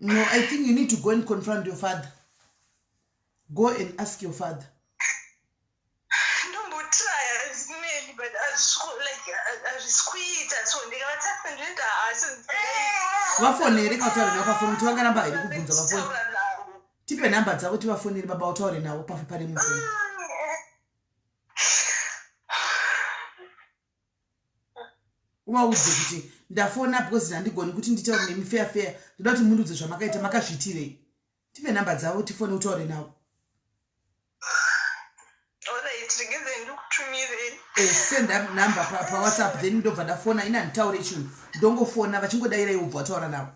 Speaker 1: No, I think you need to go and confront your father. Go and ask your father.
Speaker 2: Ndombotraya, Simeli, but like hazvisi kuita. So ndikavatasa, ndinoita hasi.
Speaker 1: Vafonere, kautaure navo pafoni kuti vangaramba here kubvunza vafoni. Tipe nhamba dzavo, tivafonere baba, utaure navo pafe pane mufoni. Uvaudze kuti ndafona because handigoni kuti nditaure nemi fair fair, ndoda kuti mundiudze zvamakaita, makazviitirei. Tipe nhamba dzavo, tifone, utaure navo.
Speaker 2: Alright, regeze ndikutumirei.
Speaker 1: Send number paWhatsApp, then ndobva ndafona. Ina handitaure chinhu, ndongofona, vachingodaira iwo, bva wataura navo.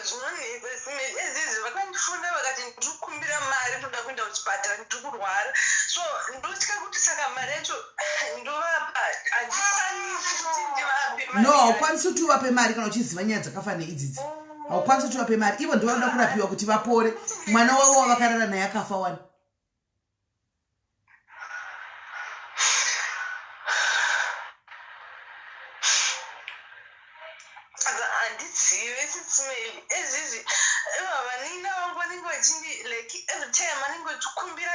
Speaker 2: Zvinonetsa, Simeli. Ezizvi vakandifona vakati ndiri kukumbira mari, ndoda kuenda kuchipatara, ndiri kurwara. So ndotya kuti saka mari yacho ndovapa, handikwanisi kuti ndivape mari
Speaker 1: No,
Speaker 2: yacho.
Speaker 1: haukwanisi kuti uvape mari kana uchiziva nyaya dzakafanana idzidzi. Haukwanisi kuti uvape mari. Ivo ndo vanoda kurapiwa kuti vapore. Mwana wavo wavakarara naye akafa wani.
Speaker 2: Saka handizive, Sisimeli. Ezvizvi iva vanina vangu vanenge vachindi, like every time vanenge vachikumbira,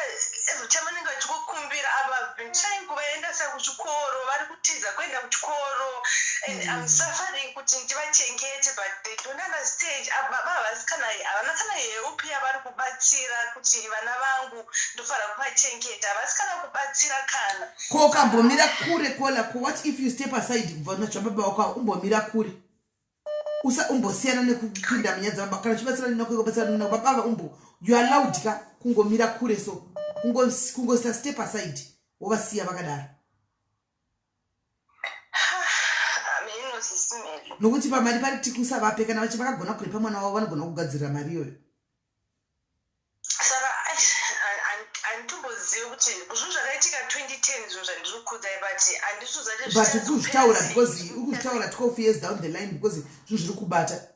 Speaker 2: every time vanenge vachikukumbira. Apa been trying kuvaendesa kuchikoro, vari kutiza kuenda kuchikoro, and I'm suffering kuti ndivachengete, but they don't understand. Baba havasi kana, havana kana help yavari kubatsira kuti vana vangu ndofanira kuvachengeta. Havasi kana kubatsira kana.
Speaker 1: Ko ukambomira kure kola, ko what if you step aside kubva nazvababa wako avo, umbomira kure, usa umbosiyana nekupinda munyaya dzababa? Kana uchibatsira nako, ikobatsira nako baba ava, umbo you are allowed ka kungomira kure, so kungoisa step aside, wovasiya vakadaro.
Speaker 2: Ameno, Sisimeli.
Speaker 1: Nokuti pamari pari tikusavape, kana vachi vakagona kurepa mwana wavo, vanogona kugadzirira mari iyoyo.
Speaker 2: Saka handitombozivi kuti zvinhu zvakaitika 2010, zvinhu zvandiri kukudzai, but handisuzati.
Speaker 1: But uri kuzvitaura because uri kuzvitaura 12 years down the line, because zvinhu zviri kubata.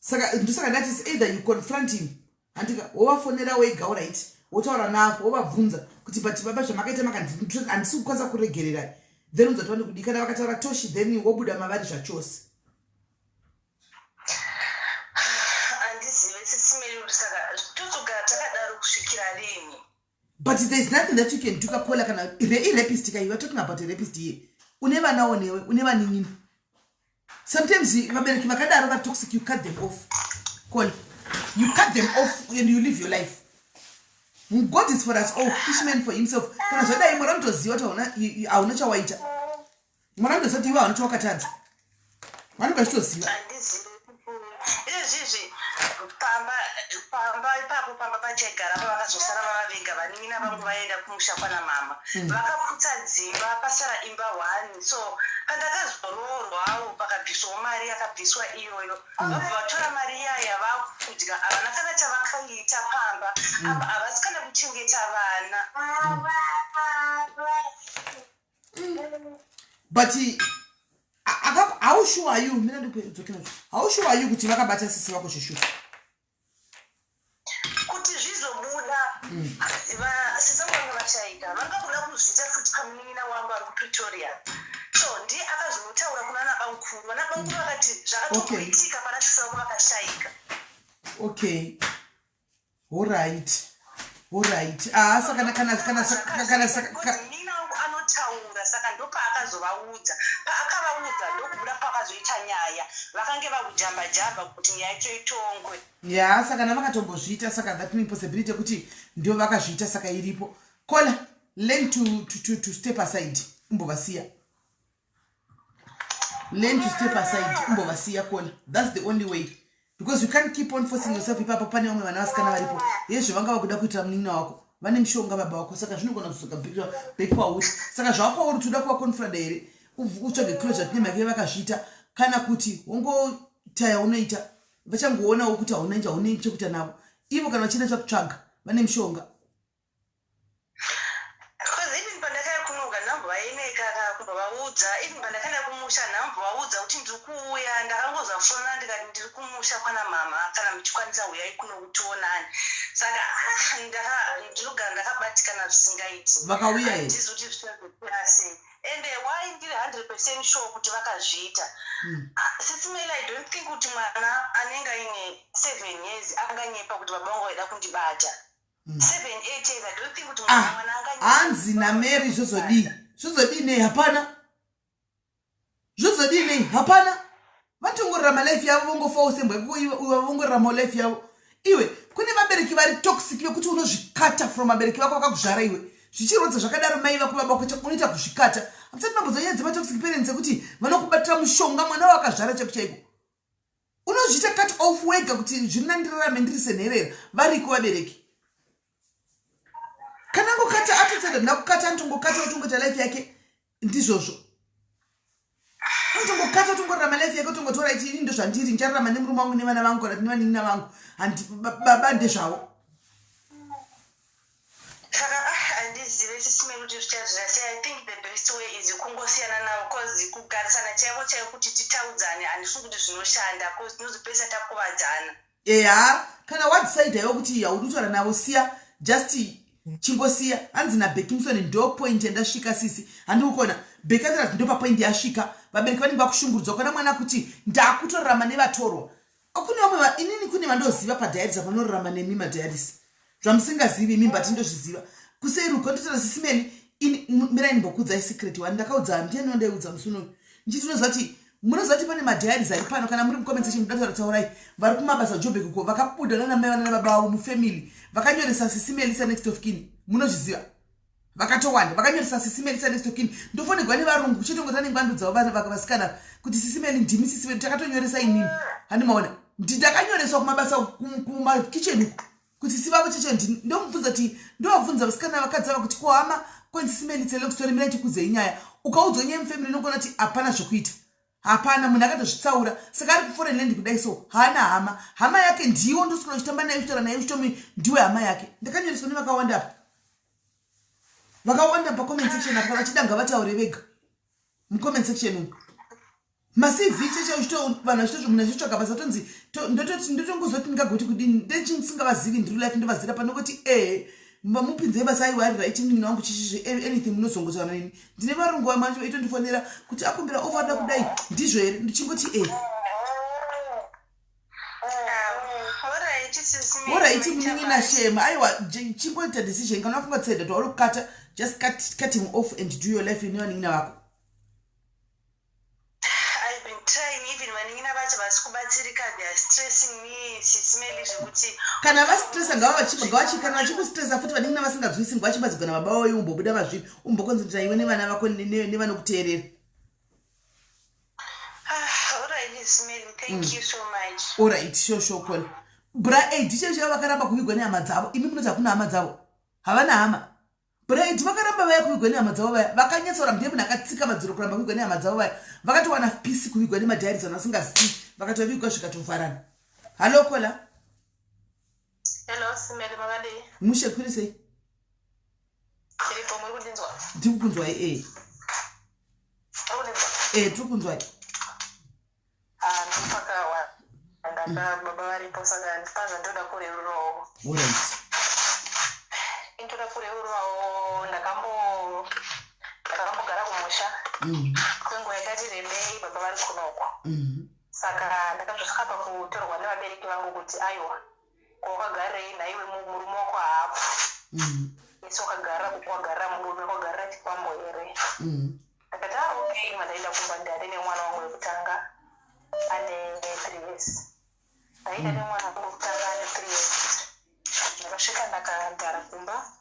Speaker 1: Saka ndosaka ndati is either you confront him, handika, wovafonera wega, alright, wotaura navo, wovabvunza kuti, "But baba, zvamakaita handisi kukwanisa kuregererai." Then unzati vane kudi. Kana vakataura toshi, then wobuda mavari zvachose.
Speaker 2: Handizive, Sisimeli, kuti saka tozogara takadaro kusvikira rini.
Speaker 1: But there is nothing that you can do, kakola. Kana irapist ka, you are talking about a rapist here. Une vanawo newe, une vanin'ina. Sometimes vabereki vakadaro vari toxic, you cut them off, call, you cut them off and you live your life. God is for us all, each man for himself. Kana zvadai, mwari vanotoziva kuti hauna chawaita. Mwari vanotoziva kuti iwe hauna chawakatadza, vanenge vachitoziva.
Speaker 2: Handizivi. Izvizvi Pamba pamba ipapo, pamba pachaigara pa, vakazosara vava vega. Vanin'ina vangu vaenda kumusha kwana mama. Vakaputsa dzimba, pasara imba one. So pandakazoroorwawo, pakabviswawo mari yakabviswa iyoyo. Vabva vatora mari iyaya, vakudya. Havana kana chavakaita pamba apa, havasi kana kuchengeta vana.
Speaker 1: But how sure are you, mina ndikudzokera, how sure are you kuti vakabata sisi vako zvishuwa?
Speaker 2: Kuti zvizobuda, sisi vangu vanga vashaika, vanga kuda kuzviita futi pamunin'ina wangu ari kuPretoria. So ndiye akazonotaura kuna nabamukuru. Vanabamukuru vakati zvakatoitika pana sisi vangu vakashaika.
Speaker 1: Okay, alright. Ah, saka kana saka
Speaker 2: Munin'ina wangu anotaura, saka ndopaakazovaudza. Paakavaudza, ndokubuda pakazoita nyaya. Vakange vakujamba jamba kuti nyaya yacho itongwe.
Speaker 1: Ya, saka navakatombozviita, saka that mean possibility yekuti ndo vakazviita saka iripo. Kola, learn to step aside, umbovasiya. Learn to step aside, umbovasiya, Kola. That's the only way, because you can't keep on forcing yourself ipapo. Pane vamwe vana vasikana varipo yezvo vanga vakuda kuitira munin'ina wako. Vane mushonga baba vako, saka zvinogona kuzodzoka back kwauri. Saka zvakwauri kuti uda kuvaconfronta here, utsvage closure tine mhaka yevakazviita, kana kuti wongotaya unoita, vachangoonawo kuti hauna haune chekuita navo ivo. Kana vachienda chakutsvaga, vane mushonga.
Speaker 2: Because even pandakaya kunoga, ndambovaeneka kumbovaudza. Even pandakaenda kumusha, ndambovaudza kuti ndiri kuuya. Ndakangozvafona ndikati ndiri kumusha kwana mama, kana muchikwanisa uyai kuno kutionani. Saka ah, ndinogara ndakabatikana zvisingaiti.
Speaker 1: Vakauya here?
Speaker 2: Handizi kuti zvichazopera sei. Ende why ndiri 100% sure kuti vakazviita? Ah, Sisi Meli, I don't think kuti mwana anenge aine 7 years anganyepa kuti baba vangu vaida kundibata. 7, 8 years, I don't think kuti mwana anganyepa.
Speaker 1: Hanzi naMary, zvozodii, zvozodii nei? Hapana, zvozodii nei? Hapana. Vatongorarama life yavo, vongofawo sembwa iko, vongoraramawo life yavo. Iwe, kune vabereki vari toxic vekuti unozvikata from vabereki vako vakakuzvara iwe, zvichirodza zvakadaro. Mai vako, baba vako, unoita kuzvikata. Hamusati mambozwa nyaya dzematoxic parents ekuti vanokubatira mushonga mwana wakazvara chaiko chaiko? Unozviita cut off wega kuti zviri nandirarame ndiri senherera. Variko vabereki kana angokata, atotseda ndakukata, anotongokata, otongoita life yake. Ndizvozvo, anotongokata, otongorarama life yake, otongotora iti ini ndozvandiri, ndichararama nemurume wangu nevana vangu kana nevanin'ina vangu. Handi baba ndezvavo.
Speaker 2: Saka ah, handizive, Sisi Meli, kuti zvichazvira sei. I think the best way is kungosiyana navo, cause kugarisana chaiko chaiko kuti titaudzane, handifungi kuti zvinoshanda, cause tinozopedzisa takuvadzana.
Speaker 1: Eya, kana wadecide iwe kuti haudi kutaura navo, siya, just chingosiya. Hanzi naBekimson, ndo point yandasvika sisi, handikukona. Beki ataura kuti ndo papoint yasvika. Vabereki vanenge vakushungurudzwa kana mwana kuti ndakutorarama nevatorwa. Kune vamwe inini kune vandoziva padiaries vanorarama nemi madiaries, zvamusingazivi imi, but ndozviziva kuseiruka. Ndotaura, Sisi Meli, mirai ndimbokuudzai secret one. Ndakaudza ndiani wandaiudza musi unoyu ndichiti unoziva kuti munoziva kuti pane madiaries ari pano. Kana muri mucomment section ndataura, taurai. Vari kumabasa Jobek uko, vakabuda nana mai vana nababa vavo mufamily, vakanyoresa Sisi Melisa next of kin. Munozviziva, vakatowanda vakanyoresa Sisi Melisa next of kin. Ndofonegwa nevarungu kuchitongota nengwando dzavo vasikana kuti Sisi Meli, ndimi sisi vedu, takatonyoresa inini. Handimaona, ndakanyoreswa kumabasa kumakicheni uko kuti sivavo cheche ndini. Ndomubvunza kuti, ndovabvunza vasikana vakadzi ava kuti kohama kwenzi Sisi Meli tsele kusitori. Mirai tikudzei nyaya. Ukaudzwa nyaya mufamily, unogona kuti hapana zvokuita, hapana. Munhu akatozvitsaura, saka ari kuforeign land kudai, so haana hama. Hama yake ndiwo ndoswera uchitamba naye, uchitaura naye, uchitomi ndiwe hama yake. Ndakanyoreswa nevakawanda apa, vakawanda pacomment section apa. Kana vachida ngavataure vega mucomment section umu. MaCV cheche vanhu vachito munhu achitsvaga basa, tonzi ndotongozoti ndingagoti kudini, ndechisingavazivi, ndiri life ndovazira panongoti ehe, mupinzei basa. Aiwa, ari right munin'ina wangu, chichizvi anything munozongotaura neni. Ndine varungu vamwe vacho vaitondifonera kuti akumbira offer, ada kudai, ndizvo here? Ndichingoti e.
Speaker 2: Alright, Sisi Meli,
Speaker 1: Alright.
Speaker 2: maita
Speaker 1: Munin'ina
Speaker 2: basa.
Speaker 1: shema, aiwa, chingoita decision. Kana wafunga tseda to kukata, just cut him off and do your life nevanin'ina vako.
Speaker 2: I've been trying. Even vanin'ina vacho vasi kubatsirika. They are stressing me, Sisi Meli, zvekuti
Speaker 1: Kana vastressa, ngava kana vachikustressa futi vanin'ina vasingadzwisi, ngavachibadzigwa nababa vavo. Umbobuda mazviri, umbokonzentera iwe nevana vako nevanokuteerera.
Speaker 2: Ah, alright, Sisi Meli, thank you so much.
Speaker 1: Alright, sure, kola. Bra aid chaivo chaivo vakaramba kuvigwa nehama dzavo. Imi munoti hakuna hama dzavo, havana hama. Braid vakaramba vaya kuvigwa nehama dzavo vaya, vakanyatsoramba. Ndiye munhu akatsika madziro kuramba kuvigwa nehama dzavo vaya. Vakatowana pisi kuvigwa nemadiaries vanhu vasingazivi, vakatovigwa zvikatovharana. Hallo kola.
Speaker 5: Hello, Simeli, makadii?
Speaker 1: Mushe, kuri sei?
Speaker 5: Tiripo, muri kundinzwa?
Speaker 1: Ndiri kukunzwai e.
Speaker 5: Muri kundinzwa?
Speaker 1: E, tiri kukunzwai.
Speaker 5: Ah, ndopakawa. Ndaka baba varipo, saka ndipazvo ndoda kureururawo.
Speaker 1: Alright.
Speaker 5: Ndoda kureururawo, ndakambogara kumusha kwenguva yakati rebei, baba vari kunoko. Saka ndakazosvika pakutorwa nevabereki vangu kuti aiwa, ko wakagarei nhaiwe, murume wako haapo. Isi wakagara kuti wagarira murume, wagarira chikwambo here? Ndakati ah, okay, mandaenda kumba, ndari nemwana wangu wekutanga ane 3 years. Ndaenda nemwana wangu wekutanga ane 3 years. Ndakasvika ndakagara kumba,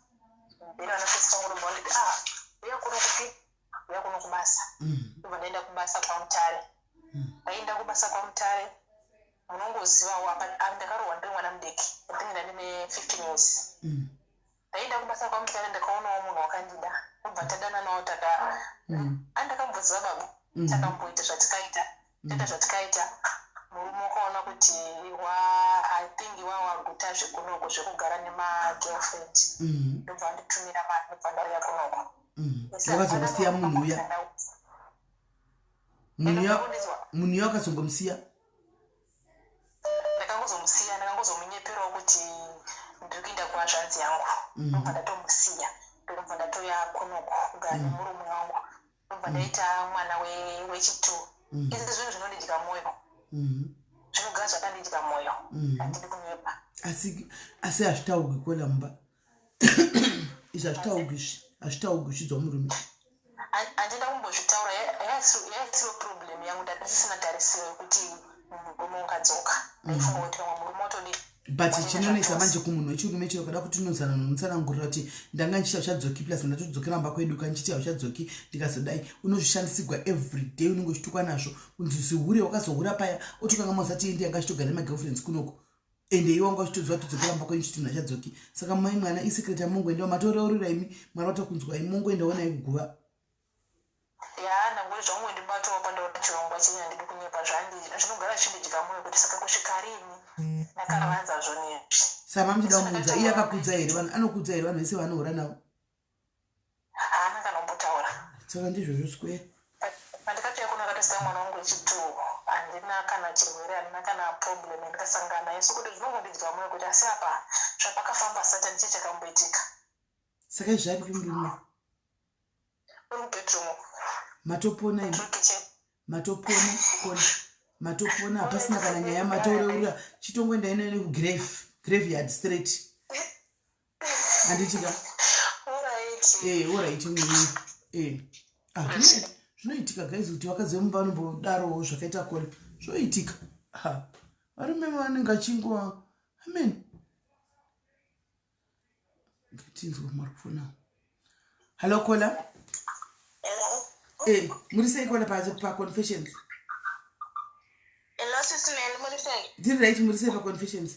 Speaker 5: then vanasisi vangu nobva vanditi, ah, uya kuno kupi, uya kuno kubasa. Ndobva ndaenda kubasa kwaMutare. Ndaenda kubasa kwaMutare, munongozivawo apa, ah, ndakarohwa ndiri mwana mudiki, I think ndandine 15 years. Ndaenda kubasa kwaMutare, ndakaonawo munhu wakandida, obva tadananawo, taka andakamboziva baba. Takamboita zvatikaita, taita zvatikaita. Murume wakaona kuti wa I think wawaguta zvekunoko zvekugara nemagirlfriend. Ndobva anditumira mari, ndobva ndauya kunoko.
Speaker 1: Wakazongosiya munhu uya, munhu uya wakazongomusiya?
Speaker 5: Ndakangozomusiya, ndakangozomunyeperawo kuti ndiri kuenda kuhazvanzi yangu. Ndobva ndatomusiya, ndobva ndatoya kunoko kugara nemurume wangu, ndobva ndaita mwana wechitwo. Izvi zvinhu zvinondidya mwoyo. Zvinogara zvakandidya mwoyo. Handidi kunyepa.
Speaker 1: Asi hazvitaurwi kola mumba izvi, hazvitaurwi izvi, hazvitaurwi uchidzwa murume.
Speaker 5: Handina kumbozvitaura, yaisiro problem yangu. Ndandisina tarisiro yekuti murume ungadzoka. Ndaifunga kuti pamwe murume otodii.
Speaker 1: But chinonetsa manje kumunhu wechirume chero kada kuti unozana nomutsanangurira kuti ndanga ndichiti hauchadzoki, plus ndatodzokera mumba kwedu ka ndichiti hauchadzoki, ndikazodai, unozvishandisigwa everyday, unenge uchitukwa nazvo kunzi zihure, wakazohura paya, otokanga mazati ende yanga achitogara nemagirlfriends kunoko, ende iwe wanga uchitoziva todzokera mumba kwenyu chiti munhu achadzoki. Saka mai mwana, isecret yamongoendawo matoreurira imi, mwari watokunzwai, mongoendawo naye kuguva.
Speaker 5: Ya, ndangoti zvangondibatawo pandaona chirongwa chenyu. Handidi kunyepa, zvinogara zvichindidya mwoyo kuti saka kusvika rini ndakavanza zvonhu izvi.
Speaker 1: Saka mamuchida kumuudza, iye akakudza here? Vanhu anokudza here, vanhu vese vanohura navo?
Speaker 5: Haana kana kumbotaura.
Speaker 1: Saka ndizvozvo square.
Speaker 5: Pandikatouya kuno akatosiya mwana wangu wechitwo. Handina kana chirwere, handina kana problem yandikasangana nayo, so kuti zvinongondidya mwoyo kuti asi apa zvapakafamba Satani, chii chakamboitika?
Speaker 1: Saka izvi aripi murume?
Speaker 5: Uri kubedroom.
Speaker 1: Matopona imi?
Speaker 5: Tiri kitchen.
Speaker 1: Matopona kona, matopona, hapasina kana nyaya, matoreurira. Chitongoendai nayo nekugrave, graveyard straight, handiti ka?
Speaker 5: Alright.
Speaker 1: Alright mwini. Ah, zvinoitika guys kuti vakadzi vemumba vanombodarowo zvakaita kole, zvoitika. Ha, varume vanenge achingova amen. Ngatinzwa mwari kufona. Hallo kola.
Speaker 2: Hello.
Speaker 1: Muri sei kola paconfessions?
Speaker 2: Hello, Sisi Mel, muri sei?
Speaker 1: Ndiri right, muri sei paconfessions?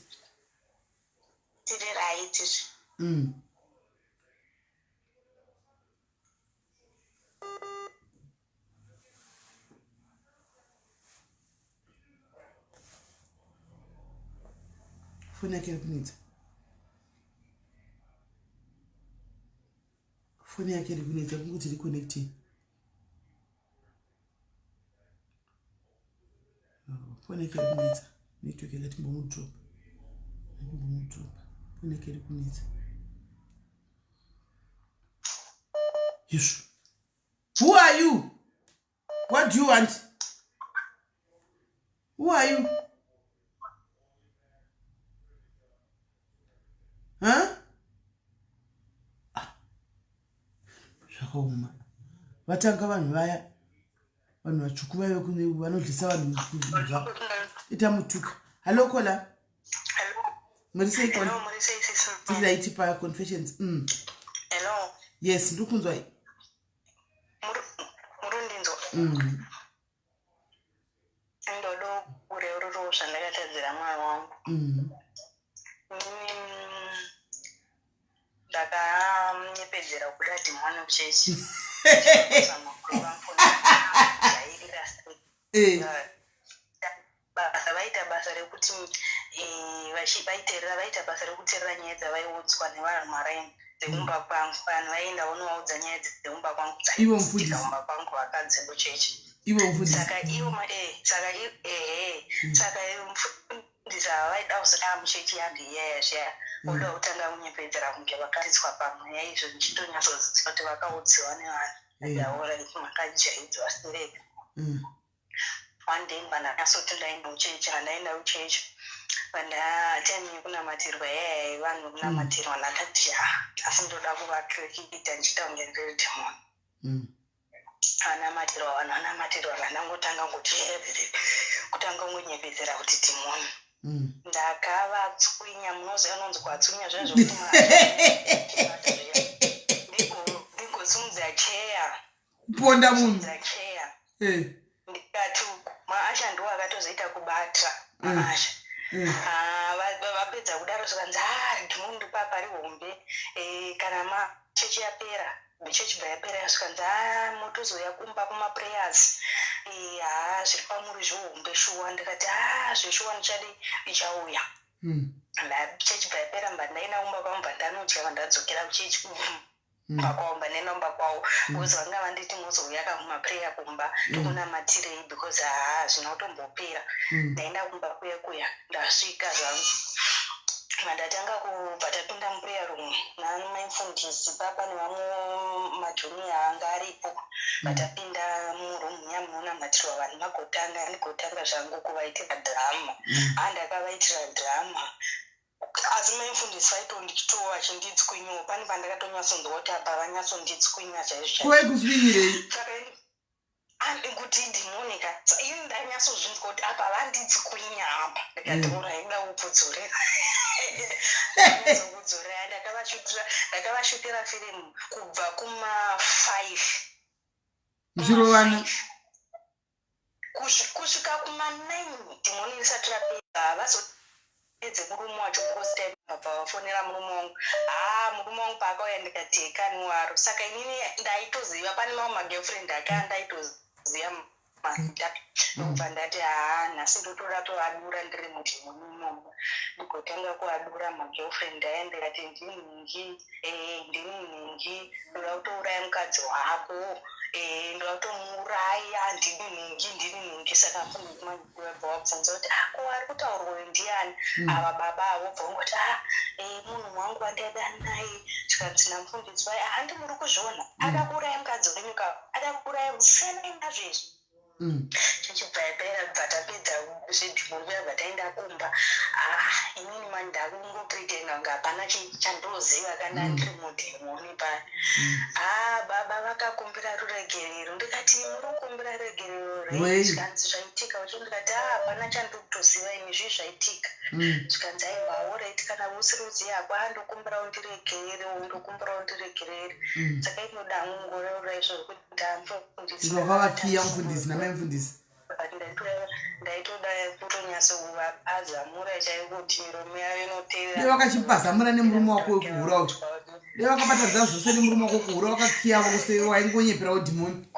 Speaker 2: Tiri right.
Speaker 1: Foni yake iri kunetsa, foni yake iri kunetsa, kungoti reconnecting. Foni yake iri kunetsa, network yakati mbomudropa, mbomudropa. Foni yake iri kunetsa izvo. Who are you? What do you want? Who are you? Huh? Ah, zvakaoma. Vatanga vanhu vaya, vanhu vatsvuku vaya vanodlisa vanhu kubva ita mutuka. Hallo kola.
Speaker 5: Hello.
Speaker 1: Muri sei kola?
Speaker 5: Hello, muri sei, Sisi?
Speaker 1: Tiri right paconfessions.
Speaker 5: Hello.
Speaker 1: Yes, ndiri kunzwai.
Speaker 5: Muri kundinzwa?
Speaker 1: Mm.
Speaker 5: Ndodo kureururawo zvandakatadzira mwoyo wangu. kunyepedzera kubuda dhimoni kuchechi.
Speaker 1: Eh.
Speaker 5: Basa vaita basa rekuti eh, vaiterera vaita basa rekuterera nyaya dzavaiudzwa nevanhu maraini dzekumba kwangu. Vanhu vaienda vonovaudza nyaya dzekumba kwangu
Speaker 1: dzaiitika
Speaker 5: kumba kwangu vakadzi kuchechi.
Speaker 1: Ivo mufundisi.
Speaker 5: Saka ivo eh, saka ehe saka mufundisi ava vaida kuzotanga muchechi yangu iyaya zviya voda kutanga kunyepedzera kunge vakaridzwa pamweya izvo ndichitonyatsoziva kuti vakaudziwa nevanhu ndaura makajaidzwa sireka. One day vandakanyatsoti ndaenda kuchechi handaenda kuchechi vandатime yekunamatirwa yaya yevanhu kunamatirwa ndakati ha asi ndoda kuvakiita ndichiita kunge ndiri dhimoni. Vanamatirwa vanhu vanamatirwa vandangotanga kuti kutanga kungonyepedzera kuti dhimoni. Ndakavatswinya munoziva unonzi kwatswinya zviya zvokuti ndigosumudza cheya.
Speaker 1: Kuponda munhu.
Speaker 5: Cheya. Ndikati maasha ndiwo akatozoita kubata maasha. Vapedza kudaro zvikanzi ha dhimoni ndipapa rihombe kana machechi yapera chechi bva yapera zvikanzi ha motozouya kumba kumaprayers ha zviri pamuri zvihombe shuwa ndikati ha zveshuwa ndichadi ndichauya. Chechi bva yapera mba ndaenda kumba kwangu bva ndanodya vandadzokera kuchechi kumba kwavo mba ndaenda kumba kwavo because vanga vanditi mozouya kakumaprayer kumba tokunamatirei because haa hazvina kutombopera. Ndaenda kumba kuya kuya ndasvika zvangu vandatanga kubva tapinda muprayer room namaimufundisi papa nevamwe majunior anga aripo vatapinda muroom muya munonamatirwa vanhu magotanga ndigotanga zvangu kuvaitira drama. Handakavaitira drama asi maimufundisi vaitonditoo vachinditswinyawo pane pandakatonyatsonzwa kuti apa vanyatsonditswinya chaizvo chaizvo.
Speaker 1: Kwaikuswinyirei?
Speaker 5: Saka kuti idhimoni ka ini ndanyatsozvinzwa kuti apa vanditswinya apa ndikati ora ida kupfudzorera kudzorera ndakavashutira firimu kubva kuma5
Speaker 1: Muchirovana.
Speaker 5: Kusvika kuma9 dhimoni risati rapera havazopedze murume wacho because time baba vafonera murume wangu haa murume wangu paakauya ndikati hekani saka inini ndaitoziva pane mamwe magirlfriend ake andaitoziva mazita ndobva ndati haa nhasi ndotoda tovadura ndiri mudhimoni imomo ndigotanga kuvadura magirlfriend aya ndikati ndini ndini nhingi ndoda kutouraya mukadzi wako ndoda kutomuuraya ndini nhingi ndini nhingi saka bva wabvunza kuti ko ari kutaurwa uyu ndiani ava baba avo bva ungoti a munhu wangu wandaida naye zvikanzi namufundisi vai handi muri kuzviona ada kuuraya mukadzi wenyu ka ada kuuraya siyanai nazvo izvi. Chichibva yapera bva tapedza zvedhimoni kuya bva taenda kumba ah inini mani ndakungopretenda kunge hapana chandoziva kana ndiri mudhimoni paya ah baba vakakumbira ruregerero ndikati muri kukumbira ruregerero rei zvikanzi zvaitika ucho ndikati ah hapana chandikutoziva ini zvii zvaitika zvikanzi aiwa alright kana usiri kuziva hako ah ndokumbira undiregerere ndokumbira undiregerere saka inoda kungoreura izvozvo kuti amufundisi
Speaker 1: Wakavakiya mufundisi namai mufundisi.
Speaker 5: Ndaitoda kutonyatsokuvapazamura chaiko kuti miromo yavo inoteerera.
Speaker 1: Dai vakachipazamura nemurume wako wekuhura uyu dai vakabatadza zvose nemurume wako kuhura vakakiya vose waingonyeperawo dhimoni.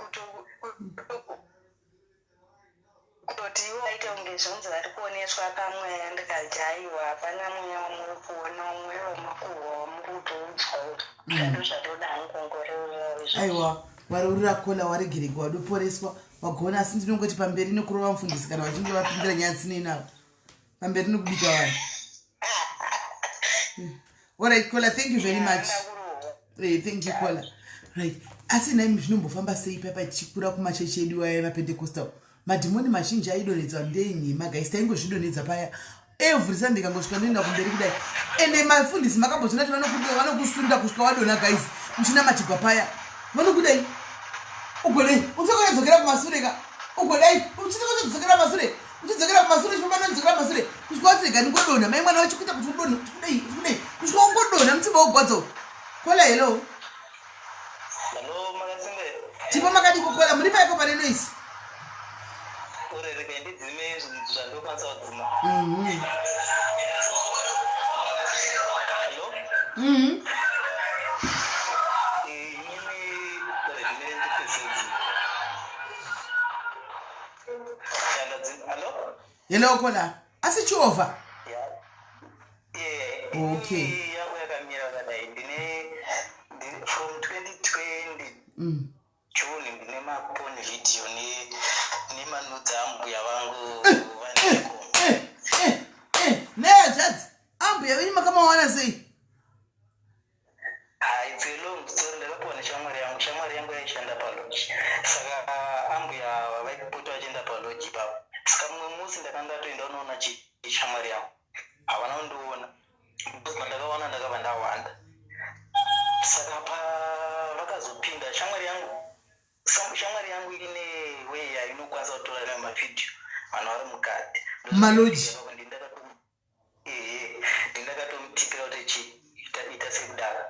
Speaker 5: Kutoti ivo vaita kunge zvonzi vari kuoneswa pamweya ndikati aiwa hapana mweya wamuri kuona mweya wamakuhwa wamuri kutoudzwa zvado zvatoda hangungoreurawo izvo.
Speaker 1: Aiwa wareurira kola waregererwa wadoporeswa wagona asi ndinongoti pamberi nekurova mufundisi kana vachinge vapindira nyaya dzinei navo pamberi nekubika vanhu. Alright kola, thank you very much. Hey, thank you kola. Right, asi nhaimi zvinombofamba sei papa tichikura kumachechi edu aya emapentecostal madhimoni mazhinji aidonhedzwa ndeenyema guys taingozvidonhedza paya every Sunday kangosvika ndoenda kumberi kudai ende mafundisi makambozviona kuti vanokusunda kusvika wadonha guys uchinamatigwa paya vanokudai ugodai uchitokodzokera kumasure ka ugodai uchitokodzokera kumasure uchidzokera kumasure chifamba nodzokera kumasure kusvika wati rega ndingodonha mai mwana vachikuita kuti udonhe kudai kudai kusvika ungodonha mutsiba wogwadza kola hello.
Speaker 6: Hello, makasimbe.
Speaker 1: Tipo makadiko kola muri paipo pane noise.
Speaker 6: Ure rega ndidzime zvandokwanisa kudzima. Hello?
Speaker 1: Mhm. Hello kola asi chiovha
Speaker 6: Yeah.
Speaker 1: Okay.
Speaker 6: Yangu yakamira kadai ndine from 2020 June ndine mapon video nemanudza ambuya vangu vaneko.
Speaker 1: Eh, eh, eh, nehanzvadzi ambuya venyu makamawana sei?
Speaker 6: Ah, it's a long story. Ndakapiwa neshamwari yangu. Shamwari yangu yaishanda palodge, saka ambuya ava vaipota vachienda palodge ipapo. Saka mumwe musi ndakanga ndatoenda unoona shamwari yangu, havana kundiona because pandakaona ndakabva ndawanda. Saka pavakazopinda shamwari yangu, shamwari yangu ine way yainokwanisa kutora nayo mavhidhiyo vanhu vari mukati.
Speaker 1: Malodge.
Speaker 6: Ehe, ndindakatomutipira kuti chi ita sekudaro,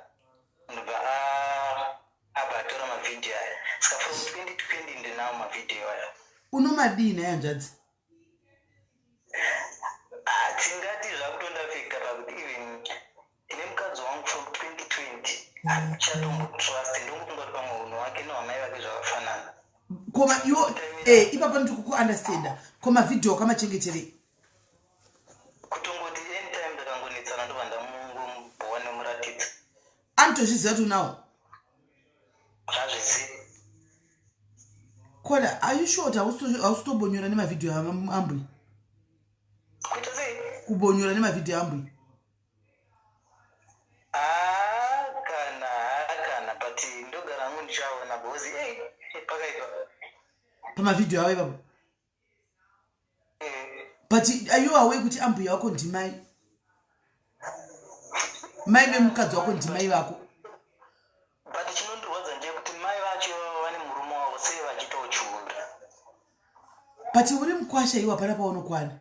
Speaker 6: ndobva abva atora mavhidhiyo aya. Saka from 2020 ndinawo mavhidhiyo aya.
Speaker 1: Unomadii naye hanzvadzi?
Speaker 6: Ah, tingati zvakutondiaffecta pakuti even nemukadzi wangu from 2020 handichatombotrust. Ndongofunga kuti pamwe unhu wake nehwamai vake zvakafanana.
Speaker 1: Koma iwo ipapo ndiri kukuunderstanda. Ko mavhidhiyo wakamachengeterei?
Speaker 6: Kutongoti anytime ndakangonetsana, ndobva ndamungomubhowa nemuratidza.
Speaker 1: Anotozviziva kuti unawo?
Speaker 6: Hazvizivi.
Speaker 1: Kola, are you sure kuti hausitobonyora nemavhidhiyo ambui?
Speaker 6: Kuita sei?
Speaker 1: Kubonyora nemavhidhiyo ambui.
Speaker 6: Ah, kana kana, but ndogara hangu ndichaona because ei pakaipa.
Speaker 1: Pamavhidhiyo avo ipapo? But are you aware kuti ambuya wako ndimai, mai vemukadzi wako ndimai vako?
Speaker 6: But chinondirwadza ndeyekuti mai vacho ivavo vane murume wavo, sei vachiitawo chihure?
Speaker 1: But uri mukwasha iwo, hapana paunokwana.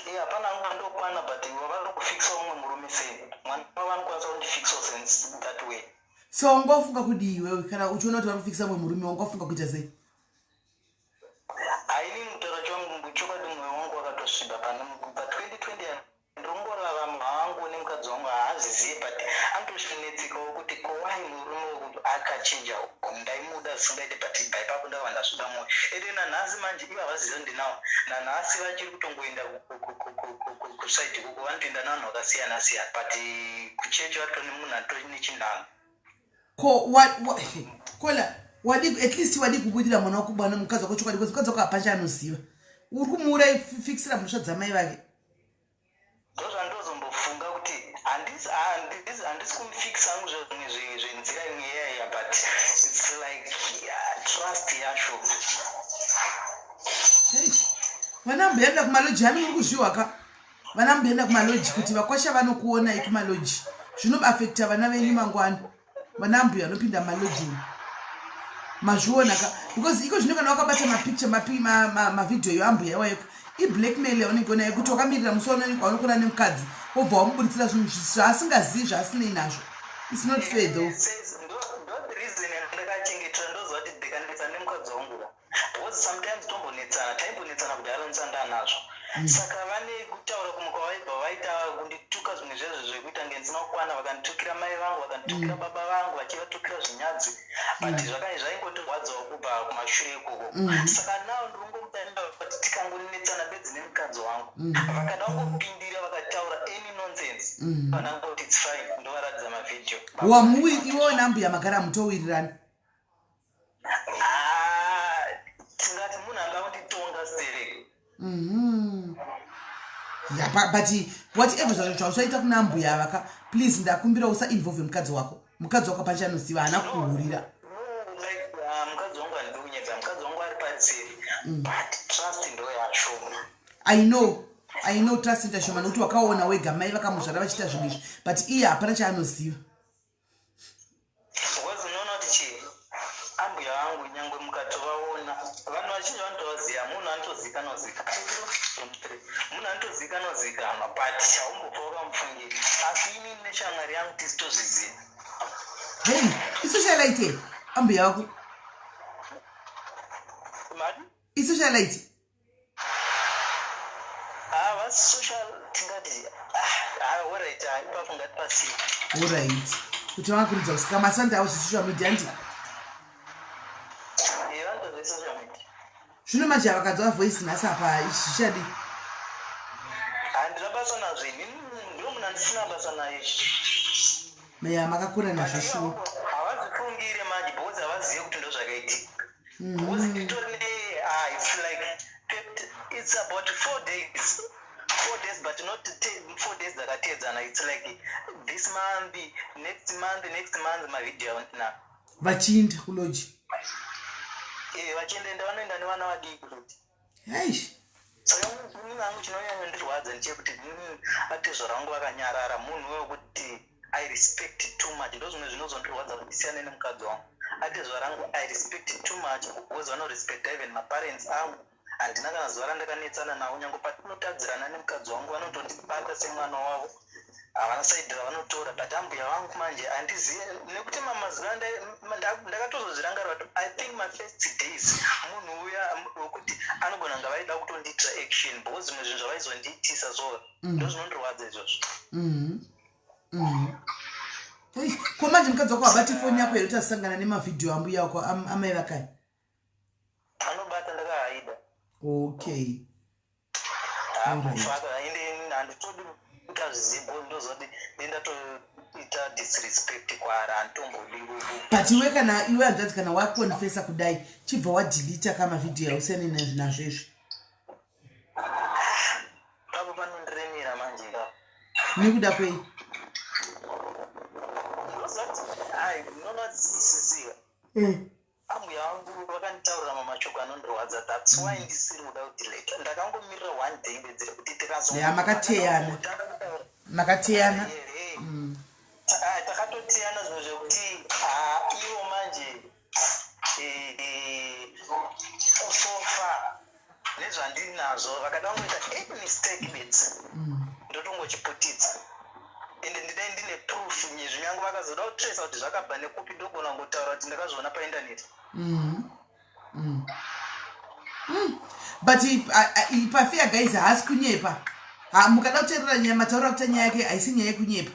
Speaker 6: Iye hapana hangu pandokwana, but vari kufikisa umwe murume sei? Mwana wavo anokwanisa kundifikisawo sense that way.
Speaker 1: So wanga wafunga kudii iwewe kana uchiona kuti vari kufikisa mumwe murume? Wanga wafunga kuita sei?
Speaker 6: Haini mutauro changu chokwadi, mwoyo wangu wakatosviba pane pa 2020. Ndongorarama hangu nemukadzi wangu, haazizivi, but anotosvinetsikawo kuti ko why murume wekuti akachinja. Ndaimuda zvisingaiti, but by ipapo ndakabva ndasviba mwoyo. Ende nanhasi manje ivo havazivi ndinawo. Nanhasi vachiri kutongoenda kuside kuko, vanotoenda nevanhu vakasiyana siyana, but kuchechi vatori nemunhu atori nechinhano.
Speaker 1: Ko kola wadi at least wadi kubudira mwana wako, bwana mukadzi wako chokwadi, because mukadzi wako hapana chaanoziva. Uri kumuuraifikisira mhosva dzamai vake.
Speaker 6: Ndozvandozombofunga kuti handisi kumufikisa hangu zvimwe zvenzira imwe iyaiya, but it's like, yeah, trust yacho.
Speaker 1: Vana mboenda kumalodge hani, muri kuzviwa ka? Vana mboenda kumalodge kuti vakwasha vanokuonai kumalodge, zvinoaffecta vana venyu mangwana. Vana mbuya vanopinda malodge umu, mazviona ka? Because iko zvino kana wakabata mapicture, mavhidhiyo yo ambuya iwayo, iblackmail yaunenge unayo kuti wakamirira musi waunokona nemukadzi, wobva wamuburitsira zvinhu zvaasingazivi, zvaasinei nazvo. It's not fair though.
Speaker 6: Ndo the reason yandakachengetera. Ndoziva kuti ndikanetsana nemukadzi wangu ka, because sometimes tombonetsana, taimbonetsana kudhara ndisanda nazvo. Saka vane kutaura kumwe kwavaibva vaita kundituka zvimwe zvezvo zvekuita nge ndisina kukwana. Vakanditukira mai vangu, vakanditukira baba vangu, vachivatukira zvinyadzi, but zvaingotirwadzawo kubva kumashure ikoko. Saka now ndiringomutaenda kuti tikangonetsana bedzi nemukadzi wangu, vakada kungopindira vakataura any nonsense, vanangoti it's fine, ndovaratidza mavhidhiyo.
Speaker 1: Wamuwi iwewo nambuya magara mutowirirana?
Speaker 6: Ah, tingati munhu anga kunditonga stereki.
Speaker 1: Ya, but whatever zvausaita kuna mbuya ava ka, please ndakumbira usainvolve mukadzi wako. Mukadzi wako hapana chaanoziva, haana kuhurira.
Speaker 6: No, like mukadzi wangu handidi kunyedza, mukadzi wangu ari patseri, but trust ndo yashoma.
Speaker 1: I know, I know, trust ndashoma nekuti wakaona wega mai vakamuzvara vachiita zvinhu izvi, but iye hapana chaanoziva.
Speaker 6: Because unoona kuti chii, ambuya vangu nyangwe mukatovaona, vanhu vazhinji vanotovaziva, munhu anotozikanwa zikanwa, munhu anotozikanwa zikanwa, but chaumbofa wakamufungira. Asi inini neshamwari yangu tisi tozviziva.
Speaker 1: Hei, isocialite ambuya wako?
Speaker 6: Mati?
Speaker 1: Isocialite?
Speaker 6: Havasi social, tingati alright, ipapo ngatipasiye.
Speaker 1: Alright, kuti vangakurudza kusika masandi avo zvesocial media, ndi
Speaker 6: Vanotozve social media.
Speaker 1: Zvino. manje vakanzwa voice nhasi apa, zvichadii?
Speaker 6: Handina basa nazvo ini, ndo munhu andisina basa naye.
Speaker 1: Ya, makakura nazvo shuwa.
Speaker 6: Havazvifungire manje because havazive kuti ndo zvakaitika, because nditori ne ah, it's like it's about 4 days, 4 days, but not 4 days dzakateedzana. It's like this month, next month, next month, mavhidhiyo na
Speaker 1: Vachiinda kulodge?
Speaker 6: Eh, vachiendaenda, vanoenda nevana vadiki kuti.
Speaker 1: Aish.
Speaker 6: Saka inini hangu chinonyanyondirwadza ndechekuti atezvara vangu vakanyarara. Munhu wekuti I respect too much. Ndo zvimwe zvinozondirwadza kuti ndisiyane nemukadzi wangu. Atezvara vangu I respect too much because vanorespecta even maparents angu. Handina kana zuva randakanetsana navo. Nyange patinotadzirana nemukadzi wangu, vanotondibata semwana wavo, havana side ravanotora. But ambuya vangu manje handizive, nekuti mamazuva ndakatozozvirangarira kuti I think my first days munhu uya wekuti anogona kunga vaida kutondiitira action, because zvimwe zvinhu zvavaizondiitisa so ndo zvinondirwadza izvozvo.
Speaker 1: Ko manje mukadzi wako habati foni yako here kuti asangana nemavhidhiyo ambuya wako, amai vakai?
Speaker 6: Anobata, ndakahaida.
Speaker 1: Okay.
Speaker 6: Haakufaka. Ende handitodi kuti azvizive, ndozoti ndendatoita disrespect kwaari, handitombodi.
Speaker 1: But iwe, kana iwe hanzvadzi, kana wakonfesa kudai, chibva wadeleta kamavhidhiyo ausiyane nazvo izvo.
Speaker 6: Papo panondiremera manje ipapo.
Speaker 1: Nekuda kwei?
Speaker 6: Ndozati ai ndinonatsisisiwa. Ambuya vangu vakanditaurira mamashoko anondirwadza. That's why ndisiri kuda kudeleta. Ndakangomirira one day bedzi rekuti tikazo
Speaker 1: Ya, makateyana. Makateyana.
Speaker 6: Takatoteyana zvinhu zvekuti ah, ivo manje so far nezvandinazvo vakada kungoita any mistake bedzi, ndotongochiputidza. Ende ndidai ndine proof nyezvi, nyange vakazoda kutraca kuti zvakabva nekupi, ndogona kungotaura kuti ndakazviona paindaneti.
Speaker 1: But pafair, guys, haasi kunyepa. Mukada kuteerera nyaya, mataurira kuti nyaya yake haisi nyaya yekunyepa,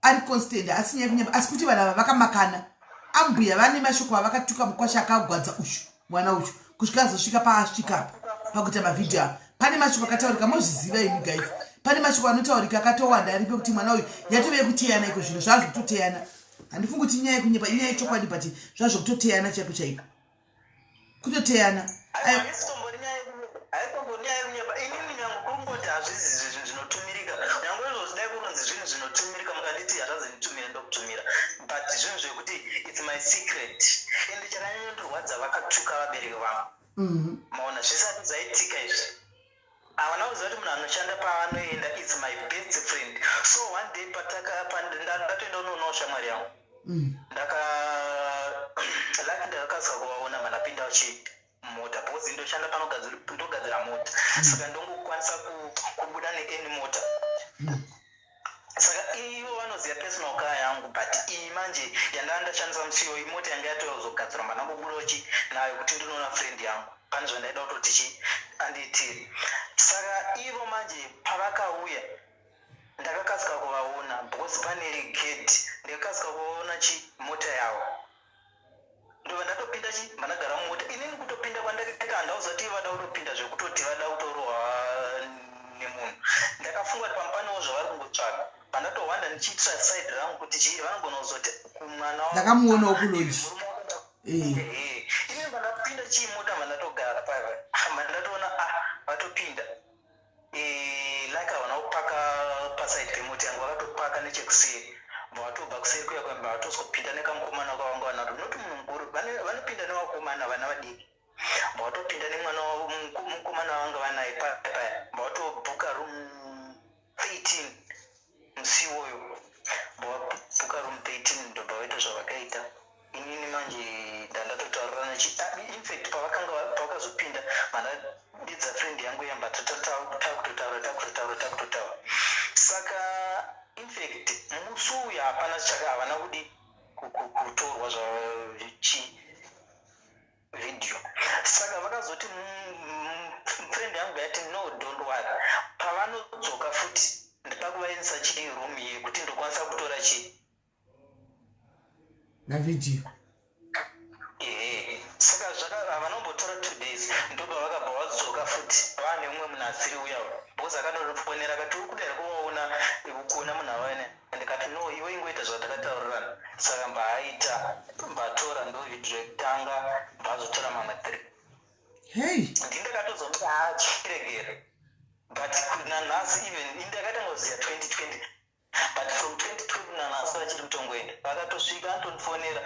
Speaker 1: ari constant, haasi nyaya yekunyepa. Asi kuti vanhu ava vakamakana, ambuya vane mashoko avakatuka mukwasha akagwadza ushu mwana uchu kusvika azosvika paasvika apa pakuita mavhidhiyo ava. Pane mashoko akataurika, mozviziva imi guys, pane mashoko anotaurika akatowanda aripo kuti mwana uyu yatove yekuteyana iko zvino, zvazvokutoteyana. Handifungi kuti inyaya yekunyepa, inyaya yechokwadi, but zvazvokutoteyana chaiko chaiko, kutoteyana.
Speaker 6: Haisitombori nyaya yekunyepa. Inini nyange kungoti hazvisi zvinhu zvinotumirika, nyange izvozvi dai kurunzi zvinhu zvinotumirika, mukanditi hazvazonditumira, ndokutumira. But zvinhu zvekuti it's my secret. Ende chakanyanyondirwadza, vakatuka vabereki vangu. Maona, zvisati zvaitika izvi, havana kuziva kuti munhu anoshanda paanoenda, it's my best friend. So one day ndatoenda unoonawo shamwari yangu, ndaka lucky ndakakasika kuvaona mandapinda chi mota, because ndoshanda ndogadzira mota, saka ndongokwanisa kubuda neany mota. Saka ivo vanoziva personal car yangu, but iyi manje yandanga ndashandisa musi iyoyo, imota yanga yatouya kuzogadzirwa. Mandangobudawo chi nayo kuti ndinoona friend yangu, pane zvandaida kutoti chi andiitire. Saka ivo manje pavakauya, ndakakasika kuvaona because pane gate. Ndakakasika kuvaona chi mota yavo, ndobva ndatopinda chi mandagara mumota. Inini kutopinda kwandakaita, handauzati vada kutopinda zvekutoti vada kutorohwa nemunhu. Ndakafunga kuti pamupanewo zvavari kungotsvaga, pandatohwanda ndichiitira side rangu kuti chii vanogona kuzoti kumwana.
Speaker 1: Ndakamuonawo kulodge.
Speaker 6: Inini pandapinda chiimota, mandatogara paipa, mandatoona ah, vatopinda. Like havana kupaka paside pemota yangu, vakatopaka nechekuseri, bva vatobva kuseri kuya kwemba, vatozopinda nekamukomana kwavanga vanaro. Noti munhu mukuru, vanopinda nevakomana vana vadiki, bva vatopinda nemwana mukomana vanga vanaye paya, bva vatobhuka room 13 musi iwoyo, bva vabhuka room 13, ndobva vaita zvavakaita. Inini manje ndandatotaurira, infact pavakanga pavakazopinda, mandadidza friend yangu yamba, takutotaura, takutotaura, takutotaura. Saka infact musi uyu hapana chaka, havana kudi kutorwa zvachi video. Saka vakazoti friend yangu yati, "No, don't worry, pavanodzoka futi ndida kuvaendesa chi room yekuti ndokwanisa kutora chi
Speaker 1: Mavhidhiyo.
Speaker 6: Ehe. Saka havanombotora 2 days, ndobva vakabva vadzoka futi vaane umwe munhu asiri uya, because akanofonera akati, "Uri kuda here kuvaona, kuona munhu avaene?" Ndikati, "No, iwe ingoita zvatakataurirana." Saka mbaaita, mbatora, ndo vhidhio yekutanga, mbazotora mamwe three.
Speaker 1: Hei.
Speaker 6: Ndindakatozomuti, "Hachiregere." But nanhasi, even indakatanga kuziva 2020, but from 2020 nanhasi vachiri kutongoenda. Vakatosvika, anotondifonera.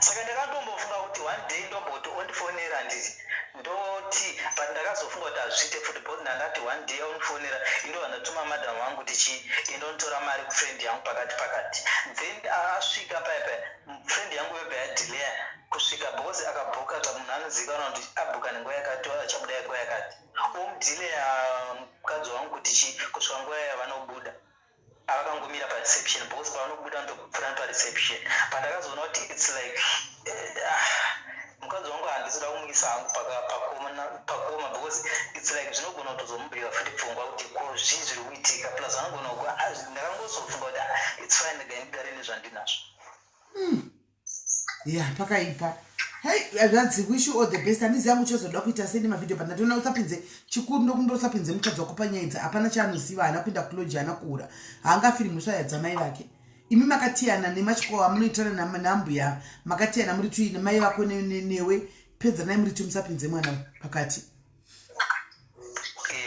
Speaker 6: Saka ndakatombofunga kuti one day ndomboti ondifonera, handiti ndoti, but ndakazofunga kuti hazviite futi, because ndangati one day aundifonera, indobva ndatuma madhamu vangu kuti chi indonitora mari kufriend yangu pakati pakati. Then asvika paya paya, friend yangu yobva yadelaya kusvika, because akabhuka, munhu anozivikanwa kuti abhuka nenguva yakati, achabuda nguva yakati. Omudelaya mukadzi wangu kuti chi kusvika nguva yavanobuda, avakangomira pareception, because pavanobuda ndopfuura pareception. Pandakazoona kuti it's like ah, mukadzi wangu handisida kumuisa hangu pakoma, because it's like zvinogona kutozomubika futi pfungwa kuti ko zvii zviri kuitika. Plus vanogona, ndakangozofunga kuti, ah, it's fine, ndega ndigare nezvandinazvo.
Speaker 1: Ya, pakaipa. Hei, zvanzi, wish you all the best. Handizi yangu chazoda kuita sei nemavhidhio, but ndatoona usapinze chikuru, ndokundo usapinze mukadzi wako panyaya idzi. Hapana chaanoziva, haana kuenda kulodge, haana kuura, haangafiri mhosva yadzamai vake. Imi makatiyana nemachiko amunoitirana nambuya, makatiyana muri tui nemai vako newe, pedzanai muri tui, musapinze mwana pakati.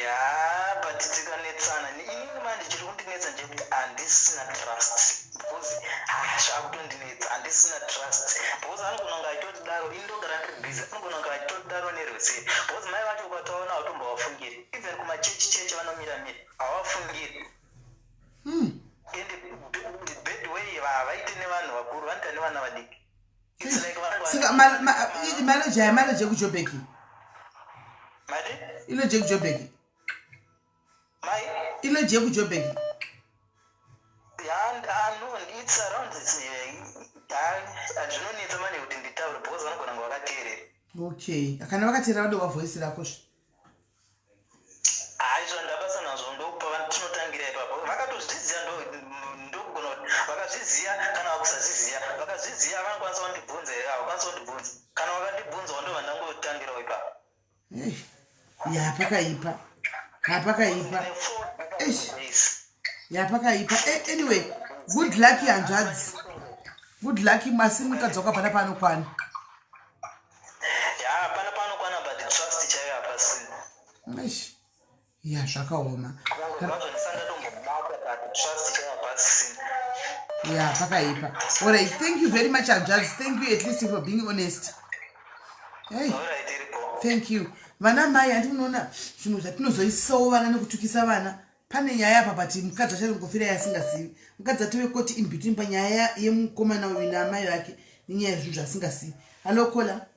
Speaker 6: Ya, but tikanetsana, inini manje chiri kundinetsa ndechekuti handisina trust, because ah, zvakutondinetsa, handisina trust, because anogona kunge achitotidaro, ini ndogara ndiri busy, anogona kunge achitotidaro nerweseri, because mai vacho ukataona hautombovafungiri. Even kumachechi chechi vanomira mira, havafungiri. Ende bad way havaite nevanhu vakuru, vanoita nevana vadiki.
Speaker 1: Saka malodge aya, malodge ekuJobek?
Speaker 6: Mati?
Speaker 1: Ilodge ekuJobek?
Speaker 6: Mai?
Speaker 1: Ilodge ekuJobek?
Speaker 6: No, it's around. Zvinonetsa manje kuti nditaure, because vanogona kunge vakateerera.
Speaker 1: Okay, kana vakateerera, vadova voice rakozve.
Speaker 6: Haizvo, ndabasa nazvo, ndokupa tinotangira ipapo. Vakatozviziva, ndokugona kuti vakazviziva kana vakusazviziva. Vakazviziva vanokwanisa kundibvunza here? Havakwanisa kundibvunza. Kana vakandibvunzawo, ndobva ndangotangirawo ipapo.
Speaker 1: Ya, pakaipa, hapakaipa. Ya, pakaipa. Anyway, good luck, hanzvadzi, good luck. Masi mukadzi wako hapana paanokwana.
Speaker 6: Ya, hapana paanokwana, but trust chaiyo hapasina.
Speaker 1: Ya, zvakaoma.
Speaker 6: Zvandisandatombobata, but trust chaiyo hapasina.
Speaker 1: Ya, pakaipa. Alright, thank you very much, hanzvadzi. Thank you at least for being honest. Hey. Thank you. Vana mai, handi munoona zvimwe zvatinozoisawo vana nekutukisa vana. Pane nyaya apa, but mukadzi achangofira yasingazivi. Mukadzi atove caught in between panyaya yemukomana uyu naamai vake, nenyaya yezvinhu zvasingazivi. Hallo, caller.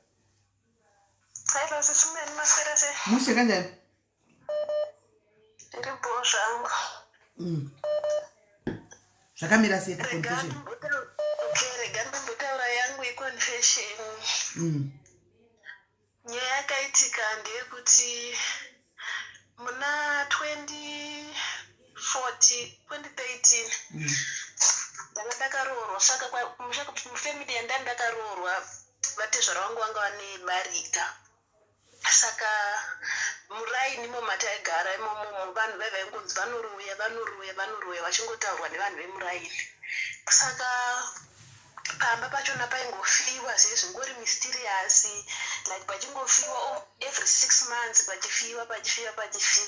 Speaker 5: Hello, sisumeni, maswera sei?
Speaker 1: Mushe, kanjani?
Speaker 5: Ndiri bho zvangu.
Speaker 1: Zvakamira sei paconfession?
Speaker 5: Okay, rega ndimbotaura yangu iconfession. Nyaya yakaitika ndeyekuti muna 2014, 2013 ndanga ndakaroorwa. Saka mufamily yandanga ndakaroorwa, vatezvara vangu vanga vane barika. Saka muraini imo mataigara imomomo, vanhu vai vaingonzi vanoroya, vanoroya, vanoroya, vachingotaurwa nevanhu vemuraini. Saka pamba pachona paingofiwa zvezvingori mysterious, like pachingofiwa every 6 months, pachifiwa, pachifiwa, pachifiwa.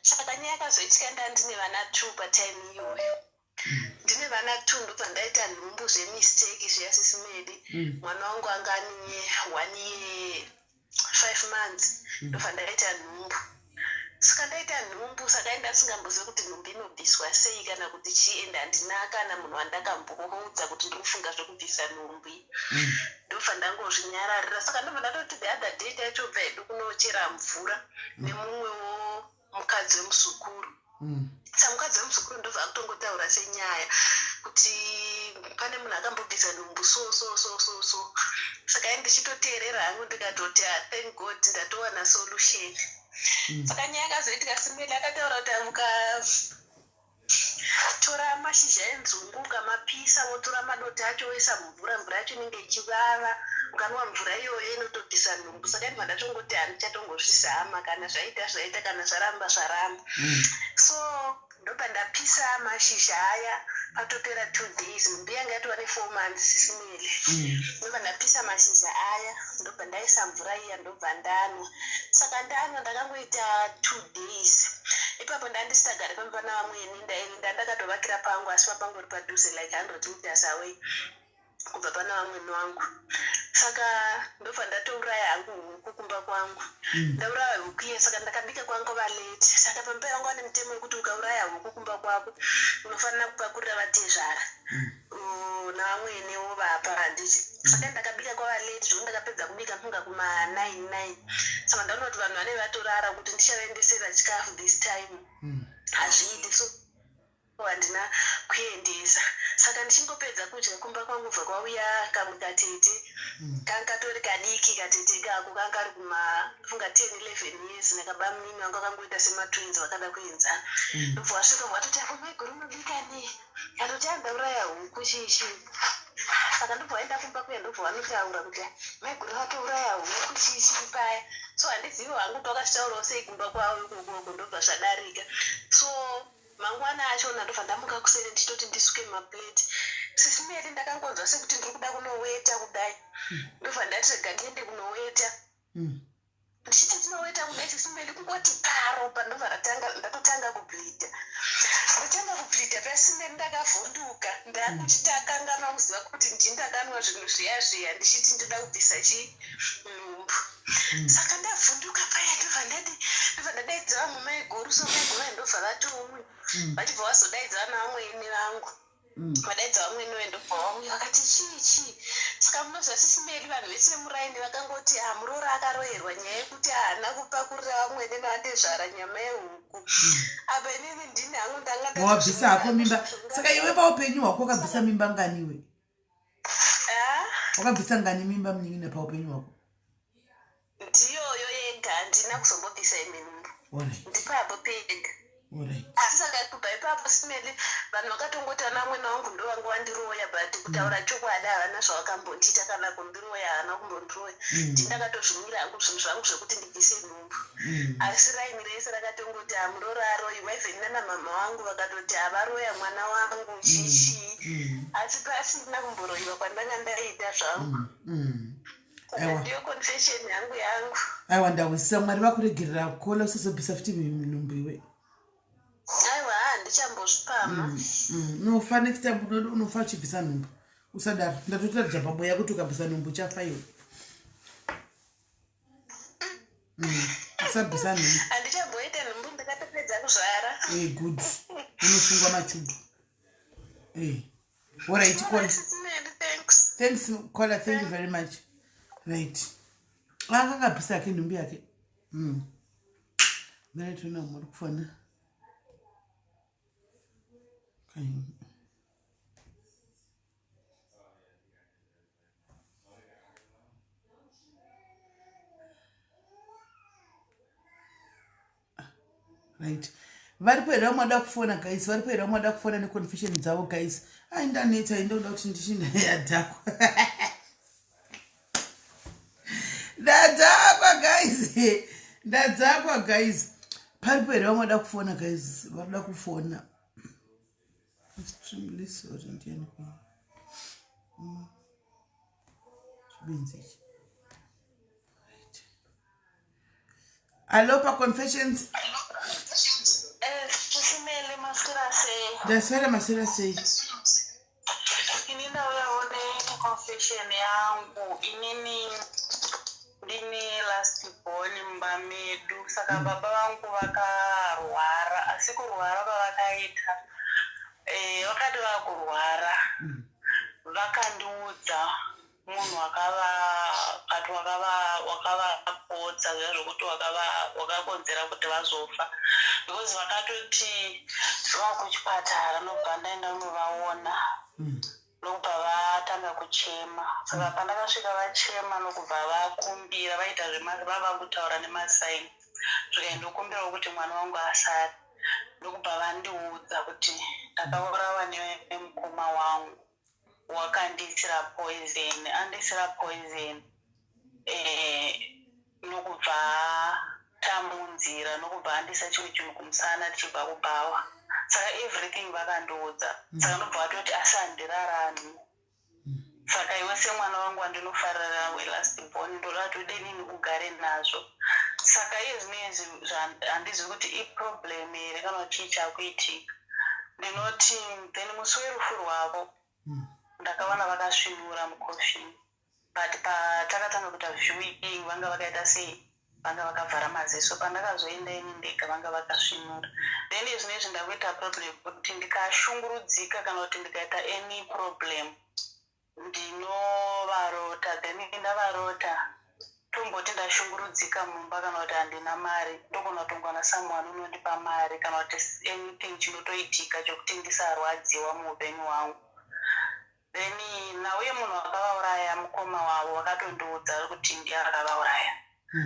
Speaker 5: Saka nyaya yakazoitika, ndandine vana two patime iyoyo, ndine vana two, ndobva ndaita nhumbu zvemistake zviya, sisimedi. Mwana wangu anga ane 1 year 5 months, ndobva ndaita nhumbu. Saka ndaita nhumbu, saka enda ndisingambozivi kuti nhumbu inobviswa sei kana kuti chii, ende handina kana munhu wandakamboudza kuti ndiri kufunga zvekubvisa nhumbu. Ndobva ndangozvinyararira. Saka ndobva ndatoti the other day taitobva hedu kunochera mvura nemumwewo mukadzi wemusukuru. Saka mukadzi wemusukuru ndobva akutongotaura senyaya kuti pane munhu akambobvisa nhumbu, so so so so so. Saka ini ndichitoteerera hangu, ndikatoti, "Ah, thank God, ndatowana solution." Saka nyaya yakazoitika, simeli, akataura kuti mukatora mashizha enzungu, ukamapisa, wotora madota acho woisa mumvura, mvura yacho inenge ichivava.
Speaker 2: Ukanwa mvura iyoyo inotobvisa nhumbu. Saka ndibva ndatongoti handichatongozvizama, kana zvaita zvaita, kana zvaramba zvaramba. So ndobva ndapisa mashizha aya. Patopera 2 days, nhumbu yanga yatova ne4 months, Sis Melly. Ndobva ndapisa mashizha aya, ndobva ndaisa mvura iya, ndobva ndanwa. Saka ndanwa, ndakangoita 2 days ipapo. Ndandisitagari pamba navamweni, ndandakatovakira pangu, asi papangori padhuze, like 100 meters away kubva pana vamweni vangu. Saka ndobva ndatouraya hangu huku kumba kwangu. Ndauraya huku iye, saka ndakabika kwangu valate. Saka pamba vangu vane mutemo wekuti ukauraya huku kumba kwako, unofanira kupakurira vatezvara navamwene, wovapa, handiti? Saka ndakabika kwava late zvokuti ndakapedza kubika mfunga kuma9 9. Saka ndaona kuti vanhu vanenge vatorara, kuti ndichavaendesera chikafu this time hazviiti, so handina kuendesa. Saka ndichingopedza kudya kumba kwangu, bva kwauya kamwe katete. Kanga katori kadiki katete kako, kanga kari kumafunga 10 11 years, nakabamunini vangu vakangoita sematwins, vakada kuenzana. Ndobva wasvika, vatoti, "Apo maiguru mabika nei?" Katoti, "Andauraya huku chichi." Saka ndobva vaenda kumba kuya, ndobva vanotaura kuti maiguru vatouraya huku chichi paya. So handizivi hangu kuti vakazvitaurawo sei kumba kwavo ikokoko. Ndobva zvadarika. So mangwana achona ndobva ndamuka kuseni, ndichitoti ndisuke maplate, Sis Melly, ndakangonzwa sekuti ndiri kuda kunoweta kudai. Ndobva ndati rega ndiende kunoweta. Ndichiti ndinoweta kudai, Sis Melly, kungoti paropa ndobva ratanga, ndatotanga kubleeda. Ndatanga kubleeda paya, Sis Melly, ndakavhunduka. Ndakuti takanganwa kuziva kuti ndii ndakanwa zvinhu zviya zviya ndichiti ndoda kubvisa chi nhumbu. Saka ndavhunduka paya, ndobva ndadi, ndobva ndadaidza vamwe maiguru. So maiguru aya ndobva vatouya, vachibva vazodaidza vana vamwene vangu. Vadaidza vamwene ve, ndobva vauya, vakati, "Chii chii?" Saka munoziva, Sis Melly, vanhu vese vemuraini vakangoti, "Muroora akaroyerwa nyaya yekuti haana kupakurira vamwene navatezvara nyama yehuku." Apa inini ndini hangu ndanga
Speaker 1: Wabvisa hako mimba. Saka iwe paupenyu hwako wakabvisa mimba nganiwe?
Speaker 2: Ah?
Speaker 1: Wakabvisa ngani mimba, munin'ina, paupenyu hwako?
Speaker 2: Ndiyoyo yega, handina kuzombobvisa imwe nhumbu. Ndipapo pega. Asi saka kubva ipapo, Sis Melly, vanhu vakatongoti ana mwene wangu ndo vanga vandiroya, but kutaura chokwadi havana zvavakambondiita, kana kundiroya havana kumbondiroya. Ndindakatozvimira hangu zvinhu zvangu zvekuti ndibvise nhumbu. Asi raini rese rakatongoti hamurora aroyiwa, even nana mama vangu vakatoti havaroya mwana wangu chichii. Asi pasina kumboroyiwa kwandanga ndaita zvangu. Saka ndiyo confession yangu yangu.
Speaker 1: Aiwa, ndahwisisa. Mwari vakuregerera kola, usazobvisa futi nhumbu iwe.
Speaker 2: Aiwa, handichambozvipama.
Speaker 1: Unofa next time, unofa uchibvisa nhumbu. Usadaro, ndatotaridza paboya kuti ukabvisa nhumbu uchafa iwe. Usabvisa nhumbu.
Speaker 2: Handichamboita nhumbu, ndakatopedza kuzvara.
Speaker 1: Good, unosungwa machudu. Alright, Kola.
Speaker 2: Thanks.
Speaker 1: Thanks, Kola, thank you very much. Right, akakabvisa ake nhumbu yake. Miraitona muri kufona. Okay. Right, varipo here vamwe vada kufona, guys? Varipo here vamwe vada kufona neconfession dzavo, guys? Ai, ndaneta, indoda kuti ndichinayadhakwa. Ndadzakwa, guys, ndadzakwa, guys. Paripo here vamwe vada kufona, guys? Varikuda kufona, extremely sorry. Ndiani? Chibenzi ichi. Right, allo, paconfessions.
Speaker 4: Sis Melly, maswera sei?
Speaker 1: Ndaswera, maswera sei?
Speaker 4: Ini ndauyawo neconfession yangu. Inini ndini last born mumba medu. Saka baba vangu vakarwara, asi kurwara kwavakaita, vakati vakurwara, vakandiudza munhu wakavakati wakavapotsa zviya zvokuti wakakonzera kuti vazofa, because vakatoti vakuchipatara, nobva ndaenda kunovaona, nokubva vatanga kuchema. Saka pandakasvika vachema, nokubva vakumbira, vaita vava kutaura nemasaini, zvikaendokumbirawo kuti mwana wangu asare, ndokubva vandiudza kuti ndakaurawa nemukoma wangu. Wakandiisira poison, andiisira poison, nokubva tamunzira, nokubva andisa chimwe chinhu kumusana tichibva kubhawa. Saka everything vakandiudza. Saka ndobva vatoti, asi handirarami. Saka iwe semwana wangu wandinofarira, welast born, ndoda kuti udenini ugare nazvo. Saka iye zvino izvi handizivi kuti iproblem here kana kuti chii chakuitika. Ndinoti then musi werufu rwavo ndakaona vakasvinura mucoffin, but patakatanga kuita viewing vanga vakaita sei, vanga vakavhara maziso. Pandakazoenda ini ndega, vanga vakasvinura. Then izvino izvi ndakuita problem kuti ndikashungurudzika kana kuti ndikaita any problem, ndinovarota. Then ndavarota, tomboti ndashungurudzika mumba kana kuti handina mari, ndogona kutongwana someone unondipa mari kana kuti anything chinotoitika chokuti ndisarwadziwa muupenyu hwangu. Then nauye munhu akavauraya, mukoma wavo, vakatondiudza kuti ndiye akavauraya.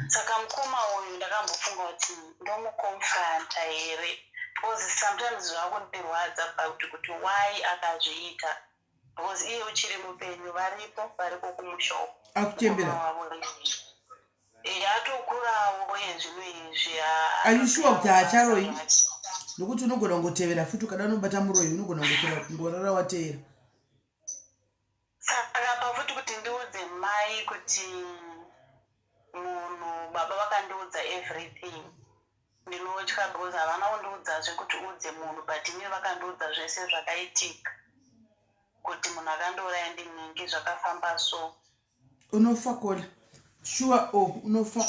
Speaker 4: Saka mukoma uyu ndakambofunga kuti ndomuconfronta here, because sometimes zvakundirwadza pakuti kuti why akazviita, because iye uchiri mupenyu, varipo, variko kumusha uko.
Speaker 1: Akuchembera.
Speaker 4: Atokurawo yezvino izvi.
Speaker 1: Are you sure kuti haacharoyi? Nokuti unogona kungotevera futi, ukada unobata muroyi, unogona kungotevera, kungorara wateera.
Speaker 4: Saka pafuti kuti ndiudze mai kuti munhu baba vakandiudza everything, ndinotya because havana kundiudzazve kuti udze munhu, but inini vakandiudza zvese zvakaitika, kuti munhu akandiuraya ndinhingi, zvakafamba so.
Speaker 1: Unofa, Kola, sure o unofa.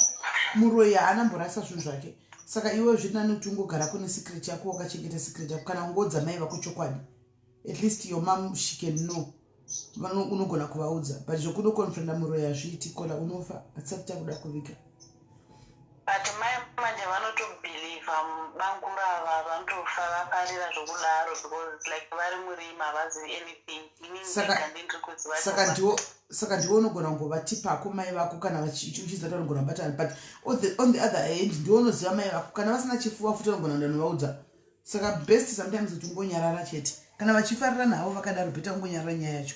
Speaker 1: Muroyi haana mborasa zvinhu zvake. Saka iwe zviri nani kuti ungogara kune secret yako, wakachengeta secret yako, kana ungoudza mai vako chokwadi. At least your mom, she can know. Unogona kuvaudza, but zvokunoconfronta muroyi hazviiti, Kola, unofa. Hatisati takuda kuviga.
Speaker 4: But mai manje vanotobhilivha bangurava, vanotofa vafarira zvokudaro, because like vari murima, havazivi anything. Inini ndega ndindiri kuziva.
Speaker 1: Saka ndiwo unogona kungovatipako mai vako kana uchiziva kuti vanogona kubatana, but on the other hand ndiwo unoziva mai vako kana vasina chifuva futi vanogona kuenda novaudza. Saka best sometimes kuti ungonyarara chete. Kana vachifarira navo vakadaro, better ungonyarara nyaya yacho.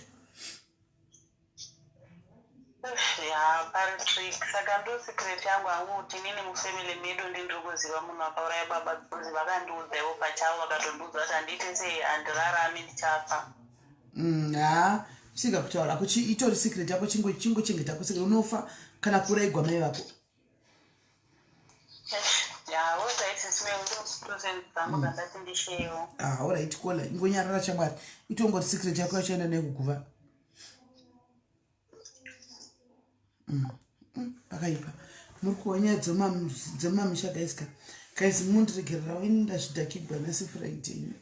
Speaker 4: Ya, pari tricky. Saka ndo secret yangu hangu, kuti inini mufamily medu ndindiri kuziva munhu akauraya baba, because vakandiudza ivo pachavo, vakatondiudza kuti handiite sei, handirarami, ndichafa.
Speaker 1: Ha, chiga kutaura kuchi itori secret yako, chingochengeta kusecret. Unofa kana kuuraigwa mai vako.
Speaker 4: Ya, alright, ndo dzangu dzandati ndishewo.
Speaker 1: Ah, alright, Kola, ingonyarara chamwari, itongori secret yako yachaenda nayo kuguva. Pakaipa. Muri kuwa nyaya dzemamisha, guys ka. Guys, mundiregererawo, ini ndazvidhakigwa nhasi Friday.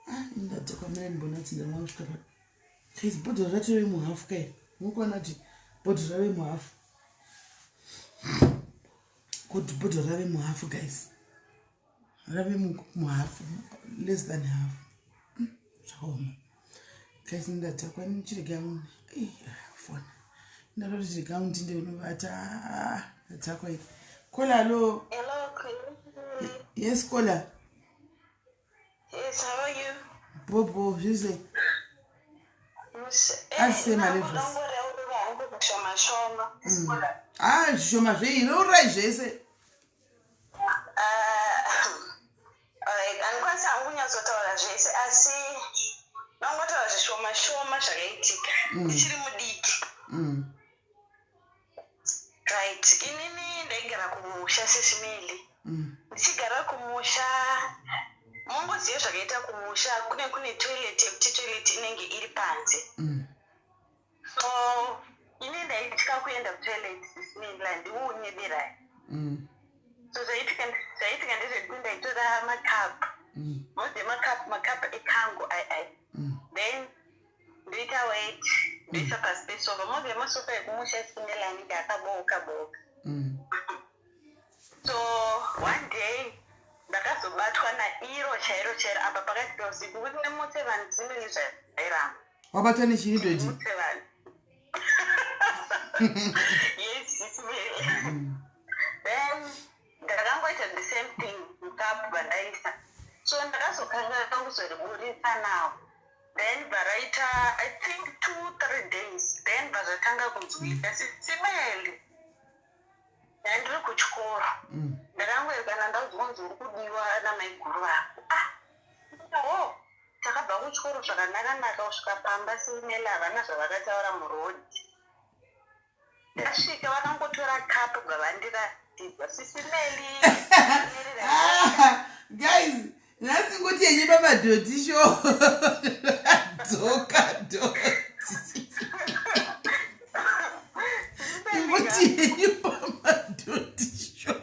Speaker 1: Ah, ini ndadhakwa. Mira ndimbona kuti ndamwa kusvika pa. Guys, bhodhoro ratove muhafu kai. Muri kuona kuti bhodhoro rave muhafu, kuti bhodhoro rave muhafu, guys, rave muhafu, less than half. Zvakaoma, guys, ndadhakwa. Chirega fona, ndatoti chirega ndinde unovata. Ndadhakwa iri. Kola, hello.
Speaker 2: Hello, Queen.
Speaker 1: Yes, Kola.
Speaker 2: Yes, how are you?
Speaker 1: Bobo, zvise Asi malevels.
Speaker 2: Shoma shoma.
Speaker 1: Ah, zvishoma zvei? Reurai zvese.
Speaker 2: Alright, handikwanisi hangu kunyatsotaura zvese, asi ndangotaura zvishoma shoma zvakaitika ndichiri mudiki. Right, inini ndaigara kumusha, Sisimeli. Ndichigara kumusha, mongoziva zvakaita kumusha, kune toilet yekuti toilet inenge iri panze. So ini ndaitya kuenda kutoilet, Sisimeli, handiunyeberai. So zvaitika ndezvekuti ndaitora makapu, moziva makapu, makapu ekango ai ai, then ndoita wet, ndoisa pasi pesofa. Moziva masofa ekumusha, Sisimeli, anenge akabooka booka. So one day ndakazobatwa nairo chairo chairo apa pakati peusiku, kuti ndimutse vanhu simeni zvairamba.
Speaker 1: Wabatwa nechii, dodi?
Speaker 2: Ndimutse vanhu. Yes, Sisimeli. Then ndakangoita the same thing, mukapu vandaisa. So ndakazokanga kuzoriburitsa nawo.
Speaker 5: Then bva raita, I think, 2, 3 days, then bva zvatanga kunzwika. Sisi Meli, ndandiri kuchikoro. Ndakangoekana ndaudzwa kunzi uri kudiwa namaiguru vako. Ah, o takabva kuchikoro zvakanaka-naka kusvika pamba. Sisi Meli, havana zvavakataura murodhi. Ndasvika, vakangotora kapu, bva vandiratidza. Sisi Meli.
Speaker 1: Ah, guys, nhasi ngoti yenye pamadhoti show, dzoka dhoti, ngoti yenyu pamadhoti show.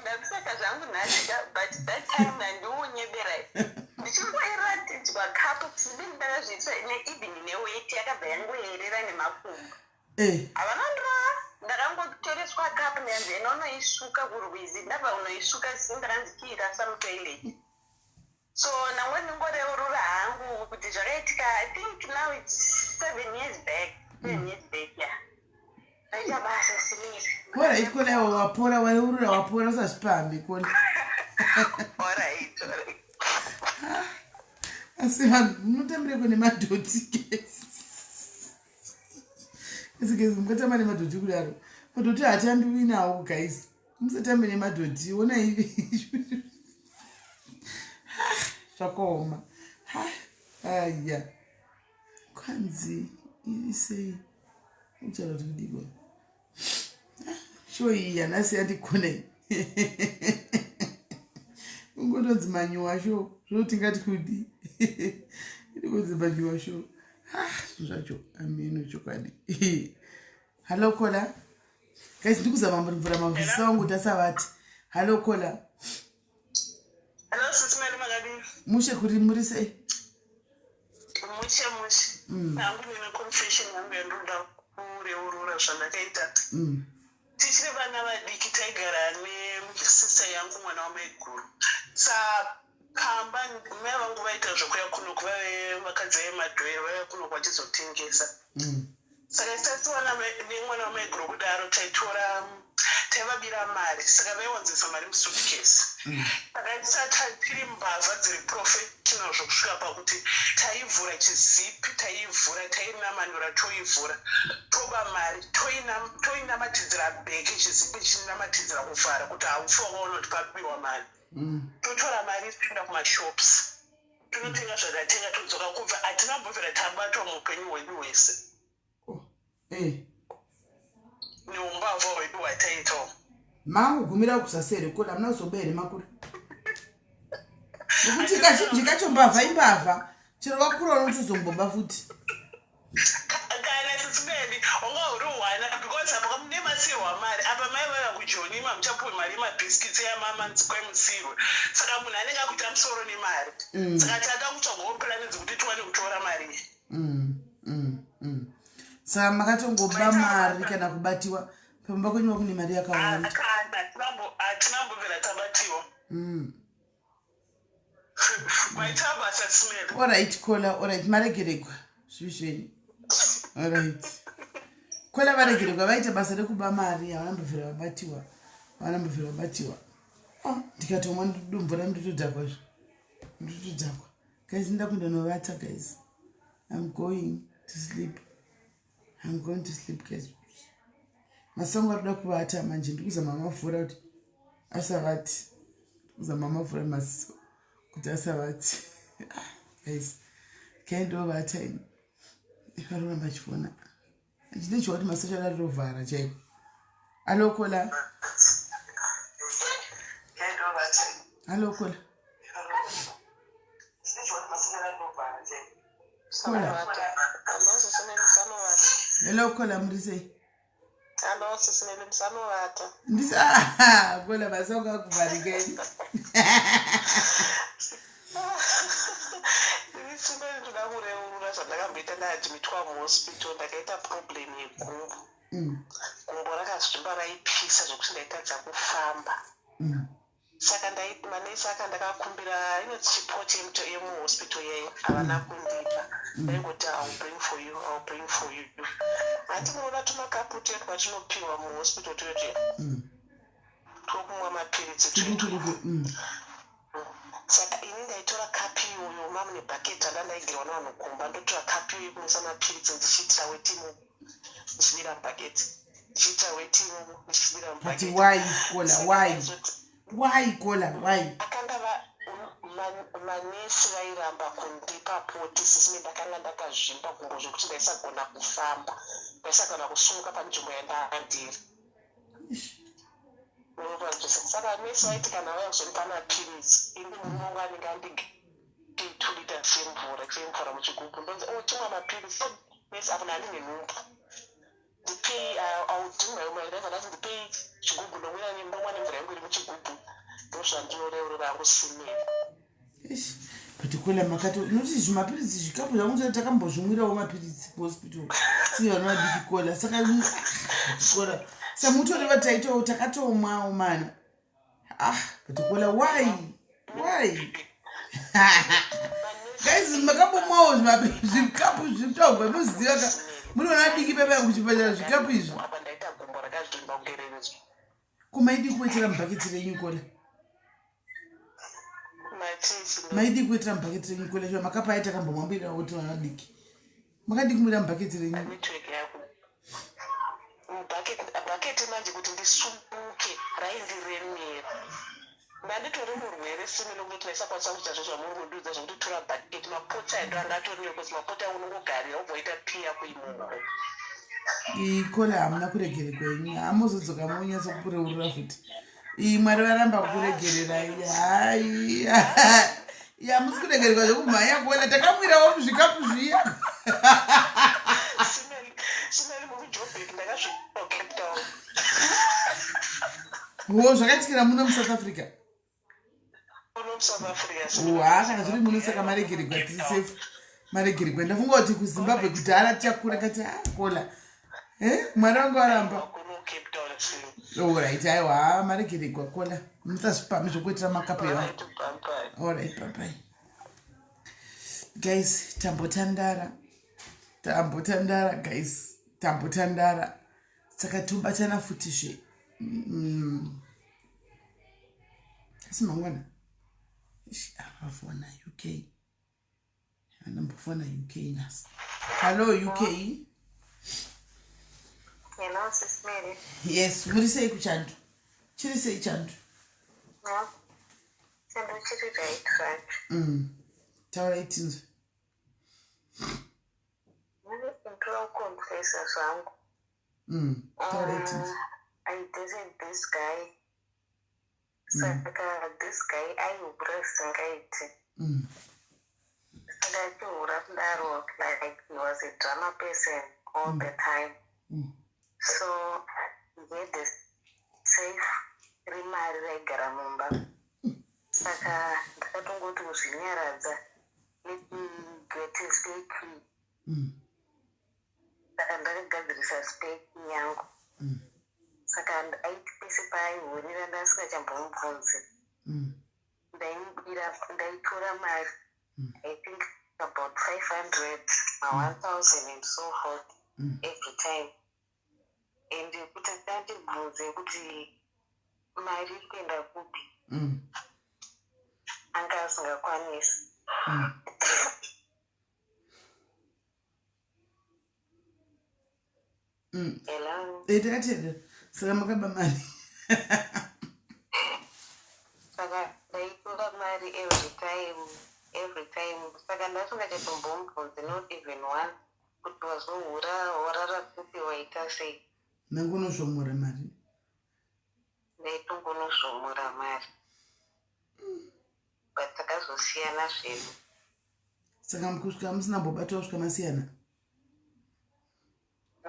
Speaker 5: Ndakuseka zvangu nhasika, but that time handiunyeberai. Ndichingoiratidzwa kapu sibi, ndakazviitira neeven neweti yakabva yangoerera nemakumbo. Havana ndirova. Ndakangotoreswa kapu, ndanzi ena unoisuka kurwizi. Ndabva unoisuka si, ndakanzi chiirasa mutoilet. So namwe ndingoreurura hangu kuti zvakaitika, I think now it's 7 years back, 7 years back, yeah. Aita basa, Sisi Meli.
Speaker 1: Alright, kola, wapora, wareurura, wapora, usazvipambe, kola.
Speaker 5: Alright.
Speaker 1: Asi vanhu munotambireko nemadhoti kesi esi kesi, mungatamba nemadhoti kudaro? Madhoti haatambiwi nawo, guys, musatambe nemadhoti. Onai, zvakaoma. Aya, kwanzi iri sei? Utaura kuti kudikwa show iyi yanhasi yandikonei, ungotonzi manyuwa show. Zvotingati kudi irikunzi manyuwa show. Zvinhu zvacho ameno chokwadi. Hallo, caller. Guys, ndikuzama mvura mavhisa wangu kuti asavati. Hallo, caller.
Speaker 4: Hello, Sisi Meli, makadini?
Speaker 1: Mushe, kuri muri sei?
Speaker 4: Mushe mushe. Hangu ndine confession yangu yandoda kureurura zvandakaita. Tichiri vana vadiki, taigara nesista yangu, mwana wamaiguru. Sa pamba mai vangu vaita zvokuya kuno, vaive vakadzi vemadhoero, vaiva kuno vachizotengesa. Saka tisatiwana nemwana wamaiguru kudaro, taitora, taivabira mari. Saka vaiwanzisa mari musuitcase. Saka tisati tiri mbavha dziri professional zvokusvika pakuti taivhura chizipi, taivhura, tainamanura, toivhura, toba mari, toinamatidzira bheke, chizipi chinamatidzira kuvhara kuti haufi wakaona kuti pabiwa mari. Totora mari, toenda kumashops, tonotenga zvatatenga, todzoka. Kubva hatina mbobvira tabatwa muupenyu hwedu hwese.
Speaker 1: Oh. Eh.
Speaker 4: Neumbavha hwedu hwataitawo.
Speaker 1: Mangogumira kuzasi here, kola? Hamuna kuzoba here makura? Nekuti kazhinji kacho mbavha imbavha, chero vakura unotozomboba futi.
Speaker 4: Kana, Sisi Meli, wanga uri hwana, because apa mune masirwa mari apa, mai vaiva kujoni, mamuchapuwe mari yemabhiskits yamamanzi kwemusirwe. Saka munhu anenge akuita musoro nemari. Saka tada kutsvagawo plani dzekuti tiwane kutora mari iyi.
Speaker 1: Saka makatongoba mari kana kubatiwa pamba kwenyu vakune mari yakawanda?
Speaker 4: Kana hatinambobvira tabatiwa. Maita basa, Sisi Meli.
Speaker 1: Alright, caller. Alright, maregeregwa zvivi zvenyu. Alright, caller, varegeregwa. Vaita basa rekuba mari, havana mbobvira vabatiwa, havana mbobvira vabatiwa. Oh, ndikatomwa mvura ndotodhakwa zve, ndotodhakwa. Guys, nda kuenda novata. Guys, I'm going to sleep, I'm going to sleep, guys. Masango ari kuda kuvata manje. Ndikuzama mavhura kuti asavati, ndikuzama mavhura maziso kuti asavati. Guys, kaindovata ini. Ikaroramba achifona, ndichiwa kuti masocha arirovhara chaiko. Hallo, caller. Hallo, caller. Caller. Hello, caller, muri sei?
Speaker 5: Hello, Sisi Meli, musanovata.
Speaker 1: Ndisi caller, masango akuvharikeni.
Speaker 5: Sisi Meli, ndoda kureurura zvandakamboita ndaadmitwa muhospital. Ndakaita problem yegumbo. Gumbo rakazvimba, raipisa zvokuti ndaitadza kufamba. Saka manesi aka ndakakumbira inoti support yemuhospital yayo, havana kundipa. Ndaingoti, "I'll bring for you, I'll bring for you." Hati munoona tumakapu twedu twatinopiwa muhospital tuyo tuya. Twokumwa mapiritsi
Speaker 1: Tuduku.
Speaker 5: Saka ini ndaitora kapi iyoyo, mamune bhaketi randandaigirwa navanhu kumba, ndotora kapi iyoyo yekumwisa mapiritsi, ndichiitira weti imomo, ndichidira mubhaketi, ndichiitira weti imomo, ndichidira
Speaker 1: But
Speaker 5: mubhaketi.
Speaker 1: why, Kola?
Speaker 5: Saka
Speaker 1: Why? Why, Kola? Why?
Speaker 5: Akanga manesi vairamba kundipa poti, sisime. Ndakanga ndakazvimba gumbo zvekuti ndaisagona kufamba, ndaisagona kusumuka panzvimbo yandanga ndiri. Unopanzvisa. Saka nesi vaiti kana vauya kuzondipa mapiritsi, ini murume wangu anenge andigi 2 litres chemvura muchigubhu, ndonzi, "Oh, chimwa mapiritsi." Oh, nesi, apo ndandine nhumbu, ndipei, audhimaimaireva, ndati, "Ndipei chigubhu, ndomwa nemvura yangu iri muchigubhu." Ndozvandinoreurura hangu, simeri.
Speaker 1: Eish, but Kola, makati noti zvimapiritsi, zvikapu zvangu zvati takambozvimwirawo mapiritsi kuhospital tiri vana vadiki, Kola. Saka Kola, samutoreva taito takatomwawo mana. Ah, but Kola, why? Guys, makambomwawo zvikapu zvitogwa? Muziva ka muri vana vadiki pepa kuchipatara, zvikapu izvi.
Speaker 5: Apa ndaita gumbo rakazvimba kunge
Speaker 1: Kumaidi kuwetera mubhaketi renyu, Kola?
Speaker 5: Matisi.
Speaker 1: Maidi kuwetera mubhaketi renyu, Kola? Shuwa makapa aita kambomwambirawo kuti vana vadiki, makadi kumwira mubhaketi renyu?
Speaker 5: Network yako. Bhaketi manje kuti ndisumuke raindiremera. Ndanditori murwere sime, nokuti ndaisakwanisa kuita zvo zvamuri kundiudza zvokuti tora bhaketi. Mapotsi ando anga atori nekuti mapoti angu unongogarira, wobva waita pii yako imomo.
Speaker 1: Ikola, hamuna kuregeregwa imi, hamuzodzoka monyatsokureurura futi. Iyi Mwari varamba kukuregererai. Hai, hamusi kuregererwa zvekumhanya, Kola. Takamwirawo muzvikapu zviya.
Speaker 5: Simeli, mukuJobek, ndakasvika Cape Town.
Speaker 1: Wo, zvakaitikira muno muSouth Africa?
Speaker 5: Muno muSouth Africa.
Speaker 1: Ha, kana zviri muno saka maregeregwa, tiri safe, maregeregwa. Ndafunga kuti kuZimbabwe kudhara tichakura kati ha, Kola, e Mwari vangu varamba.
Speaker 5: Kuno Cape Town, sime.
Speaker 1: Alright, aiwa, maregeregwa, Kola, musazvipame zvokuitira makapu evanhu.
Speaker 5: Alright, bye bye.
Speaker 1: Alright, bye bye. Guys, tambotandara, tambotandara guys, tambotandara. Saka tobatana futizve asi mangwana. Ish, avafona UK, andambofona UK nhasi. Hallo, UK.
Speaker 7: Hello, Sis Mary.
Speaker 1: Yes, muri sei kuchando? Chiri sei chando?
Speaker 7: No. Chando chiri right right.
Speaker 1: Taurai tinzwe.
Speaker 7: Ndoda kuconfessa zvangu.
Speaker 1: Taurai tinzwe.
Speaker 7: I dated this guy. Saka this guy aihura zvisingaiti. Saka achihura kudaro, like he was a drama person all the time. So he had a safe remari raigara mumba. Saka ndakatongoti kuzvinyaradza, let me get a spare key. Saka ndakagadzirisa spare key yangu. Saka aiti pese paaihurira ndasingachambomubvunzi. Ndaimubira, ndaitora mari, I think about 500 ma 1000 and so forth every time, and kuti andibvunze kuti mari iri kuenda kupi, anga asingakwanisi. Hello?
Speaker 1: Eh, takateerera. Saka makaba mari?
Speaker 7: Saka ndaitora mari every time, every time. Saka ndasingachatombomubvunzi, not even once, kuti wazohura, warara kupi, waita sei.
Speaker 1: Nangunozvomora mari?
Speaker 7: Ndaitongonozvomora mari, but takazosiyana zvedu.
Speaker 1: Saka kusvika musina mbobatwa kusvika masiyana?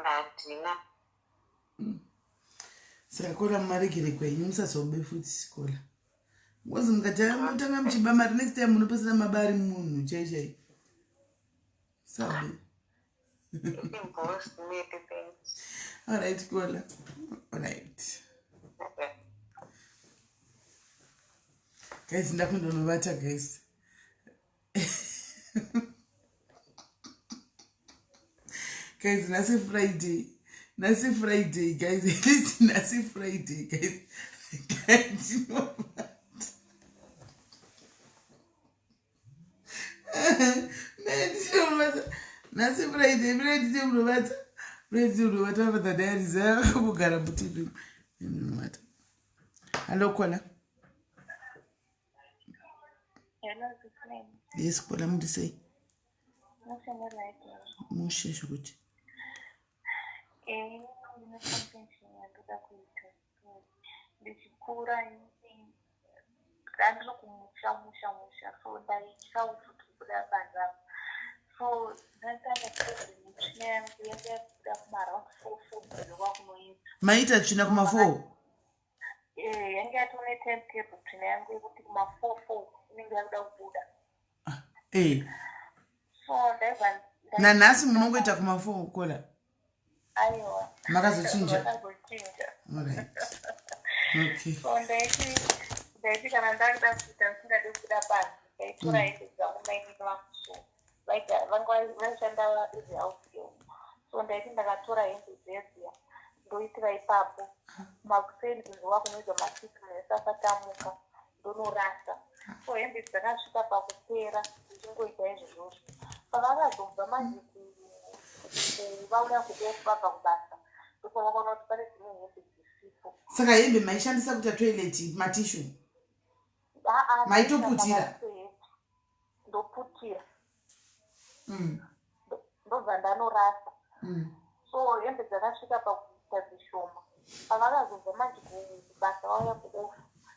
Speaker 7: Handina.
Speaker 1: Saka Kola, mumaregere kwenyu, musazobe futi, Kola. Ngozi mukatanga muchiba mari, next time munopesera mabari munhu chai chai sabe.
Speaker 7: Boss Mary, thanks.
Speaker 1: Alright, Kola, alright.
Speaker 7: Okay.
Speaker 1: Guys, ndakundonovata, guys. Guys, nhasi Friday. Nhasi Friday guys, at least nhasi Friday guys. Ndinovata. Ndinovata. Nhasi Friday, Friday ndinovata. Friday ndinovata for the diaries. Kugara mutivi. Ndinovata. Hello Kola.
Speaker 8: Hello, Sisnene.
Speaker 1: Yes Kola, muri sei?
Speaker 8: Mushe muri right here.
Speaker 1: Mushe zvekuti.
Speaker 8: Eh, ndine confession yandoda kuita. Ndichikura ini ndandiri kumusha musha musha so ndaitya kuti kubuda panze apa. So ndakanga problem yetsvina yangu yanga yakubuda kumaround 4 4 kunze kwakunoedza.
Speaker 1: Maita tsvina kuma 4?
Speaker 8: Eh, yanga yatone timetable tsvina yangu yekuti kuma 4 4 inenge yakuda kubuda.
Speaker 1: Eh.
Speaker 8: So ndaibva
Speaker 1: Nanhasi munongoita kuma 4 Kola.
Speaker 8: Aiwa.
Speaker 1: Makazochinja?
Speaker 8: Makazochinja.
Speaker 1: Alright. Okay.
Speaker 8: So ndaiti kana ndakuda kuita ndisingadi kubuda panze ndaitora hembe dzangu mainini vangu so vanga vaishanda as house girl. So ndaiti ndakatora hembe dzedziya ndoitira ipapo makuseni kunze kwakunoedza ma6 munhu asati amuka ndonorasa. So hembe dzakasvika pakupera ndichingoita izvozvozvo. Pavakazobva manje vauya kuoff vabva kubasa ndopavakaona kuti pane dzimwe hembe dzisipo.
Speaker 1: Saka hembe maishandisa kuita toilet matishu?
Speaker 8: Aa,
Speaker 1: Maitoputira?
Speaker 8: Ndoputira. Ndobva ndanorasa. So hembe dzakasvika pakuita dzishoma. Pavakazobva manje kubasa vauya kuoff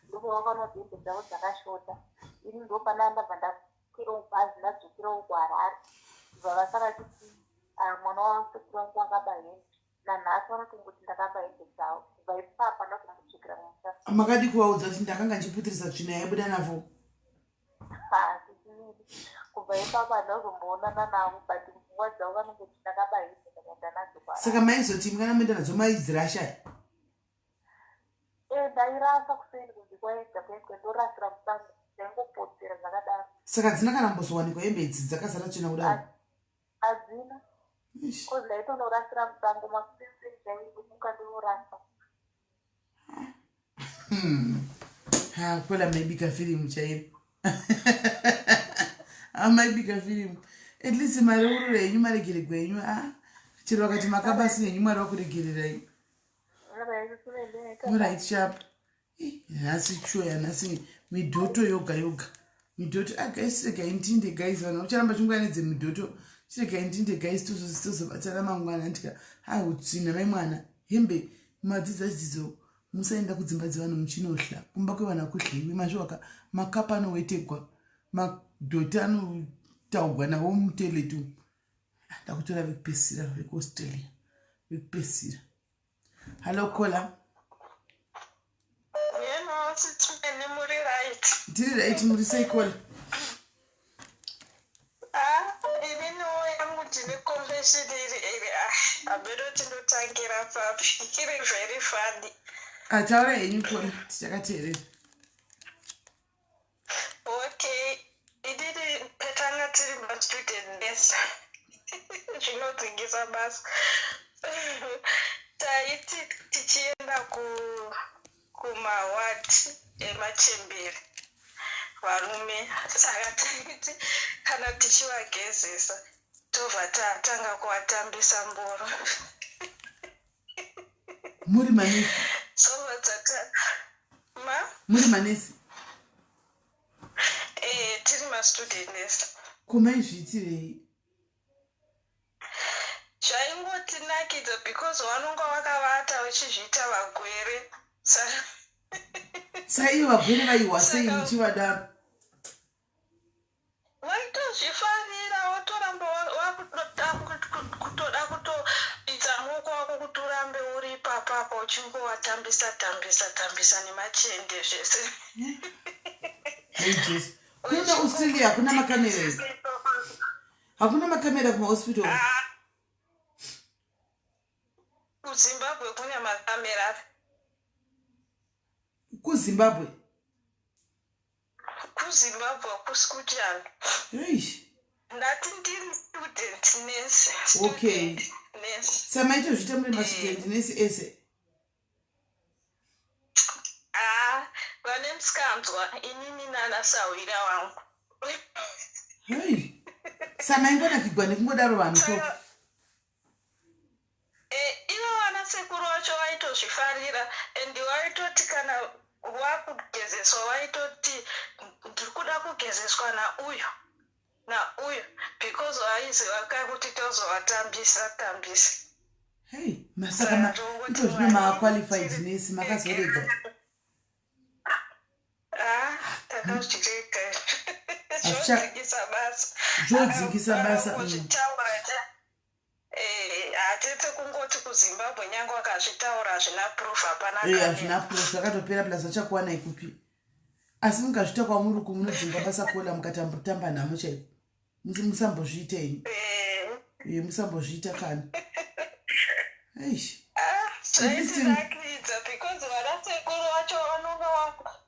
Speaker 8: ndopavakaona kuti hembe dzavo dzakashota. Ini ndopana ndabva ndakwirawo bhazi ndadzokerawo kuHarare. Kubva vasara chiti mwana wasekuru vangu akaba hembe. Nanhasi vanotongoti ndakaba hembe dzavo. Kubva ipapa ndazombodzokera mumusha.
Speaker 1: Makadi kuvaudza kuti ndakanga ndichiputirisa tsvina yaibuda navo?
Speaker 8: Hazvisinei. Kubva ipapo handazomboonana navo but pfungwa dzavo vanongoti ndakaba hembe ndakaenda nadzo kuHarare.
Speaker 1: Saka maizoti kana moenda nadzo maidzirasha?
Speaker 8: Eh, ndairasa kuseni kunze kwaedza kuedza ndorasira musango ndaingopotsera zvakadaro.
Speaker 1: Saka dzina kana kumbozowanikwa hembe idzi dzakazara tsvina kudaro?
Speaker 8: Hadzina.
Speaker 1: Ish.
Speaker 8: Cause ndaitonorasira musango makuseni chaimuka ndinorasa.
Speaker 1: Ha, Kola maibika firimu chairo. Amaibika firimu. At least mareururo enyu maregeregwa enyu ah. Chero vakati makabasi henyu Mwari vakuregererai. Alright sharp. Nhasi choya nhasi midhoto yoga yoga. Midhoto ah guys regai ndinde guys vanhu vacharamba chingwa nedzemidhoto. Chiregai ndinde guys tozobatana mangwana ndika ha utsvina mai mwana hembe madzidza chidzidzo musaenda kudzimba dzevanhu muchinohla kumba kwevanhu akuhliwi mazviwaka makapa anowetegwa madhoti anotaugwa nawo mutoilet umu. Ndakutora vekupesira vekuAustralia vekupesira. Hello Kola.
Speaker 4: Hello, Sithumeni muri right?
Speaker 1: Ndiri right, muri sei Kola?
Speaker 4: Ah, ininiwo yangu ndine confession iri iri ah, hameno tindotangira papi. Iri very funny.
Speaker 1: Ataura henyu Kola, tichakateerera.
Speaker 4: Okay, inini petanga tiri mastudent nurse. Zvinodzingisa basa. Taiti tichienda kumaward emachembere varume saka taiti kana tichivagezesa tobva tatanga kuvatambisa mboro.
Speaker 1: Muri manesi?
Speaker 4: Tobva tata ma
Speaker 1: Muri manesi?
Speaker 4: Eh, tiri mastudent nurse.
Speaker 1: Kumaizviitirei?
Speaker 4: Zvaingotinakidza because vanonga vakavata vachizviita vagwere.
Speaker 1: Saka ivo vagwere vaiwa sei muchivadaro?
Speaker 4: Vaitozvifarira wotoramba kutoda kutoita muoko wako kuti urambe uri ipapapo uchingovatambisa tambisa tambisa nemachende zvese.
Speaker 1: Hey Jesu. Kuna Australia hakuna makamera here? Hakuna makamera kumahospital?
Speaker 4: Ah, kuZimbabwe kune makamera.
Speaker 1: KuZimbabwe?
Speaker 4: KuZimbabwe hakusi kutyana.
Speaker 1: Eish.
Speaker 4: Ndati ndiri student nurse.
Speaker 1: Okay.
Speaker 4: Student. nurse.
Speaker 1: Samaitozviita muri mastudent nurse ese?
Speaker 4: Ah, vane musikanzwa inini nana sahwira wangu.
Speaker 1: Hei, samaingonakigwa nekungodaro vanhu so.
Speaker 4: Eh, ivo vana sekuru vacho vaitozvifarira and vaitoti kana wakugezeswa vaitoti ndiri kuda kugezeswa nauyu nauyu because vaiziva ka kuti tozovatambisa tambisa.
Speaker 1: Hei, masaka ito zvino maaqualified nurse makazorega?
Speaker 4: Ah, takazvirega, zvodzingisa basa.
Speaker 1: Zvodzingisa basa.
Speaker 4: Kuzvitaura hatete kungoti kuZimbabwe nyange wakazvitaura hazvina proof, hapana.
Speaker 1: Hazvina proof, zvakatopera. Plus vachakuwanai kupi? Asi mukazviita kwamuri ku munodzingwa basa kola mukatambotamba nhamo chaiko. Musambozviita ini, musambozviita kana. Eish.
Speaker 4: Zvaitinakidza because vana sekuru vacho vanonga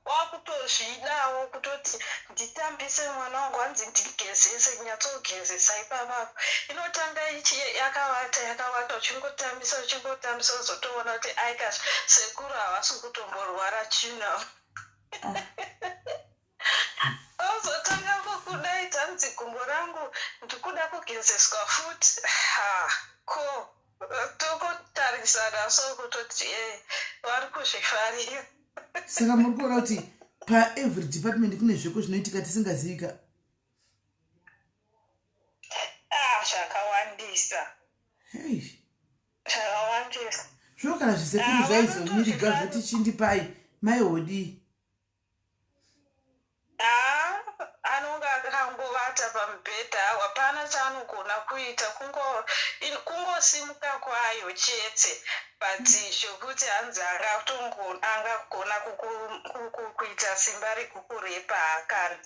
Speaker 4: wakutozvidawo kutoti nditambise mwana wangu, hanzi ndigezese, nyatsogezesa ipapapo. Inotanga ichi yakavata yakavata, uchingotambisa uchingotambisa, uzotoona kuti aika, sekuru havasi kutomborwara chino. Ozotanga kukudaidza, hanzi gumbo rangu ndikuda kugezeswa futi. Ha, ko tokotarisana so kutoti e vari kuzvifarira.
Speaker 1: Saka muri kuona kuti paevery department kune zveko zvinoitika tisingazivika?
Speaker 4: Ah, zvakawandisa.
Speaker 1: Hei.
Speaker 4: Zvakawandisa.
Speaker 1: Zvino kana zvisekuru zvaizomiriga zvoti chindipai maihodii?
Speaker 4: Ah, anonge akangovata pamubhedha, hapana chaanogona kuita, kungosimuka kwayo chete, but zvokuti hanzi angagona kuita simba rekukurepa hakana.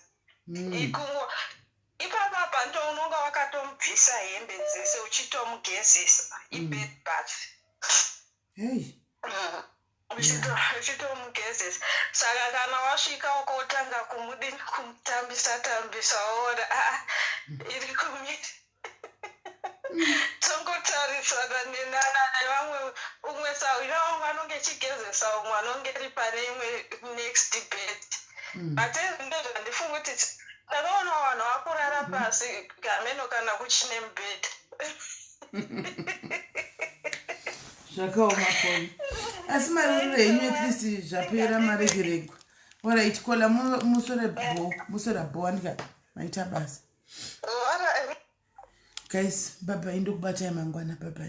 Speaker 4: Ipapapa ndo unonga wakatomubvisa hembe dzese uchitomugezesa, ibed bath.
Speaker 1: Hei.
Speaker 4: Uchitomugezesa. Saka kana wasvika ukotanga kumudini, kumutambisa tambisa, waona aa iri kumira, tongotarisana nenana nevamwe. Umwe sahwira wangu anonge echigezesa, umwe anonge ri pane imwe next bed. But ndozvandifunga kuti ndakaona vanhu vakurara pasi gameno kana kuchine mubhedha.
Speaker 1: Zvakaoma koni, asi maruriro enyu at least zvapera, maregeregwa. Alright kola, musore bo, musora bo, andika maita basa guys. Bye bye, ndokubatai mangwana. Bye bye.